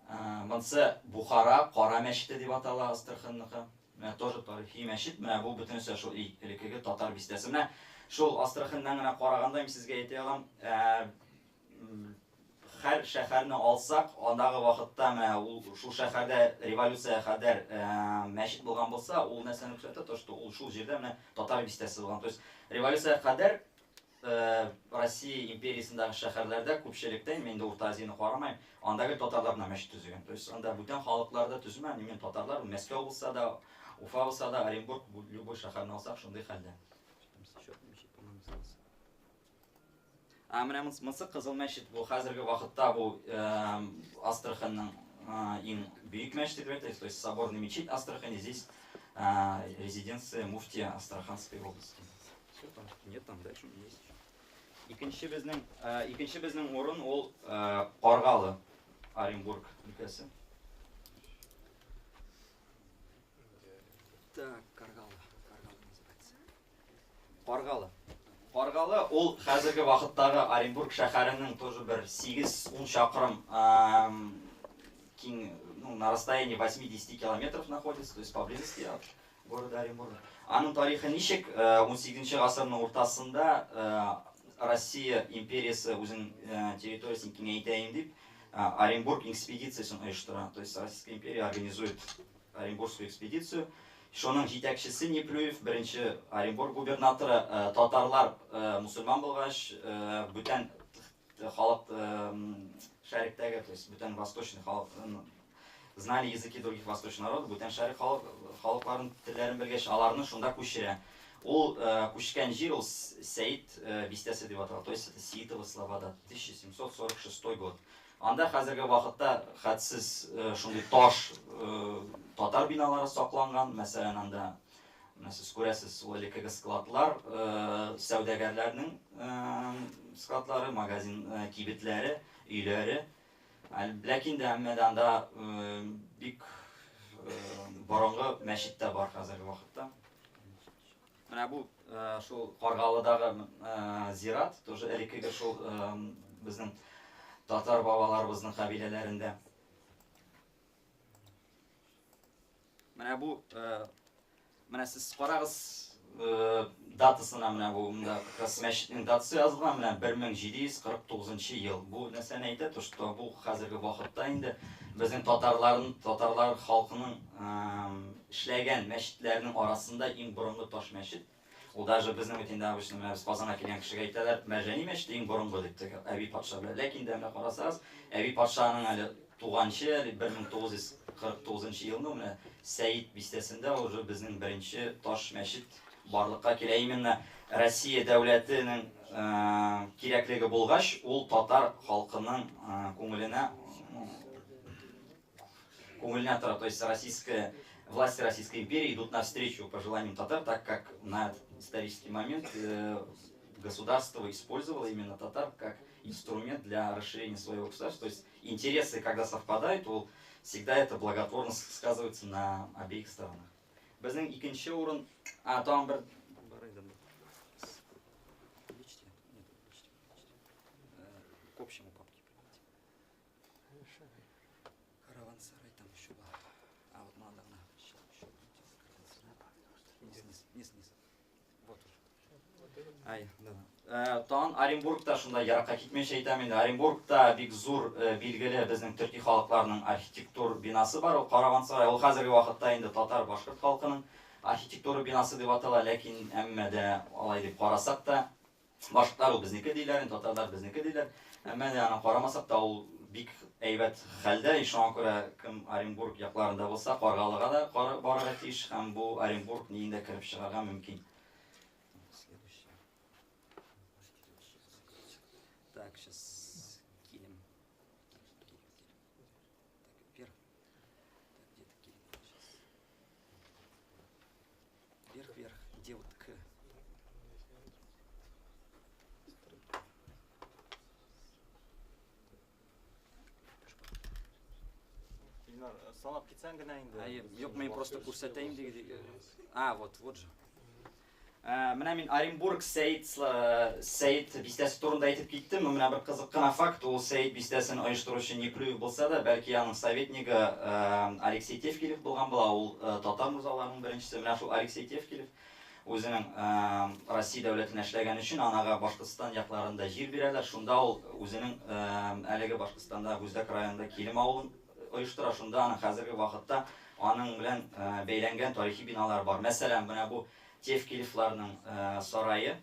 Монысы Бухара Кара мәчете дип атала Астраханныкы. Менә тоже тарихи мәчет, менә бу бөтенесе шул элеккеге татар бистәсе. Менә шул Астраханнан гына караганда мин сезгә әйтә алам, һәр шәһәрне алсак, андагы вакытта менә ул шул шәһәрдә революция кадәр мәчет булган булса, ул нәрсәне күрсәтә, то что ул шул җирдә менә татар бистәсе булган. То есть революция кадәр Россия империясендәге шәһәрләрдә күпчелектә, мин инде Урта Азияне карамыйм, анда гел татарлар белән мәчет төзегән. То есть анда бүтән халыклар да төземән, именно татарлар, Мәскәү булса да, Уфа булса да, Оренбург, любой шәһәрне алсак, шундый хәлдә. А менә монысы Кызыл мәчет, бу хәзерге вакытта бу Астраханның иң бөек мәчете дип әйтәбез, то есть соборный мечеть Астрахани, здесь резиденция муфтия Астраханской области. Всё там, нет, там дальше есть ещё. Икенче безнең урын ул Каргалы, Оренбург өлкәсе. Так, Каргалы, Каргалы называется. Каргалы. Каргалы ул хәзерге вакыттагы Оренбург шәһәренең тоже бер 8-10 чакрым киң, ну, на расстоянии 8-10 километров находится, то есть поблизости от города Оренбурга. Аның тарихы ничек? 18 гасырның уртасында Россия империясе үзенең территориясен киңәйтәем дип, Оренбург экспедициясен оештыра. То есть Российская империя организует Оренбургскую экспедицию. Шуның җитәкчесе Неплюев, беренче Оренбург губернаторы, татарлар мусульман булгач, бүтән халык шәрыктәге, то есть бүтән восточный халык, знали языки других восточных народов, бүтән шәрык халыкларын телләрен белгәч, аларны шунда күчерә. Ул күчкән җир ул Сәид бистәсе дип атала, то есть это Сеитова слобода, 1746 год. Анда хәзерге вакытта хәтсез шундый таш татар биналары сакланган, мәсәлән, анда Менә сез күрәсез, ул элеккеге складлар, сәүдәгәрләрнең складлары, магазин, кибетләре, өйләре. Ләкин дә әмма дә анда бик борынгы мәчет тә бар хәзерге вакытта. Менә бу шул Каргалыдагы зират, тоже элеккеге шул безнең татар бабаларыбызның кабиләләрендә. Менә бу, менә сез карагыз датасына, менә бу монда как раз мәчетнең датасы язылган, менә 1749 ел. Бу нәрсәне әйтә, то что бу хәзерге вакытта инде безнең татарларын, татарлар халкының эшләгән мәчетләрнең арасында иң борынгы таш мәчет. Ул даже безнең бит инде обычно менә без Казанга килгән кешегә әйтәләр, Мәрҗани мәчете иң борынгы дип, теге Әби патша белән. Ләкин дә менә карасагыз, Әби патшаның әле туганчы, әле 1949 елны менә Сәет бистәсендә уже безнең беренче таш мәчет барлыкка килә. Именно Россия дәүләтенең кирәклеге булгач, ул татар халкының күңеленә күңеленә тора. То есть российская власти Российской империи идут навстречу пожеланиям татар, так как на этот исторический момент государство использовало именно татар как инструмент для расширения своего государства. То есть интересы, когда совпадают, ул всегда это благотворно сказывается на обеих сторонах. Безнең икенче урын, а, тагын бер бар иде. Увеличьте, нет, увеличьте, увеличьте. К общему папке придите. Караван-сарай там еще был. А вот надо на еще Вниз, вниз, вниз, вниз. Вот уже. Ай, да. Тагын Оренбургта шунда еракка китмәйчә әйтәм инде. Оренбургта бик зур билгеле безнең төрки халыкларның архитектур бинасы бар, ул Караван-сарай. Ул хәзерге вакытта инде татар, башкорт халкының архитектура бинасы дип атала, ләкин әмма дә алай дип карасак та, башкортлар ул безнеке диләр, инде татарлар безнеке диләр. Әмма дә аны карамасак та, ул бик әйбәт хәлдә, и шуңа күрә кем Оренбург якларында булса, Каргалыга да барырга тиеш һәм бу Оренбург ниендә кереп чыгарга мөмкин. Следующее. Так, сейчас кинем. Кинем, кинем. Так, вверх. Так, где-то кинем сейчас. Вверх, вверх. Где вот К? Илнар, санап китсәң генә инде. Әйе, юк, мин просто күрсәтәем диге. А, вот, вот же. Менә мин Оренбург Сәет Сәет бистәсе турында әйтеп киттем. Менә бер кызык кына факт, ул Сәет бистәсен оештыручы Неплюев булса да, бәлки аның советнигы Алексей Тевкелев булган була, ул татар морзаларының беренчесе. Менә шул Алексей Тевкелев үзенең Россия дәүләтенә эшләгән өчен анага Башкортстан якларында җир бирәләр. Шунда ул үзенең әлеге Башкортстанда Бүздәк районында Килем авылын оештыра. Шунда аның хәзерге вакытта аның белән бәйләнгән тарихи биналар бар. Мәсәлән, менә бу Тевкелевларның сарае.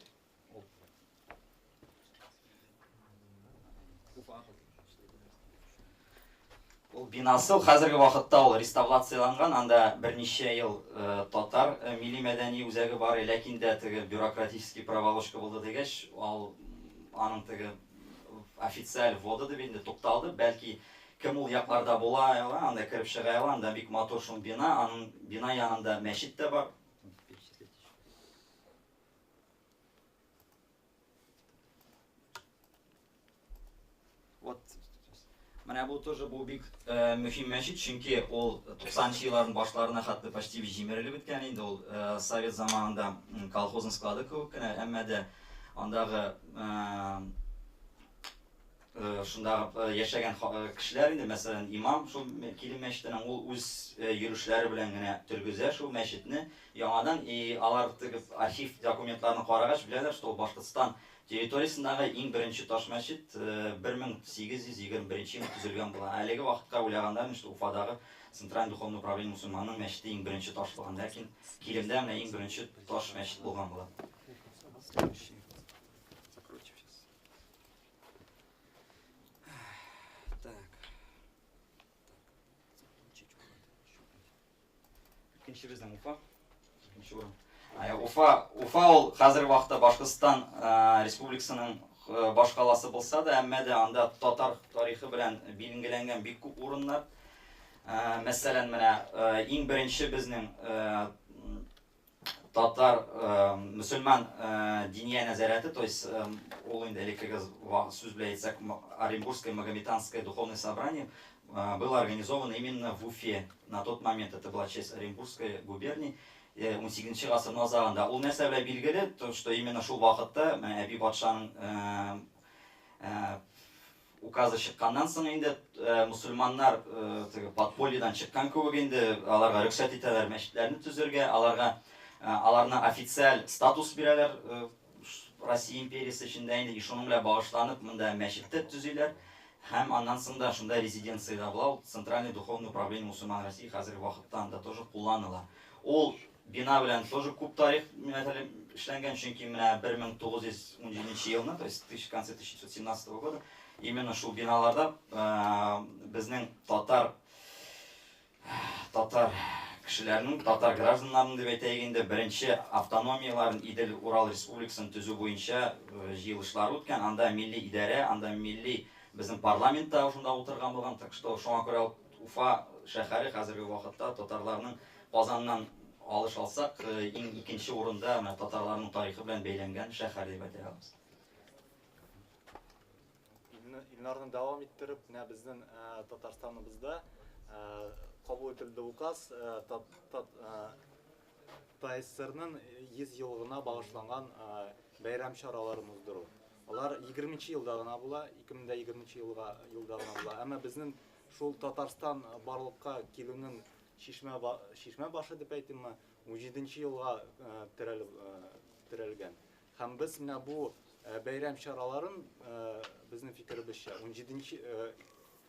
Ул бинасы хәзерге вакытта ул реставрацияләнгән, анда берничә ел татар милли мәдәни үзәге бар, ләкин дә теге бюрократический проволочка булды дигәч, ул аның теге официаль вводы дип инде тукталды. Бәлки кем ул якларда була ала, анда кереп чыга ала, анда бик матур шул бина, аның бина янында мәчет тә бар. Вот менә бу тоже бу бик мөһим мәчет, чөнки ул 90 елларның башларына хәтле почти җимерелеп беткән инде ул совет заманында колхозның склады кебек кенә, әмма дә андагы шундагы яшәгән кешеләр инде, мәсәлән, имам шул Килем мәчетенең, ул үз йөрешләре белән генә торгыза шул мәчетне яңадан, и алар теге архив документларын карагач беләләр, что ул Башкортстан территориясендәге иң беренче таш мәчет 1821 елда төзелгән була. Әлеге вакытка уйлаганда, что Уфадагы Центральный духовный управление мусульманның мәчете иң беренче таш булган, ләкин Килемдә менә иң беренче таш мәчет булган була. Следующий. Закройте сейчас. Так. Икенче безнең Уфа. Икенче урын. Уфа, Уфа ул хәзерге вакытта Башкортстан республикасының башкаласы булса да, әмма дә анда татар тарихы белән билгеләнгән бик күп урыннар. Мәсәлән, менә иң беренче безнең Татар мөселман диния нәзарәте, то есть ул инде элеккеге сүз белән әйтсәк, Оренбургское магометанское духовное собрание было организовано именно в Уфе. На тот момент это была часть Оренбургской губернии. 18 гасырның азагында. Ул нәрсә белән билгеле, то что именно шул вакытта менә Әби патшаның указы чыкканнан соң инде мөселманнар теге подпольедан чыккан кебек инде аларга рөхсәт итәләр мәчетләрне төзергә, аларга аларны официаль статус бирәләр Россия империясе эчендә инде, и шуның белән багышланып монда мәчет тә төзиләр. Һәм аннан соң да шунда резиденциядә була, ул Центральный духовный управление мусульман России хәзерге вакытта анда тоже кулланыла. Ул бина белән тоже күп тарих мәсәлән эшләнгән, чөнки менә 1917 елны, то есть в конце 1917 года, именно шул биналарда безнең татар кешеләренең, татар гражданнарының дип әйтәйек инде, беренче автономияләрен Идел-Урал республикасын төзү буенча җыелышлар үткән. Анда милли идарә, анда милли безнең парламент та шунда утырган булган. Так что шуңа күрә Уфа шәһәре хәзерге вакытта татарларның Казаннан алыш алсак, иң икенче урында менә татарларның тарихы белән бәйләнгән шәһәр дип әйтә алабыз. Илнарны дәвам иттереп, менә безнең Татарстаныбызда кабул ителде указ ТАССРның 100 еллыгына багышланган бәйрәм чараларын уздыру. Алар 20 елда гына була, 2020 елга елда гына була. Әмма безнең шул Татарстан барлыкка килүнең чишмә башы дип әйтимме, 17 елга терәлгән. Һәм без менә бу бәйрәм чараларын безнең фикеребезчә 17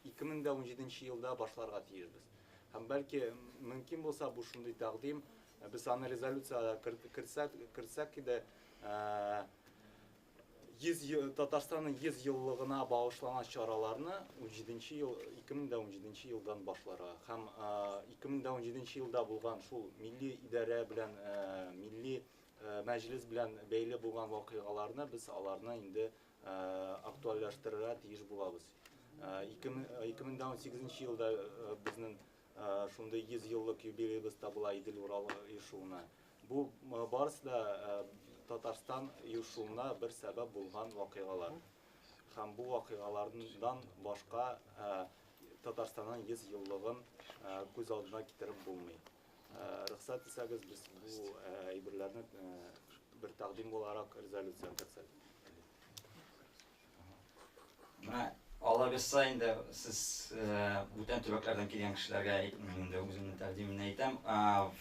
2017 елда башларга тиешбез. Һәм бәлки мөмкин булса бу шундый тәкъдим, без аны резолюциягә кертсәк иде, 100 Татарстанның 100 еллыгына багышланган чараларны 17 ел 2017 елдан башларга һәм 2017 елда булган шул милли идарә белән милли мәҗлес белән бәйле булган вакыйгаларны без аларны инде актуальләштерергә тиеш булабыз. 2018 елда безнең шундый 100 еллык юбилеебыз та була Идел-Урал оешуына. Бу барысы да Татарстан оешуына бер сәбәп булган вакыйгалар. Һәм бу вакыйгалардан башка Татарстанның 100 еллыгын күз алдына китереп булмый. Рөхсәт итсәгез, без бу әйберләрне бер тәкъдим буларак резолюция кертсәк. Менә Алла бирса инде сез бүтән төбәкләрдән килгән кешеләргә мин инде үземнең тәкъдимемне әйтәм.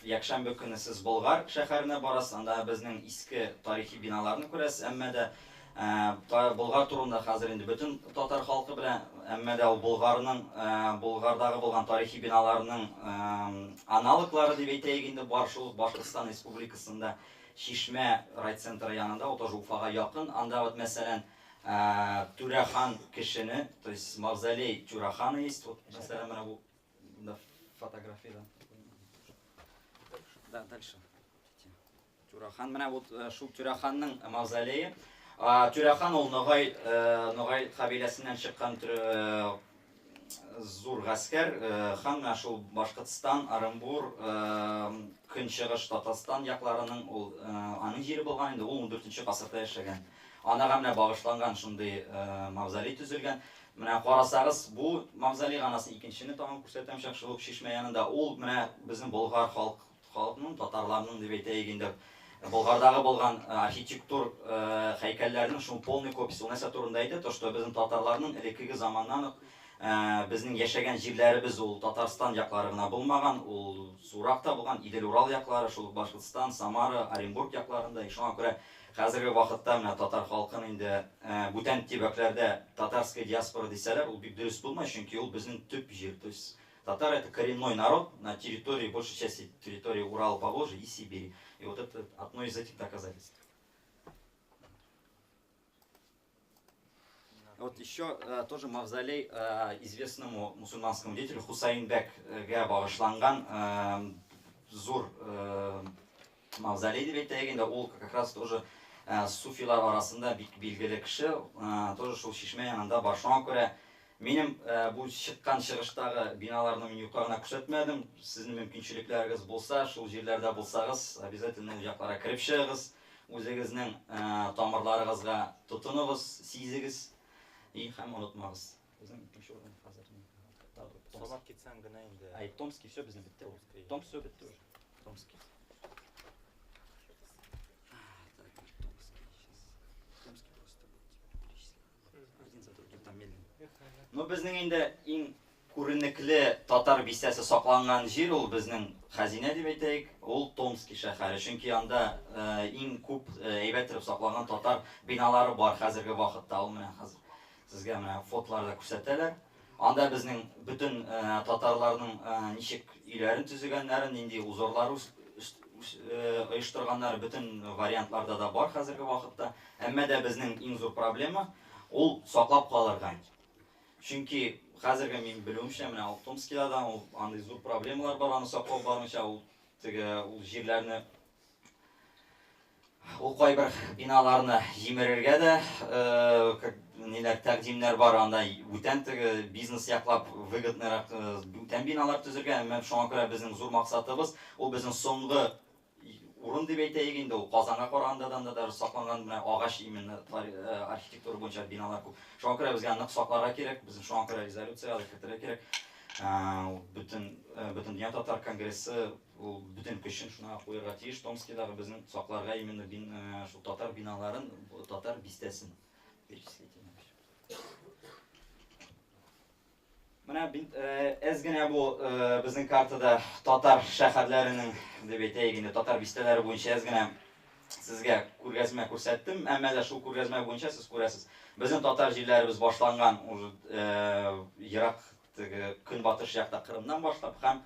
Якшәмбе көне сез Болгар шәһәренә барасыз, анда безнең иске тарихи биналарны күрәсез, әмма дә Болгар турында хәзер инде бөтен татар халкы белә, әмма дә ул Болгарның Болгардагы булган тарихи биналарның аналоглары дип әйтәйек инде бар шул Башкортстан Республикасында Чишмә райцентры янында, ул тоже Уфага якын. Анда вот мәсәлән Тюрахан кешене, то есть мавзолей Тюрахана есть, вот мәсәлән менә бу фотографияда. Да, дальше. Тюрахан, менә вот шул Тюраханның мавзолее. Тюрахан ул Ногай кабиләсеннән чыккан зур гаскәр, хан менә шул Башкортстан, Оренбур, Көнчыгыш Татарстан якларының ул аның җире булган инде, ул 14 гасырда яшәгән. Анага менә багышланган шундый мавзолей төзелгән. Менә карасагыз, бу мавзолей анасын икенчене тагын күрсәтәм, шул ук Чишмә янында. Ул менә безнең болгар халкының, татарларның дип әйтәйек инде, Болгардагы булган архитектур һәйкәлләрнең шул полный копиясе. Ул нәрсә турында әйтә? То, что безнең татарларның элеккеге заманнан ук безнең яшәгән җирләребез ул Татарстан яклары гына булмаган, ул зуррак та булган, Идел-Урал яклары, шул ук Башкортстан, Самара, Оренбург якларында. Шуңа күрә хәзерге вакытта менә татар халкын инде бүтән төбәкләрдә татарская диаспора дисәләр, ул бик дөрес булмай, чөнки ул безнең төп җир. То есть татар это коренной народ на территории, большей части территории Урала, Поволжья и Сибири. И вот это одно из этих доказательств. Вот еще тоже мавзолей известному мусульманскому деятелю Хусаин бәкгә багышланган зур мавзолей дип әйтәйек инде, ул как раз тоже суфилар арасында бик билгеле кеше, тоже шул Чишмә янында бар. Шуңа күрә Минем бу чыккан чыгыштагы биналарны мин юкка гына күрсәтмәдем. Сезнең мөмкинчелекләрегез булса, шул җирләрдә булсагыз, обязательно ул якларга кереп чыгыгыз. Үзегезнең тамырларыгызга тотыныгыз, сизегез и һәм онытмагыз. Безнең икенче урын хәзер. Санап китсәң генә инде. Ай, Томский, все, безнең бетте. Томск все бетте уже. Томский. Так, Томский сейчас. Томский просто будет перечислен. Один за другим там медленно. Ну, безнең инде иң күренекле татар бистәсе сакланган җир ул безнең хәзинә дип әйтәйек, ул Томский шәһәре. Чөнки анда иң күп әйбәт итеп сакланган татар биналары бар хәзерге вакытта. Ул менә хәзер сезгә менә фотоларда күрсәтәләр. Анда безнең бөтен татарларның ничек өйләрен төзегәннәрен, нинди узорлар оештырганнары бөтен вариантларда да бар хәзерге вакытта. Әмма дә безнең иң зур проблема ул саклап калырга. Чөнки хәзерге мин белүемчә, менә ул Томскида да ул андый зур проблемалар бар, аны саклау барынча ул теге ул җирләрне ул кайбер биналарны җимерергә дә как ниләр тәкъдимнәр бар анда бүтән теге бизнес яклап выгодныйрак бүтән биналар төзергә. Әмма шуңа күрә безнең зур максатыбыз ул безнең соңгы урын дип әйтәйек инде, ул Казанга караганда да анда даже сакланган менә агач именно архитектура буенча биналар күп. Шуңа күрә безгә нык сакларга кирәк, безнең шуңа күрә резолюция кертергә кирәк. Бөтен Бөтендөнья татар конгрессы ул бөтен көчен шуңа куярга тиеш. Томскидагы безнең сакларга именно шул татар биналарын, татар бистәсен перечислить. Менә әз генә бу безнең картада татар шәһәрләренең дип әйтәйек инде, татар бистәләре буенча әз генә сезгә күргәзмә күрсәттем. Әмма дә шул күргәзмә буенча сез күрәсез, безнең татар җирләребез башланган уже ерак теге көнбатыш якта Кырымнан башлап һәм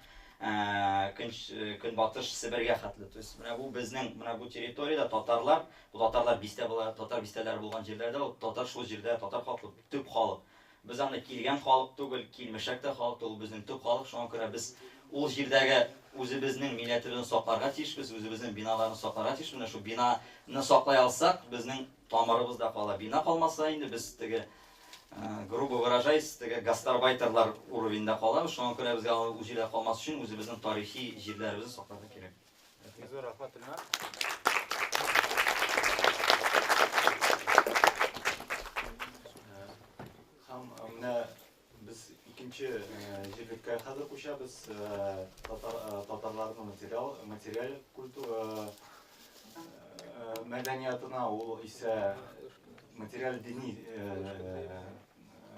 көнбатыш Себергә хәтле. То есть менә бу безнең менә бу территориядә татарлар, бу татарлар бистә була, татар бистәләре булган җирләрдә ул татар шул җирдә татар халкы төп халык. Без анда килгән халык түгел, килмешәк тә халык түгел, безнең төп халык, шуңа күрә без ул җирдәге үзебезнең милләтебезне сакларга тиешбез, үзебезнең биналарны сакларга тиешбез. Менә шул бинаны саклай алсак, безнең тамырыбыз да кала. Бина калмаса инде без теге, грубо выражаясь, теге гастарбайтерлар уровеньда калабыз. Шуңа күрә безгә ул җирдә калмас өчен үзебезнең тарихи җирләребезне сакларга кирәк. Бик зур рәхмәт, Илнар. Һәм менә без икенче җирлеккә хәзер күчәбез. Татар татарларның материал материаль культура мәдәниятына, ул исә материаль дини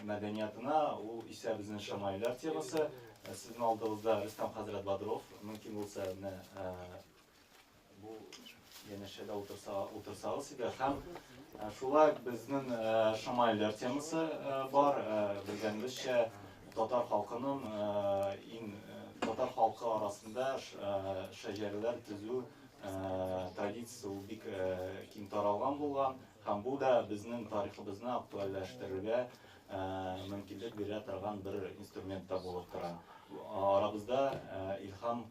мәдәниятына, ул исә безнең шамаилләр темасы. Сезнең алдыгызда Рөстәм хәзрәт Бадров, мөмкин булса, менә бу янәшәдә утырса, утырсагыз иде. Һәм шулай безнең шамаилләр темасы бар. Белгәнебезчә, татар халкының иң татар халкы арасында шәҗәрәләр төзү традициясе ул бик киң таралган булган. Һәм бу да безнең тарихыбызны актуальләштерергә мөмкинлек бирә торган бер инструмент та булып тора. Арабызда Илһам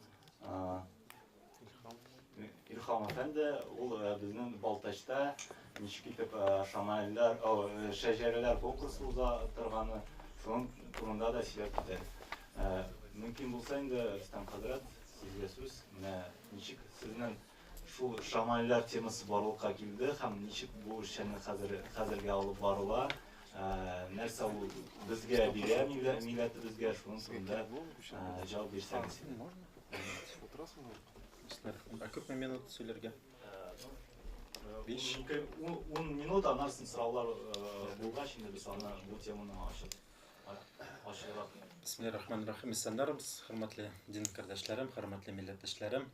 Илһам әфәнде, ул безнең Балтачта ничек итеп шамаилләр, шәҗәрәләр конкурсы уза торганы, шуның турында да сөйләп китәр. Мөмкин булса инде, Рөстәм хәзрәт, сезгә сүз. Менә ничек сезнең шул шамаилләр темасы барлыкка килде һәм ничек бу эшчәнлек хәзер хәзергә алып барыла, нәрсә ул безгә бирә милләтебезгә, шуның турында җавап бирсәгез. Ә күпме минут сөйләргә? Биш. 10 минут, аннан соң сораулар булгач, инде без аны бу теманы ачып ачыграк. Бисмиллахир-рахманир-рахим. Исәннәрбез, хөрмәтле дин кардәшләрем, хөрмәтле милләттәшләрем.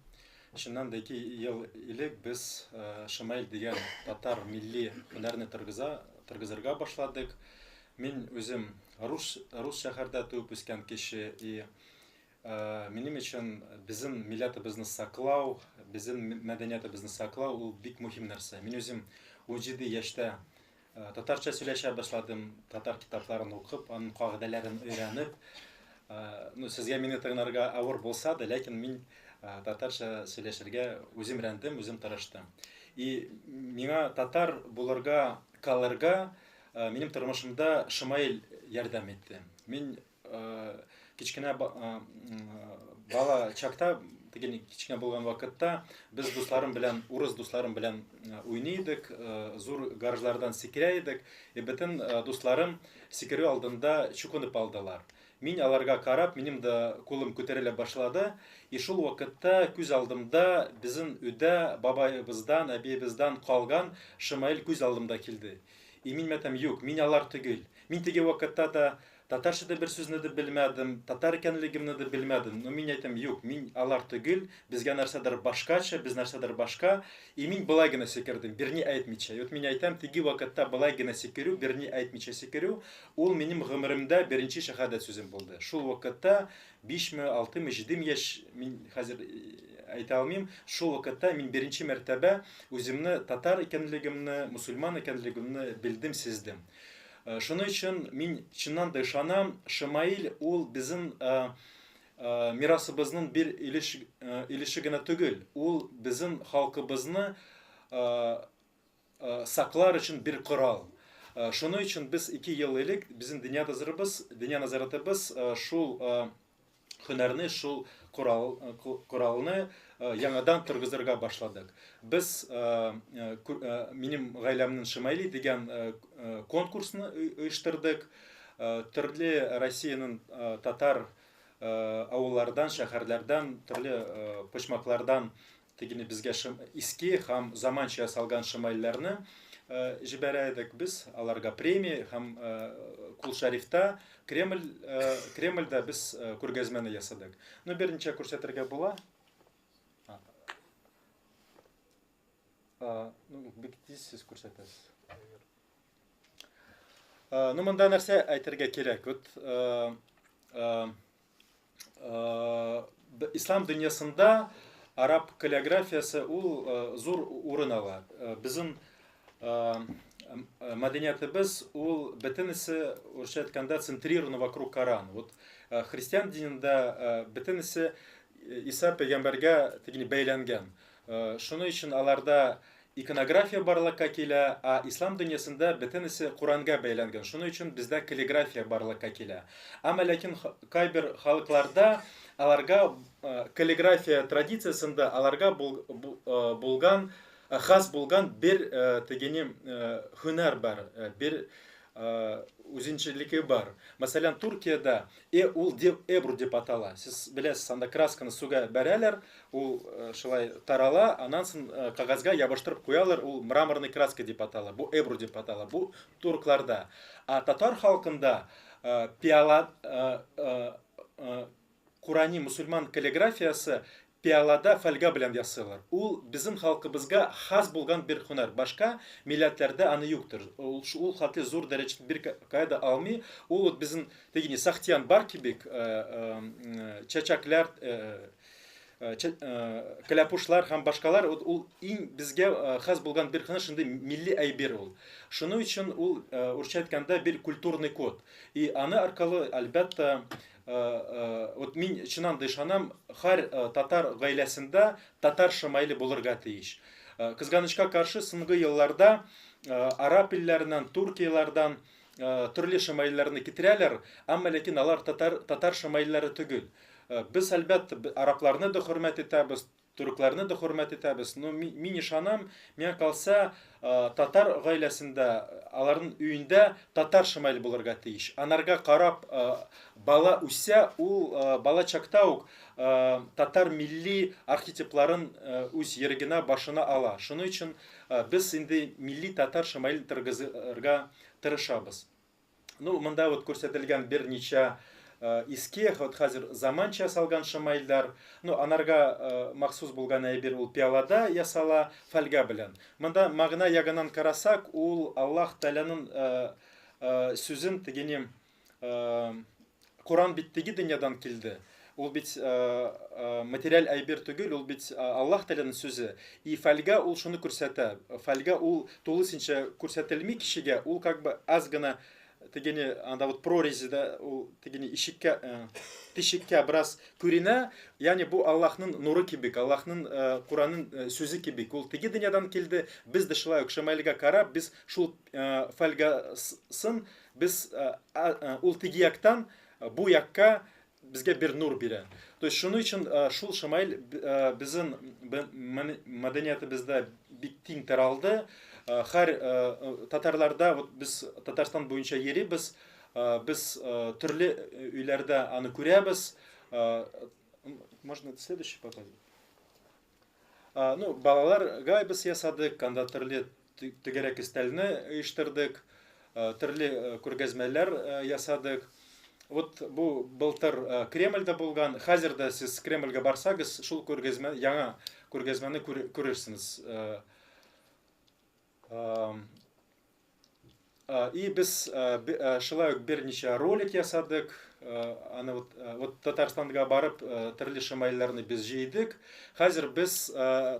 Чыннан да 2 ел элек без Шамаил дигән татар милли һөнәрне торгызырга башладык. Мин үзем рус шәһәрдә туып үскән кеше и минем өчен безнең милләтебезне саклау, безнең мәдәниятебезне саклау ул бик мөһим нәрсә. Мин үзем 17 яшьтә татарча сөйләшә башладым, татар китапларын укып, аның кагыйдәләрен өйрәнеп. Ну, сезгә мине тыңларга авыр булса да, ләкин мин татарча сөйләшергә үзем өйрәндем, үзем тырыштым. И миңа татар булырга, калырга минем тормышымда Шамаил ярдәм итте. Мин кечкенә бала чакта, теге кечкенә булган вакытта, без дусларым белән, урыс дусларым белән уйный идек, зур гаражлардан сикерә идек, и бөтен дусларым сикерү алдында чукынып алдылар. Мин аларга карап, минем дә кулым күтәрелә башлады, и шул вакытта күз алдымда безнең өйдә бабаебыздан, әбиебездән калган шамаил күз алдымда килде. И мин әйтәм, юк, мин алар түгел. Мин теге вакытта да татарча да бер сүзне дә белмәдем, татар икәнлегемне дә белмәдем. Но мин әйтәм, юк, мин алар түгел, безгә нәрсәдер башкача, без нәрсәдер башка. И мин былай гына сикердем, берни әйтмичә. И вот мин әйтәм, теге вакытта былай гына сикерү, берни әйтмичә сикерү, ул минем гомеремдә беренче шәһадәт сүзем булды. Шул вакытта 5-ме, 6-мы, 7 яшь, мин хәзер әйтә алмыйм, шул вакытта мин беренче мәртәбә үземне татар икәнлегемне, мусульман икәнлегемне белдем, сиздем. Шуның өчен мин чыннан да ышанам, Шамаил ул безнең мирасыбызның бер өлеше генә түгел, ул безнең халкыбызны саклар өчен бер корал. Шуның өчен без 2 ел элек безнең дөнья назарыбыз, дөнья назаратыбыз шул һөнәрне, шул коралны яңадан торгызырга башладык. Без минем гаиләмнең Шамаили дигән конкурсны оештырдык. Төрле Россиянең татар авыллардан, шәһәрләрдән, төрле почмаклардан тегене безгә иске һәм заманча ясалган шамаилләрне җибәрә идек. Без аларга премия һәм Кул Шәрифта, Кремльдә без күргәзмәне ясадык. Ну, берничә күрсәтергә була. Ну, бик тиз сез күрсәтәсез. Ну, монда нәрсә әйтергә кирәк? Вот ислам дөньясында араб каллиграфиясе ул зур урын ала. Безнең мәдәниятебез ул бөтенесе, урысча әйткәндә, центрировано вокруг Корана. Вот христиан динендә бөтенесе Иса пәйгамбәргә тегене бәйләнгән. Шуның өчен аларда иконография барлыкка килә, а ислам дөньясында бөтенесе Куранга бәйләнгән. Шуның өчен бездә каллиграфия барлыкка килә. Әмма ләкин кайбер халыкларда аларга каллиграфия традициясендә аларга булган, хас булган бер тегене һөнәр бар, бер үзенчәлеге бар. Мәсәлән, Төркиядә ул эбру дип атала. Сез беләсез, анда красканы суга бәрәләр, ул шулай тарала, аннан соң кәгазьгә ябыштырып куялар, ул мраморный краска дип атала. Бу эбру дип атала. Бу туркларда. А татар халкында пиала Курани мусульман каллиграфиясе пиалада фольга белән ясыйлар. Ул безнең халкыбызга хас булган бер һөнәр. Башка милләтләрдә аны юктыр. Ул хәтле зур дәрәҗәдә бер кая алмый. Ул вот безнең тегене сахтиян бар кебек чәчәкләр, кәләпүшләр һәм башкалар, ул иң безгә хас булган бер һөнәр, шундый милли әйбер ул. Шуның өчен ул, урысча әйткәндә, бер культурный код. И аны аркылы, әлбәттә, вот мин чыннан да ышанам, һәр татар гаиләсендә татар шамаиле булырга тиеш. Кызганычка каршы, соңгы елларда араб илләреннән, Төркияләрдән төрле шамаилләрне китерәләр, әмма ләкин алар татар шамаилләре түгел. Без, әлбәттә, арабларны да хөрмәт итәбез, түркләрне дә хөрмәт итәбез. Но мин ышанам, миңа калса, татар гаиләсендә, аларның өендә татар шамаил булырга тиеш. Анарга карап бала үсә, ул бала чакта ук татар милли архетипларын үз йөрәгенә, башына ала. Шуның өчен без инде милли татар шамаил торгызырга тырышабыз. Ну, монда вот күрсәтелгән берничә иске, вот хәзер заманча ясалган шамаиллар. Ну, анарга махсус булган әйбер ул пиалада ясала фольга белән. Монда мәгънә ягыннан карасак, ул Аллаһ Тәгаләнең сүзен тегене Коран бит теге дөньядан килде. Ул бит материаль әйбер түгел, ул бит Аллаһ Тәгаләнең сүзе. И фольга ул шуны күрсәтә. Фольга ул тулысынча күрсәтелми кешегә, ул как бы аз гына тегене анда вот прорезида ул тегене ишеккә тишеккә бераз күренә, ягъни бу Аллаһның нуры кебек, Аллаһның Куранның сүзе кебек. Ул теге дөньядан килде, без дә шулай ук шамаилгә карап, без шул фольгасын без ул теге яктан бу якка безгә бер нур бирә. То есть шуның өчен шул шамаил безнең мәдәниятебездә бик киң таралды. Һәр татарларда, вот без Татарстан буенча йөрибез, без төрле өйләрдә аны күрәбез. Можно следующий показать? Ну, балаларга без ясадык, анда төрле түгәрәк өстәлне оештырдык, төрле күргәзмәләр ясадык. Вот бу былтыр Кремльдә булган. Хәзер дә сез Кремльгә барсагыз, шул күргәзмә, яңа күргәзмәне күрерсез. И без шулай ук берничә ролик ясадык. Аны вот, вот Татарстанга барып, төрле шамаилләрне без җыйдык. Хәзер без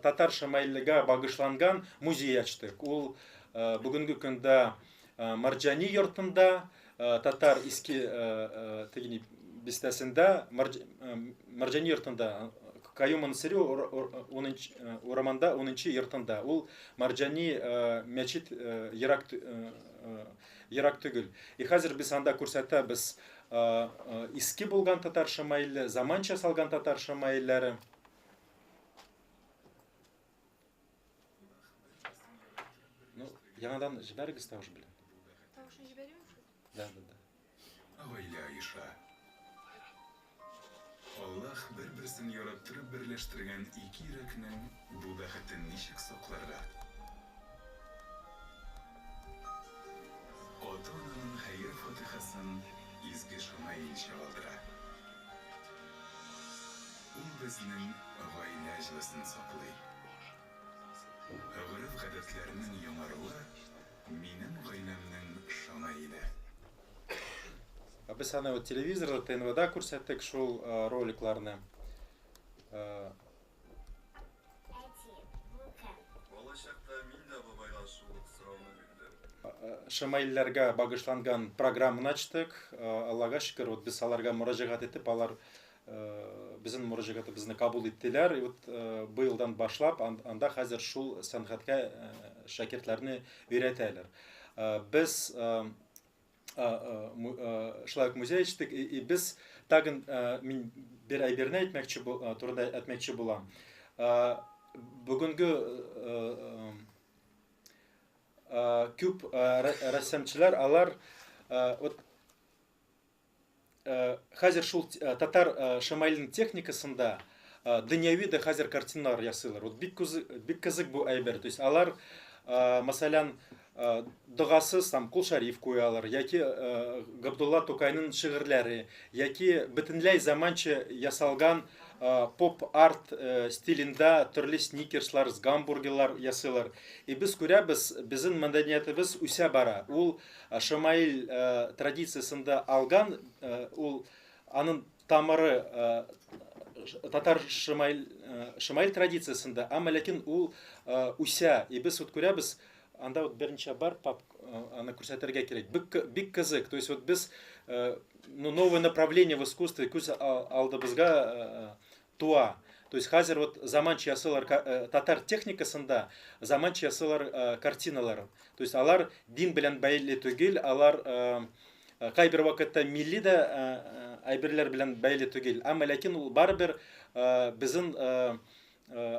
татар шамаиллегә багышланган музей ачтык. Ул бүгенге көндә Марҗани йортында, татар иске тегени бистәсендә, Марҗани йортында, Каюм Насыйри урамында 10 йортында. Ул Марҗани мәчет ерак ерак түгел. И хәзер без анда күрсәтәбез иске булган татар шамаиле, заманча салган татар шамаилләре. Ну, яңадан җибәрегез тавыш белән. Тавышын җибәрим? Да. Гаилә оеша. Аллаһ бер-берсен яраттырып берләштергән ике йөрәкнең бу бәхетен ничек сакларга? Ата-ананың хәер-фатихасын изге шамаил чагылдыра. Ул безнең гаилә җылысын саклый. Гореф-гадәтләрнең яңаруы минем гаиләмнең шамаиле. Без аны вот телевизорда, ТНВда күрсәттек шул роликларны. Балачакта мин дә бабайга шул ук сорауны бирдем. Шамаилләргә багышланган программаны ачтык. Аллага шөкер, вот без аларга мөрәҗәгать итеп, алар безнең мөрәҗәгатебезне кабул иттеләр. И вот быелдан башлап анда хәзер шул сәнгатькә шәкертләрне өйрәтәләр. Без шулай ук музей ачтык, и без тагын мин бер әйберне әйтмәкче турында әйтмәкче булам. Бүгенге күп рәссамчылар алар вот хәзер шул татар шамаилның техникасында дөньяви дә хәзер картиналар ясыйлар. Вот бик бик кызык бу әйбер. То есть алар, мәсәлән, догасыз там Кол Шәриф куялар, яки Габдулла Тукайның шигырьләре, яки бөтенләй заманча ясалган поп-арт стилендә төрле сникерслар, гамбургерлар ясыйлар. И без күрәбез, безнең мәдәниятебез үсә бара. Ул шамаил традициясендә алган, ул аның тамыры татар шамаил, шамаил традициясендә, әмма ләкин ул үсә. И без вот күрәбез, анда вот берничә бар пап, аны күрсәтергә кирәк. Бик, бик кызык. То есть вот без ну, новое направление в искусстве күз алдыбызга туа. То есть хәзер вот заманча ясыйлар татар техникасында заманча ясыйлар картиналар. То есть алар дин белән бәйле түгел, алар кайбер вакытта милли дә әйберләр белән бәйле түгел. Әмма ләкин ул барыбер безнең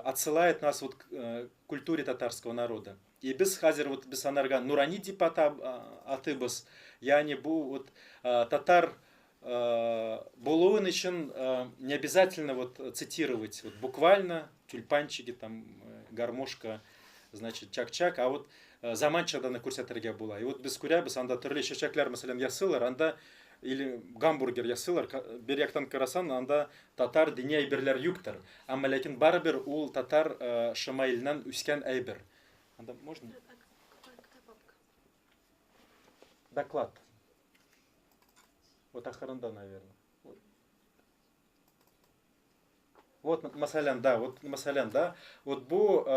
отсылает нас вот к культуре татарского народа. И без хәзер вот без анарга нурани дип атыйбыз. Ягъни бу вот татар булуын өчен не обязательно вот цитировать вот буквально тюльпанчики там, гармошка, значит, чак-чак, а вот заманча да күрсәтергә була. И вот без күрәбез, анда төрле чәчәкләр, мәсәлән, ясыйлар, анда или гамбургер ясыйлар, бер яктан карасаң, анда татар дини әйберләр юктыр. Әмма ләкин барыбер ул татар шамаиленнән үскән әйбер. Анда можно? Доклад. Вот ахырында, наверное. Вот, мәсәлән, да, вот, мәсәлән, да, вот бу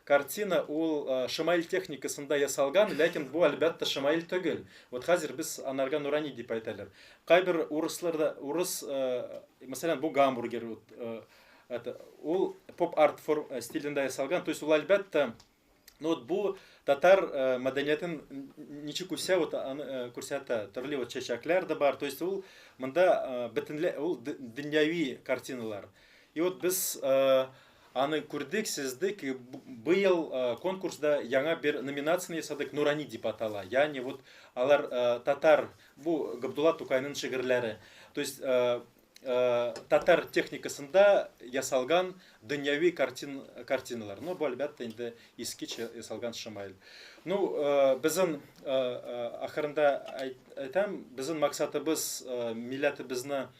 картина ул шамаил техникасында ясалган, ләкин бу, әлбәттә, шамаил түгел. Вот хәзер без анарга нурани дип әйтәләр. Кайбер урыслар да, урыс, мәсәлән, бу гамбургер, вот, это, ул поп-арт стилендә ясалган, то есть ул, әлбәттә, ну вот бу татар мәдәниятен ничек үсә, вот аны күрсәтә. Төрле вот чәчәкләр дә бар. То есть ул монда бөтенләй ул дөньяви картиналар. И вот без аны күрдек, сиздек. И быел конкурста яңа бер номинацияне ясадык, Нурани дип атала. Ягъни вот алар татар, бу Габдулла Тукайның шигырьләре. То есть татар техникасында ясалган дөньяви картиналар. Ну, бу, әлбәттә, инде искечә ясалган шамаил. Ну, безнең ахырында әйтәм, безнең максатыбыз милләтебезне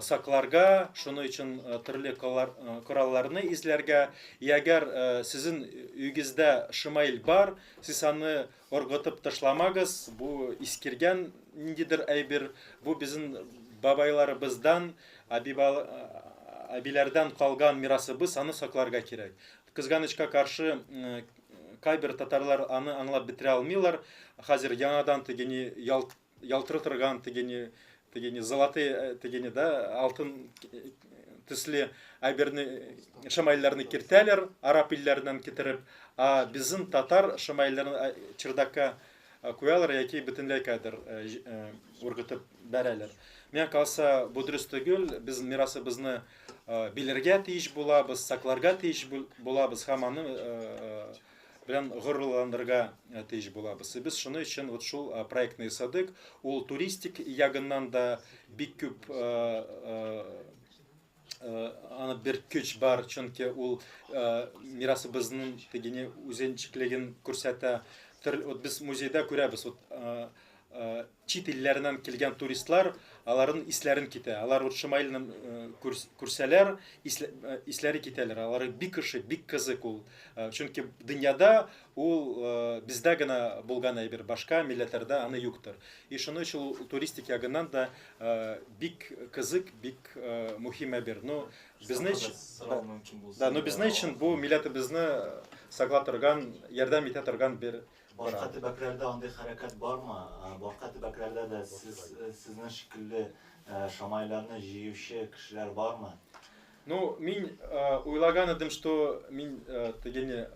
сакларга, шуның өчен төрле коралларны эзләргә. И әгәр сезнең өегездә шамаил бар, сез аны ыргытып ташламагыз, бу искергән ниндидер әйбер, бу безнең бабайларыбыздан, әбиләрдән калган мирасыбыз, аны сакларга кирәк. Кызганычка каршы, кайбер татарлар аны аңлап бетерә алмыйлар. Хәзер яңадан тегене ялтырый торган тегене золотые тегене, да, алтын төсле әйберне, шамаилләрне кертәләр, араб илләреннән китереп, а безнең татар шамаилләрен чердакка куялар яки бөтенләй кадер ыргытып бәрәләр. Миңа калса, бу дөрес түгел, без мирасыбызны белергә тиеш булабыз, сакларга тиеш булабыз һәм аны белән горурланырга тиеш булабыз. И без шуның өчен вот шул проектны ясадык. Ул туристик ягыннан да бик күп аны бер көч бар, чөнки ул мирасыбызның тегене үзенчәлеген күрсәтә. Вот без музейда күрәбез, вот чит илләреннән килгән туристлар, аларның исләрен китә. Алар вот шамаилны күрсәләр, исләре китәләр. Алар бик ошый, бик кызык ул. Чөнки дөньяда ул бездә генә булган әйбер, башка милләтләрдә аны юктыр. И шуның өчен ул туристик ягыннан да бик кызык, бик мөһим әйбер. Ну, безне Сорау мөмкин булса. Да, но безнең өчен бу милләтебезне сакла торган, ярдәм итә торган бер Башка төбәкләрдә андый хәрәкәт бармы? Башка төбәкләрдә дә сез сезнең шикелле шамайларны җыючы кешеләр бармы? Ну, мин уйлаган идем, что мин тегене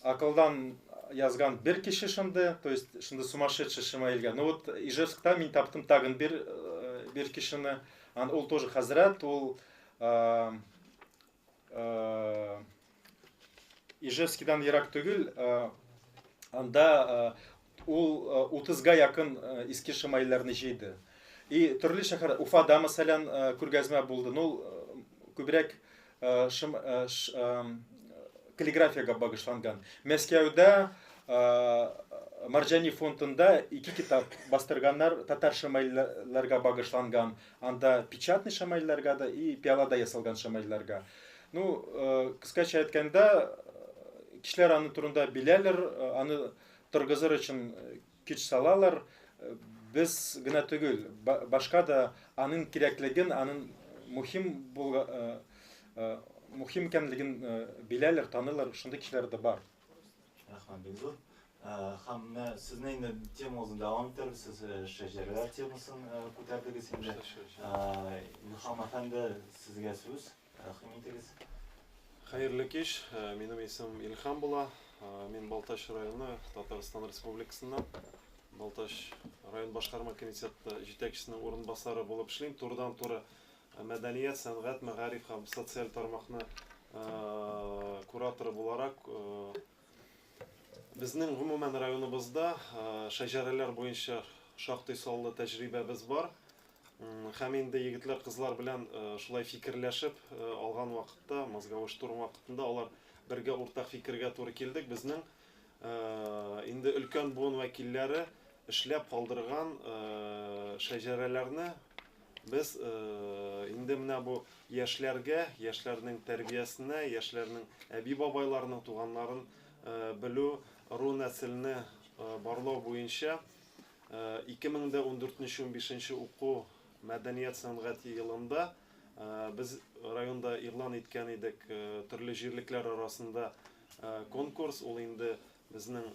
акылдан язган бер кеше шунда, то есть шунда сумасшедший шамаилгә. Ну вот Ижевскта мин таптым тагын бер кешене. Ул тоже хәзрәт, ул Ижевскидан ерак түгел, анда ул 30-га якын иске шамаилләрне җыйды. И төрле шәһәр, Уфада, мәсәлән, күргәзмә булды. Ну, күбрәк каллиграфиягә багышланган. Мәскәүдә Марҗани фондында ике китап бастырганнар, татар шамаилләргә багышланган. Анда печатный шамаилләргә дә и пиалада ясалган шамаилләргә. Ну, кыскача әйткәндә, кешеләр аны турында беләләр, аны торгызыр өчен көч салалар. Без генә түгел, башка да аның кирәклеген, аның мөһим икәнлеген беләләр, таныйлар, шундый кешеләр дә бар. Рәхмәт бик зур. Һәм менә сезне инде темагызны дәвам итәрбез. Сез шәҗәрәләр темасын күтәрдегез инде. Илһам әфәнде, сезгә сүз. Рәхим итегез. Хәерле кич. Минем исемем Илһам була. Мин Балтач районы, Татарстан Республикасыннан. Балтач район башкарма комитеты җитәкчесенең урынбасары булып эшлим. Турыдан-туры мәдәният, сәнгать, мәгариф һәм социаль тармакны кураторы буларак безнең гомумән районыбызда шәҗәрәләр буенча шактый саллы тәҗрибәбез бар. Һәм инде егетләр, кызлар белән шулай фикерләшеп алган вакытта, мозговой штурм вакытында алар бергә уртак фикергә туры килдек. Безнең инде өлкән буын вәкилләре эшләп калдырган шәҗәрәләрне без инде менә бу яшьләргә, яшьләрнең тәрбиясенә, яшьләрнең әби-бабайларының туганнарын белү, ыру нәселне барлау буенча 2014-15 уку мәдәният сәнгате елында Без районда игълан иткән идек төрле җирлекләр арасында конкурс, ул инде безнең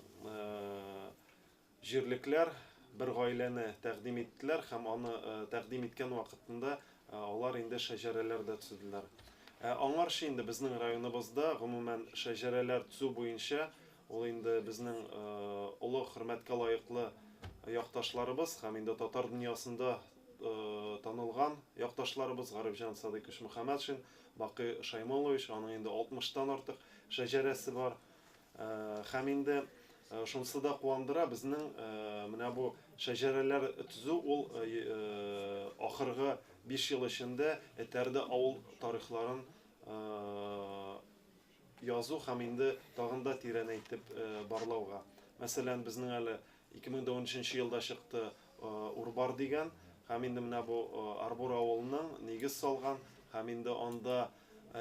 җирлекләр бер гаиләне тәкъдим иттеләр һәм аны тәкъдим иткән вакытында алар инде шәҗәрәләр дә төзеделәр. Ә аңарчы инде безнең районыбызда гомумән шәҗәрәләр төзү буенча ул инде безнең олы хөрмәткә лаеклы якташларыбыз һәм инде татар дөньясында танылган якташларыбыз Гарифҗан Садыйкович Мөхәммәтшин, Бакый Шаймолович, аның инде 60-тан артык шәҗәрәсе бар. Һәм инде шунысы да куандыра, безнең менә бу шәҗәрәләр төзү ул ахыргы 5 ел эчендә этәрде авыл тарихларын язу һәм инде тагын да тирәнәйтеп барлауга. Мәсәлән, безнең әле 2013 елда чыкты Урбар дигән, һәм инде менә бу Арбор авылының нигез салган һәм инде анда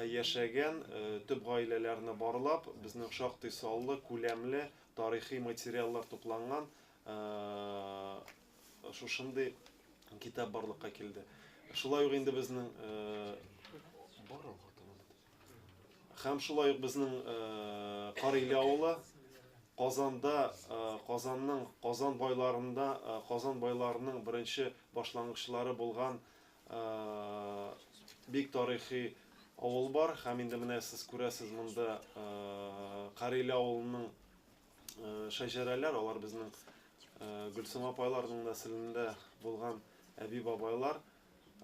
яшәгән төп гаиләләрне барлап, безнең шактый саллы, күләмле тарихи материаллар тупланган шушындый китап барлыкка килде. Шулай ук инде безнең һәм шулай ук безнең Кариле авылы Казанда, Казанның Казан байларында, Казан байларының беренче башлангычлары булган бик тарихи авыл бар. Һәм инде менә сез күрәсез монда Кариле авылының шәҗәрәләр, алар безнең Гөлсем апайларның нәселендә булган әби-бабайлар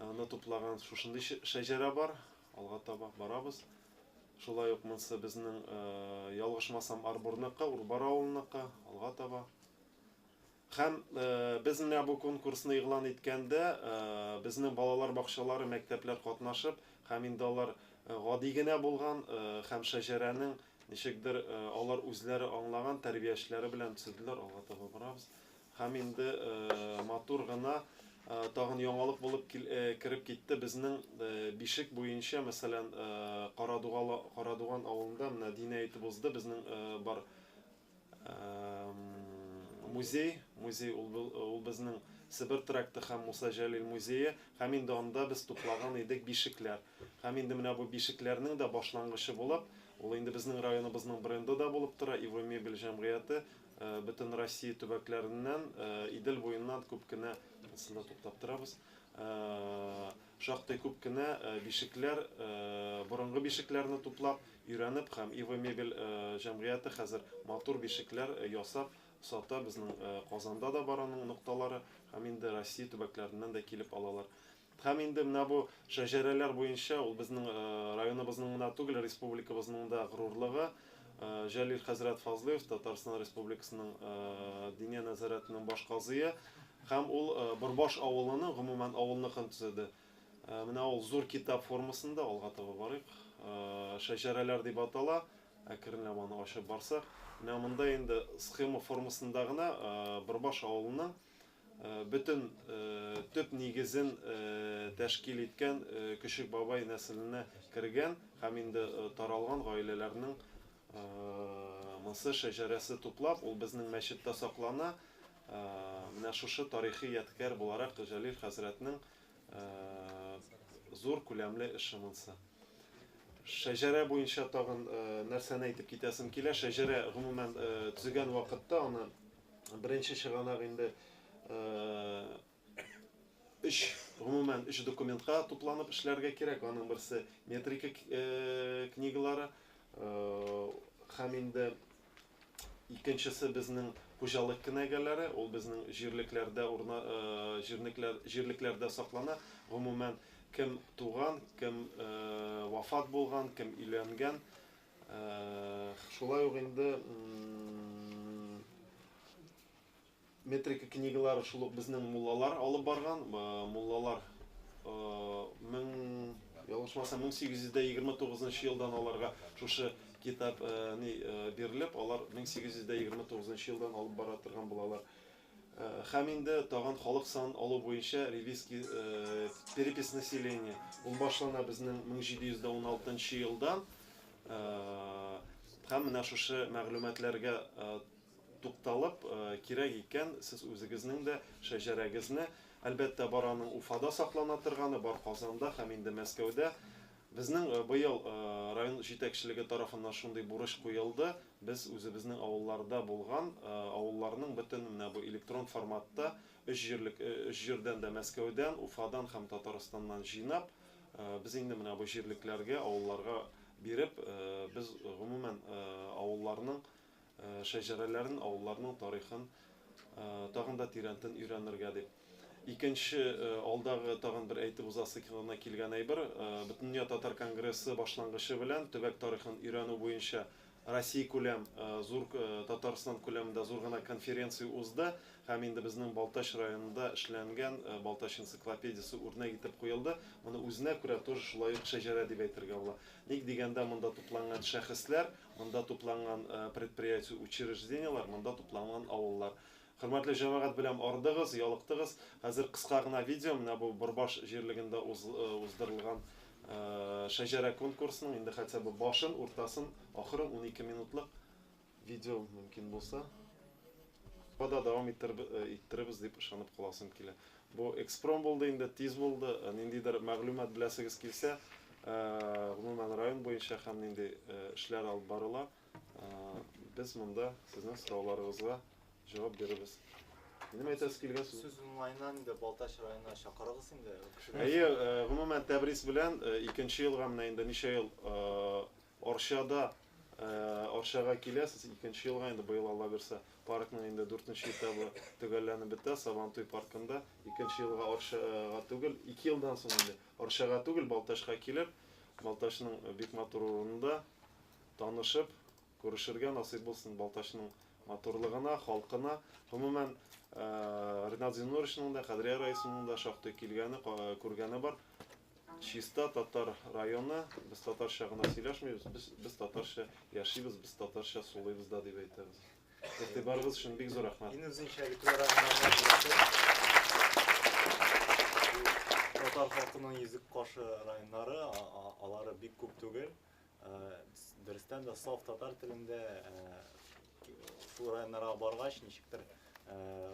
аны туплаган шушындый шәҗәрә бар. Алга таба барабыз. Шулай ук монысы безнең, ялгышмасам, Арборныкы, Урбар авылыныкы, алга таба. Һәм без менә бу конкурсны игълан иткәндә, безнең балалар бакчалары, мәктәпләр катнашып, һәм инде алар гади генә булган һәм шәҗәрәнең ничекдер алар үзләре аңлаган тәрбиячеләре белән төзеделәр, алга таба барабыз. Һәм инде матур гына тагын яңалык булып кереп китте безнең бишек буенча, мәсәлән, Карадуган авылында менә Динә әйтеп узды, безнең бар музей, музей ул безнең Себер тракты һәм Муса Җәлил музее, һәм инде анда без туплаган идек бишекләр. Һәм инде менә бу бишекләрнең дә башлангычы булып, ул инде безнең районыбызның бренды да булып тора, Ива мебель җәмгыяте бөтен Россия төбәкләреннән, Идел буеннан күп кенә, монысында туктап торабыз, шактый күп кенә бишекләр, борынгы бишекләрне туплап, өйрәнеп һәм Ива мебель җәмгыяте хәзер матур бишекләр ясап сата. Безнең Казанда да бар аның нокталары, һәм инде Россия төбәкләреннән дә килеп алалар. Һәм инде менә бу шәҗәрәләр буенча ул безнең районыбызның гына түгел, республикабызның да горурлыгы. Җәлил хәзрәт Фазлыев, Татарстан Республикасының Диния нәзарәтенең баш казые, һәм ул Борбаш авылының, гомумән авылныкын төзеде. Менә ул зур китап формасында, алга таба барыйк, шәҗәрәләр дип атала, әкренләп аны ачып барсак, менә монда инде схема формасында гына Борбаш авылының бөтен төп нигезен тәшкил иткән Көчек бабай нәселенә кергән һәм инде таралган гаиләләрнең монсы шәҗәрәсе туплап, ул безнең мәчеттә саклана. Менә шушы тарихи ядкәр буларак Җәлил хәзрәтнең зур күләмле эше монсы. Шәҗәрә буенча тагын нәрсәне әйтеп китәсем килә. Шәҗәрә гомумән төзегән вакытта аны беренче чыганак инде өч, гомумән өч документка тупланып эшләргә кирәк. Аның берсе метрика книгалары, һәм инде икенчесе безнең хуҗалык кенәгәләре, ул безнең җирлекләрдә урна, җирлекләрдә саклана. Гомумән кем туган, кем вафат булган, кем өйләнгән. Шулай ук инде метрика книгалары шул ук безнең муллалар алып барган. Муллалар мең, ялгышмасам, 1829 елдан аларга шушы китап ни бирелеп, алар 1829 елдан алып бара торган булалар. Һәм инде тагын халык санын алу буенча ревизский перепись населения. Ул башлана безнең 1716 елдан. Һәм менә шушы мәгълүматларга тукталып, кирәк икән, сез үзегезнең дә шәҗәрәгезне Әлбәттә, бар аның Уфада саклана торганы, бар Казанда һәм инде Мәскәүдә. Безнең быел район җитәкчелеге тарафыннан шундый бурыч куелды, без үзебезнең авылларда булган авылларның бөтен менә бу электрон форматта өч җирлек, өч җирдән дә Мәскәүдән, Уфадан һәм Татарстаннан җыйнап, без инде менә бу җирлекләргә, авылларга биреп, без гомумән авылларның шәҗәрәләрен, авылларның тарихын тагын да тирәнтен өйрәнергә дип. Икенче алдагы тагын бер әйтеп узасы гына килгән әйбер, Бөтендөнья татар конгрессы башлангычы белән төбәк тарихын өйрәнү буенча Россия күләм зур Татарстан күләмендә зур гына конференция узды һәм инде безнең Балтач районында эшләнгән Балтач энциклопедиясе үрнәк итеп куелды. Моны үзенә күрә тоже шулай ук шәҗәрә дип әйтергә була. Ник дигәндә, монда тупланган шәхесләр, монда тупланган предприятие, учреждениеләр, монда тупланган авыллар. Хөрмәтле җәмәгать, беләм, ардыгыз, ялыктыгыз. Хәзер кыска гына видео, менә бу Борбаш җирлегендә уздырылган шәҗәрә конкурсының инде хотя бы башын, уртасын, ахырын 12 минутлык видео мөмкин булса. Да дәвам иттеребез дип ышанып каласым килә. Бу экспром булды инде, тиз булды. Ниндидер мәгълүмат беләсегез килсә, гомумән район буенча һәм нинди эшләр алып барыла, без монда сезнең сорауларыгызга җавап бирербез. Минем әйтәсе килгән сүз. Сүз уңаеннан инде Балтач районына чакырыгыз инде. Әйе, гомумән Тәбрис белән икенче елга менә инде ничә ел Арчада Арчага киләсез, икенче елга инде быел Алла бирсә, паркның инде дүртенче этабы төгәлләнеп бетә, Сабантуй паркында. Икенче елга Арчага түгел, ике елдан соң инде Арчага түгел, Балтачка килеп, Балтачның бик матур урынында танышып, күрешергә насыйп булсын Балтачның матурлыгына, халкына. Гомумән, Ринат Зиннуровичның да, Кадрия Раисовнаның да шактый килгәне, күргәне бар. Чиста татар районы, без татарча гына сөйләшмибез, без, без татарча яшибез, без татарча сулыйбыз да дип әйтәбез. Игътибарыгыз өчен бик зур рәхмәт. Иң үзенчәлекле районнарның берсе. Татар халкының йөзек кашы районнары, алары бик күп түгел. Дөрестән дә саф татар телендә шул районнарга баргач, ничектер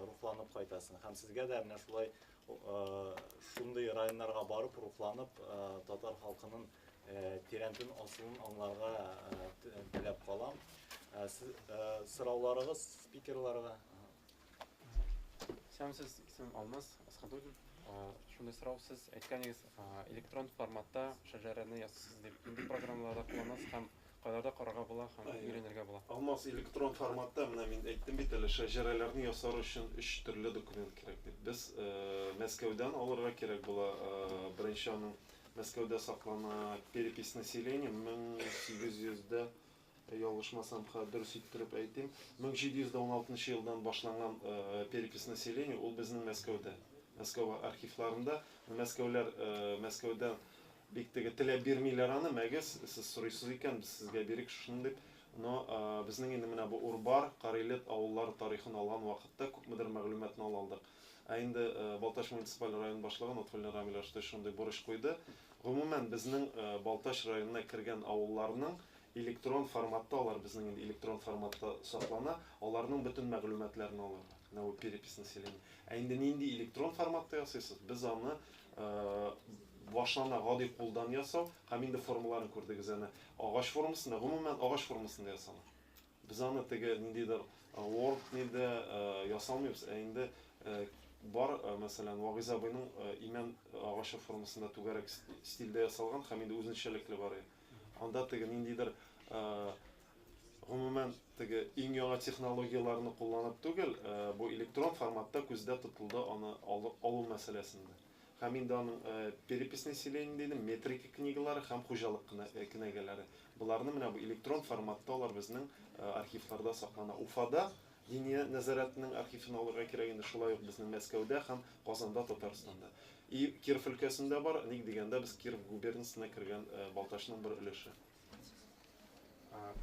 рухланып кайтасың. Һәм сезгә дә менә шулай шундый районнарга барып, рухланып, татар халкының тирәнтен асылын аңларга теләп калам. Сорауларыгыз спикерларга. Исәнмесез, исемем Алмаз Асхадуллин. Шундый сорау, сез әйткәнегез, электрон форматта шәҗәрәне ясыйсыз дип. Нинди программаларда кулланасыз һәм кайларда карарга була һәм өйрәнергә була? Алмаз, электрон форматта, менә мин әйттем бит әле, шәҗәрәләрне ясар өчен өч төрле документ кирәк дип. Без Мәскәүдән алырга кирәк була, беренче аның Мәскәүдә саклана перепись населения 1800 дә ялгышмасам, дөрес иттереп әйтим, 1716 елдан башланган перепись населения, ул безнең Мәскәүдә, Мәскәү архивларында. Мәскәүләр Мәскәүдән бик теге теләп бирмиләр аны, мәгез, сез сорыйсыз икән, без сезгә бирик шушыны дип. Но безнең инде менә бу Урбар, Карилет авыллары тарихын алган вакытта күпмедер мәгълүматны ала алдык. Ә инде Балтач муниципаль район башлыгы Нотфуллин Рамил Рашитович шундый бурыч куйды. Гомумән, безнең Балтач районына кергән авылларның электрон форматта, алар безнең инде электрон форматта саклана, аларның бөтен мәгълүматларын алырга. Менә бу перепись населения. Ә инде нинди электрон форматта ясыйсыз, без аны башлана гади кулдан ясау һәм инде формаларын күрдегез әнә. Агач формасында, гомумән агач формасында ясала. Без аны теге ниндидер Word нидә ясалмыйбыз, ә инде бар, мәсәлән, Вагыйз абыйның имән агачы формасында түгәрәк стильдә ясалган һәм инде үзенчәлекле бар. Анда теге ниндидер гомумән теге иң яңа технологияләрне кулланып түгел, бу электрон форматта күздә тотылды аны алу мәсьәләсендә. Һәм инде аның перепись населения дидем, метрика книгалары һәм хуҗалык кенәгәләре. Боларны менә бу электрон форматта алар безнең архивларда саклана. Уфада Диния нәзарәтенең архивын алырга кирәк инде, шулай ук безнең Мәскәүдә һәм Казанда, Татарстанда. И Киров өлкәсендә бар, ник дигәндә без Киров губернасына кергән Балтачның бер өлеше.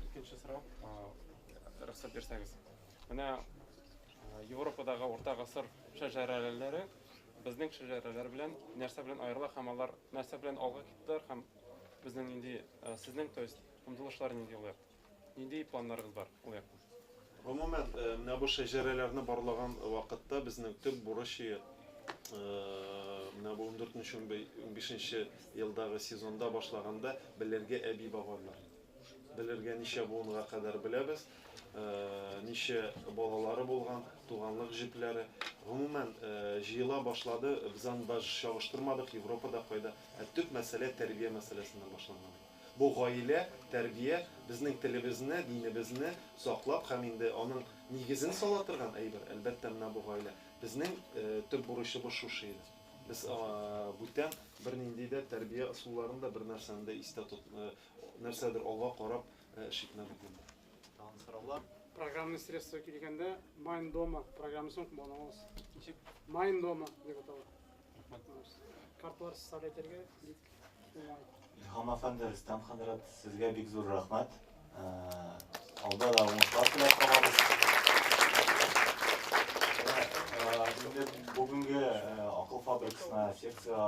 Икенче сорау, рөхсәт бирсәгез. Менә Европадагы урта гасыр шәҗәрәләре безнең шәҗәрәләр белән нәрсә белән аерыла һәм алар нәрсә белән алга киттеләр һәм безнең нинди, сезнең, то есть, омтылышлар нинди ул якта? Нинди планнарыгыз бар ул якта? Гомумән, менә бу шәҗәрәләрне барлаган вакытта безнең төп бурыч Менә бу 14-15 елдагы сезонда башлаганда белергә әби-бабайлар. Белергә ничә буынга кадәр беләбез, ничә балалары булган, туганлык җепләре. Гомумән, җыела башлады, без аны даже чагыштырмадык, Европада кайда. Ә төп мәсьәлә тәрбия мәсьәләсеннән башланган. Бу гаилә, тәрбия, безнең телебезне, динебезне саклап һәм инде аның нигезен сала торган әйбер, әлбәттә, менә бу гаилә. Безнең төп бурычыбыз шушы иде. Без бүтән бернинди дә тәрбия ысулларын да, бер нәрсәне дә истә тот, нәрсәдер алга карап эш итмәдек монда. Тагын сораулар? Программный средство килгәндә Майн дома программасын кулланабыз. Ничек? Майн дома дип атала. Карталар составлять итәргә бик уңай. Илһам әфәнде, Рөстәм хәзрәт, сезгә бик зур рәхмәт. Алда да уңышлар теләп калабыз. Инде бүгенге акыл фабрикасына секция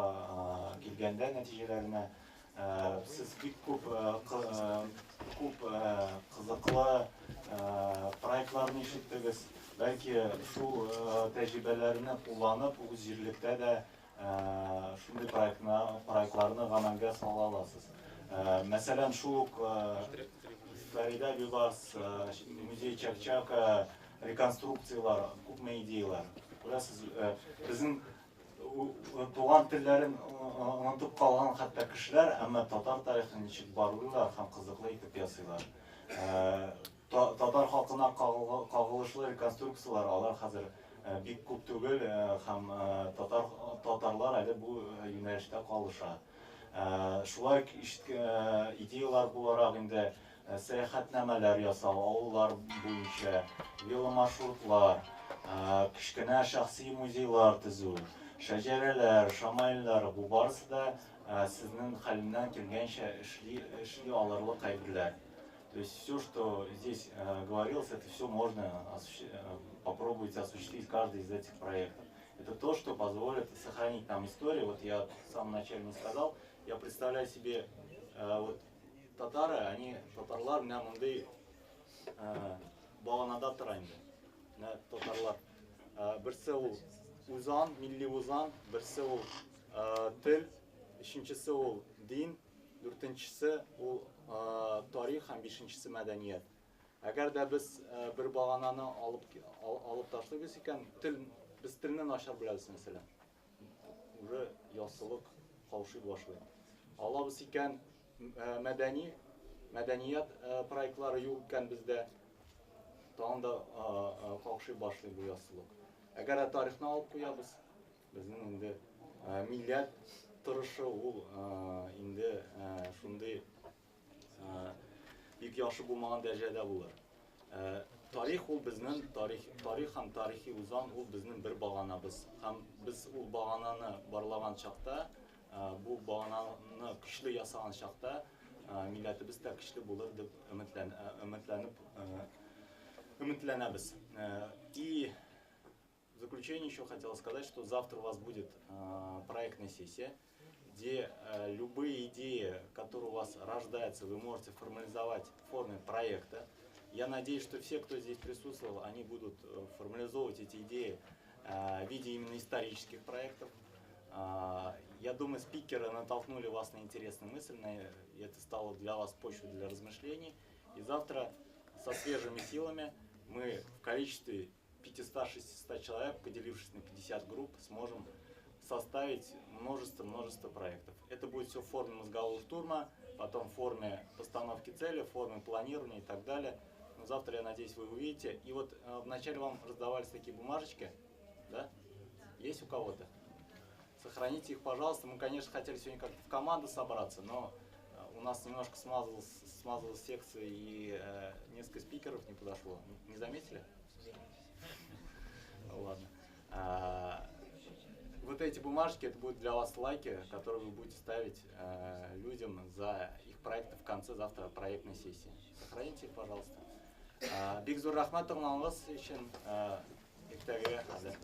килгәндә нәтиҗәләренә сез бик күп күп кызыклы проектларны ишеттегез. Бәлки шул тәҗрибәләрне кулланып, үз җирлектә дә шундый проектны проектларны гамәлгә сала аласыз. Мәсәлән, шул ук Фәридә Бибарс, музей Чакчака, реконструкциялар, күпме идеялар. Күрәсез, безнең туган телләрен онытып калган хәтта кешеләр, әмма татар тарихын ничек барлыйлар һәм кызыклы итеп ясыйлар. Татар халкына кагылышлы реконструкциялар алар хәзер бик күп түгел һәм татар татарлар әле бу юнәлештә калыша. Шулай ук идеялар буларак инде сәяхәтнамәләр ясау, авыллар буенча веломаршрутлар, кечкенә шәхси музейлар төзү, шәҗәрәләр, шамаиллар, бу барысы да сезнең хәленнән килгәнчә эшли эшли алырлык әйберләр. То есть все, что здесь говорилось, это все можно попробовать осуществить каждый из этих проектов. Это то, что позволит сохранить нам историю. Вот я в самом начале не сказал, я представляю себе, вот татары, они, татарлар, менә мондый баганада тора инде. Менә татарлар. Берсе ул үзаң, милли үзаң, берсе ул тел, өченчесе ул дин, дүртенчесе ул тарих һәм бишенчесе мәдәният. Әгәр дә без бер багананы алып алып ташлыйбыз икән, тел без телне начар беләбез мәсәлән. Уже яссылык каушый башлый. Алабыз икән мәдәни мәдәният проектлары юк икән бездә, тагын да какшый башлый бу яссылык. Әгәр дә тарихны алып куябыз, безнең инде милләт торышы ул инде шундый бик яхшы булмаган дәрәҗәдә булыр. Тарих ул безнең тарих, тарих һәм тарихи үзаң ул безнең бер баганабыз. Һәм без ул багананы барлаган чакта, бу багананы көчле ясаган чакта, милләтебез дә көчле булыр дип өметлән, өметләнеп өметләнәбез. И в заключение еще хотел сказать, что завтра у вас будет проектная сессия, где любые идеи, которые у вас рождаются, вы можете формализовать в форме проекта. Я надеюсь, что все, кто здесь присутствовал, они будут формализовывать эти идеи в виде именно исторических проектов. Я думаю, спикеры натолкнули вас на интересные мысли, и это стало для вас почвой для размышлений. И завтра со свежими силами мы в количестве 500-600 человек, поделившись на 50 групп, сможем составить множество-множество проектов. Это будет все в форме мозгового штурма, потом в форме постановки цели, в форме планирования и так далее. Но завтра, я надеюсь, вы увидите. И вот вначале вам раздавались такие бумажечки, да? Есть у кого-то? Сохраните их, пожалуйста. Мы, конечно, хотели сегодня как-то в команду собраться, но у нас немножко смазалась секция и несколько спикеров не подошло. Не заметили? Ладно. Вот эти бумажки, это будут для вас лайки, которые вы будете ставить людям за их проекты в конце завтра проектной сессии. Сохраните их, пожалуйста. Бик зур рәхмәт тыңлаганыгыз өчен. Иртәгә хәзер.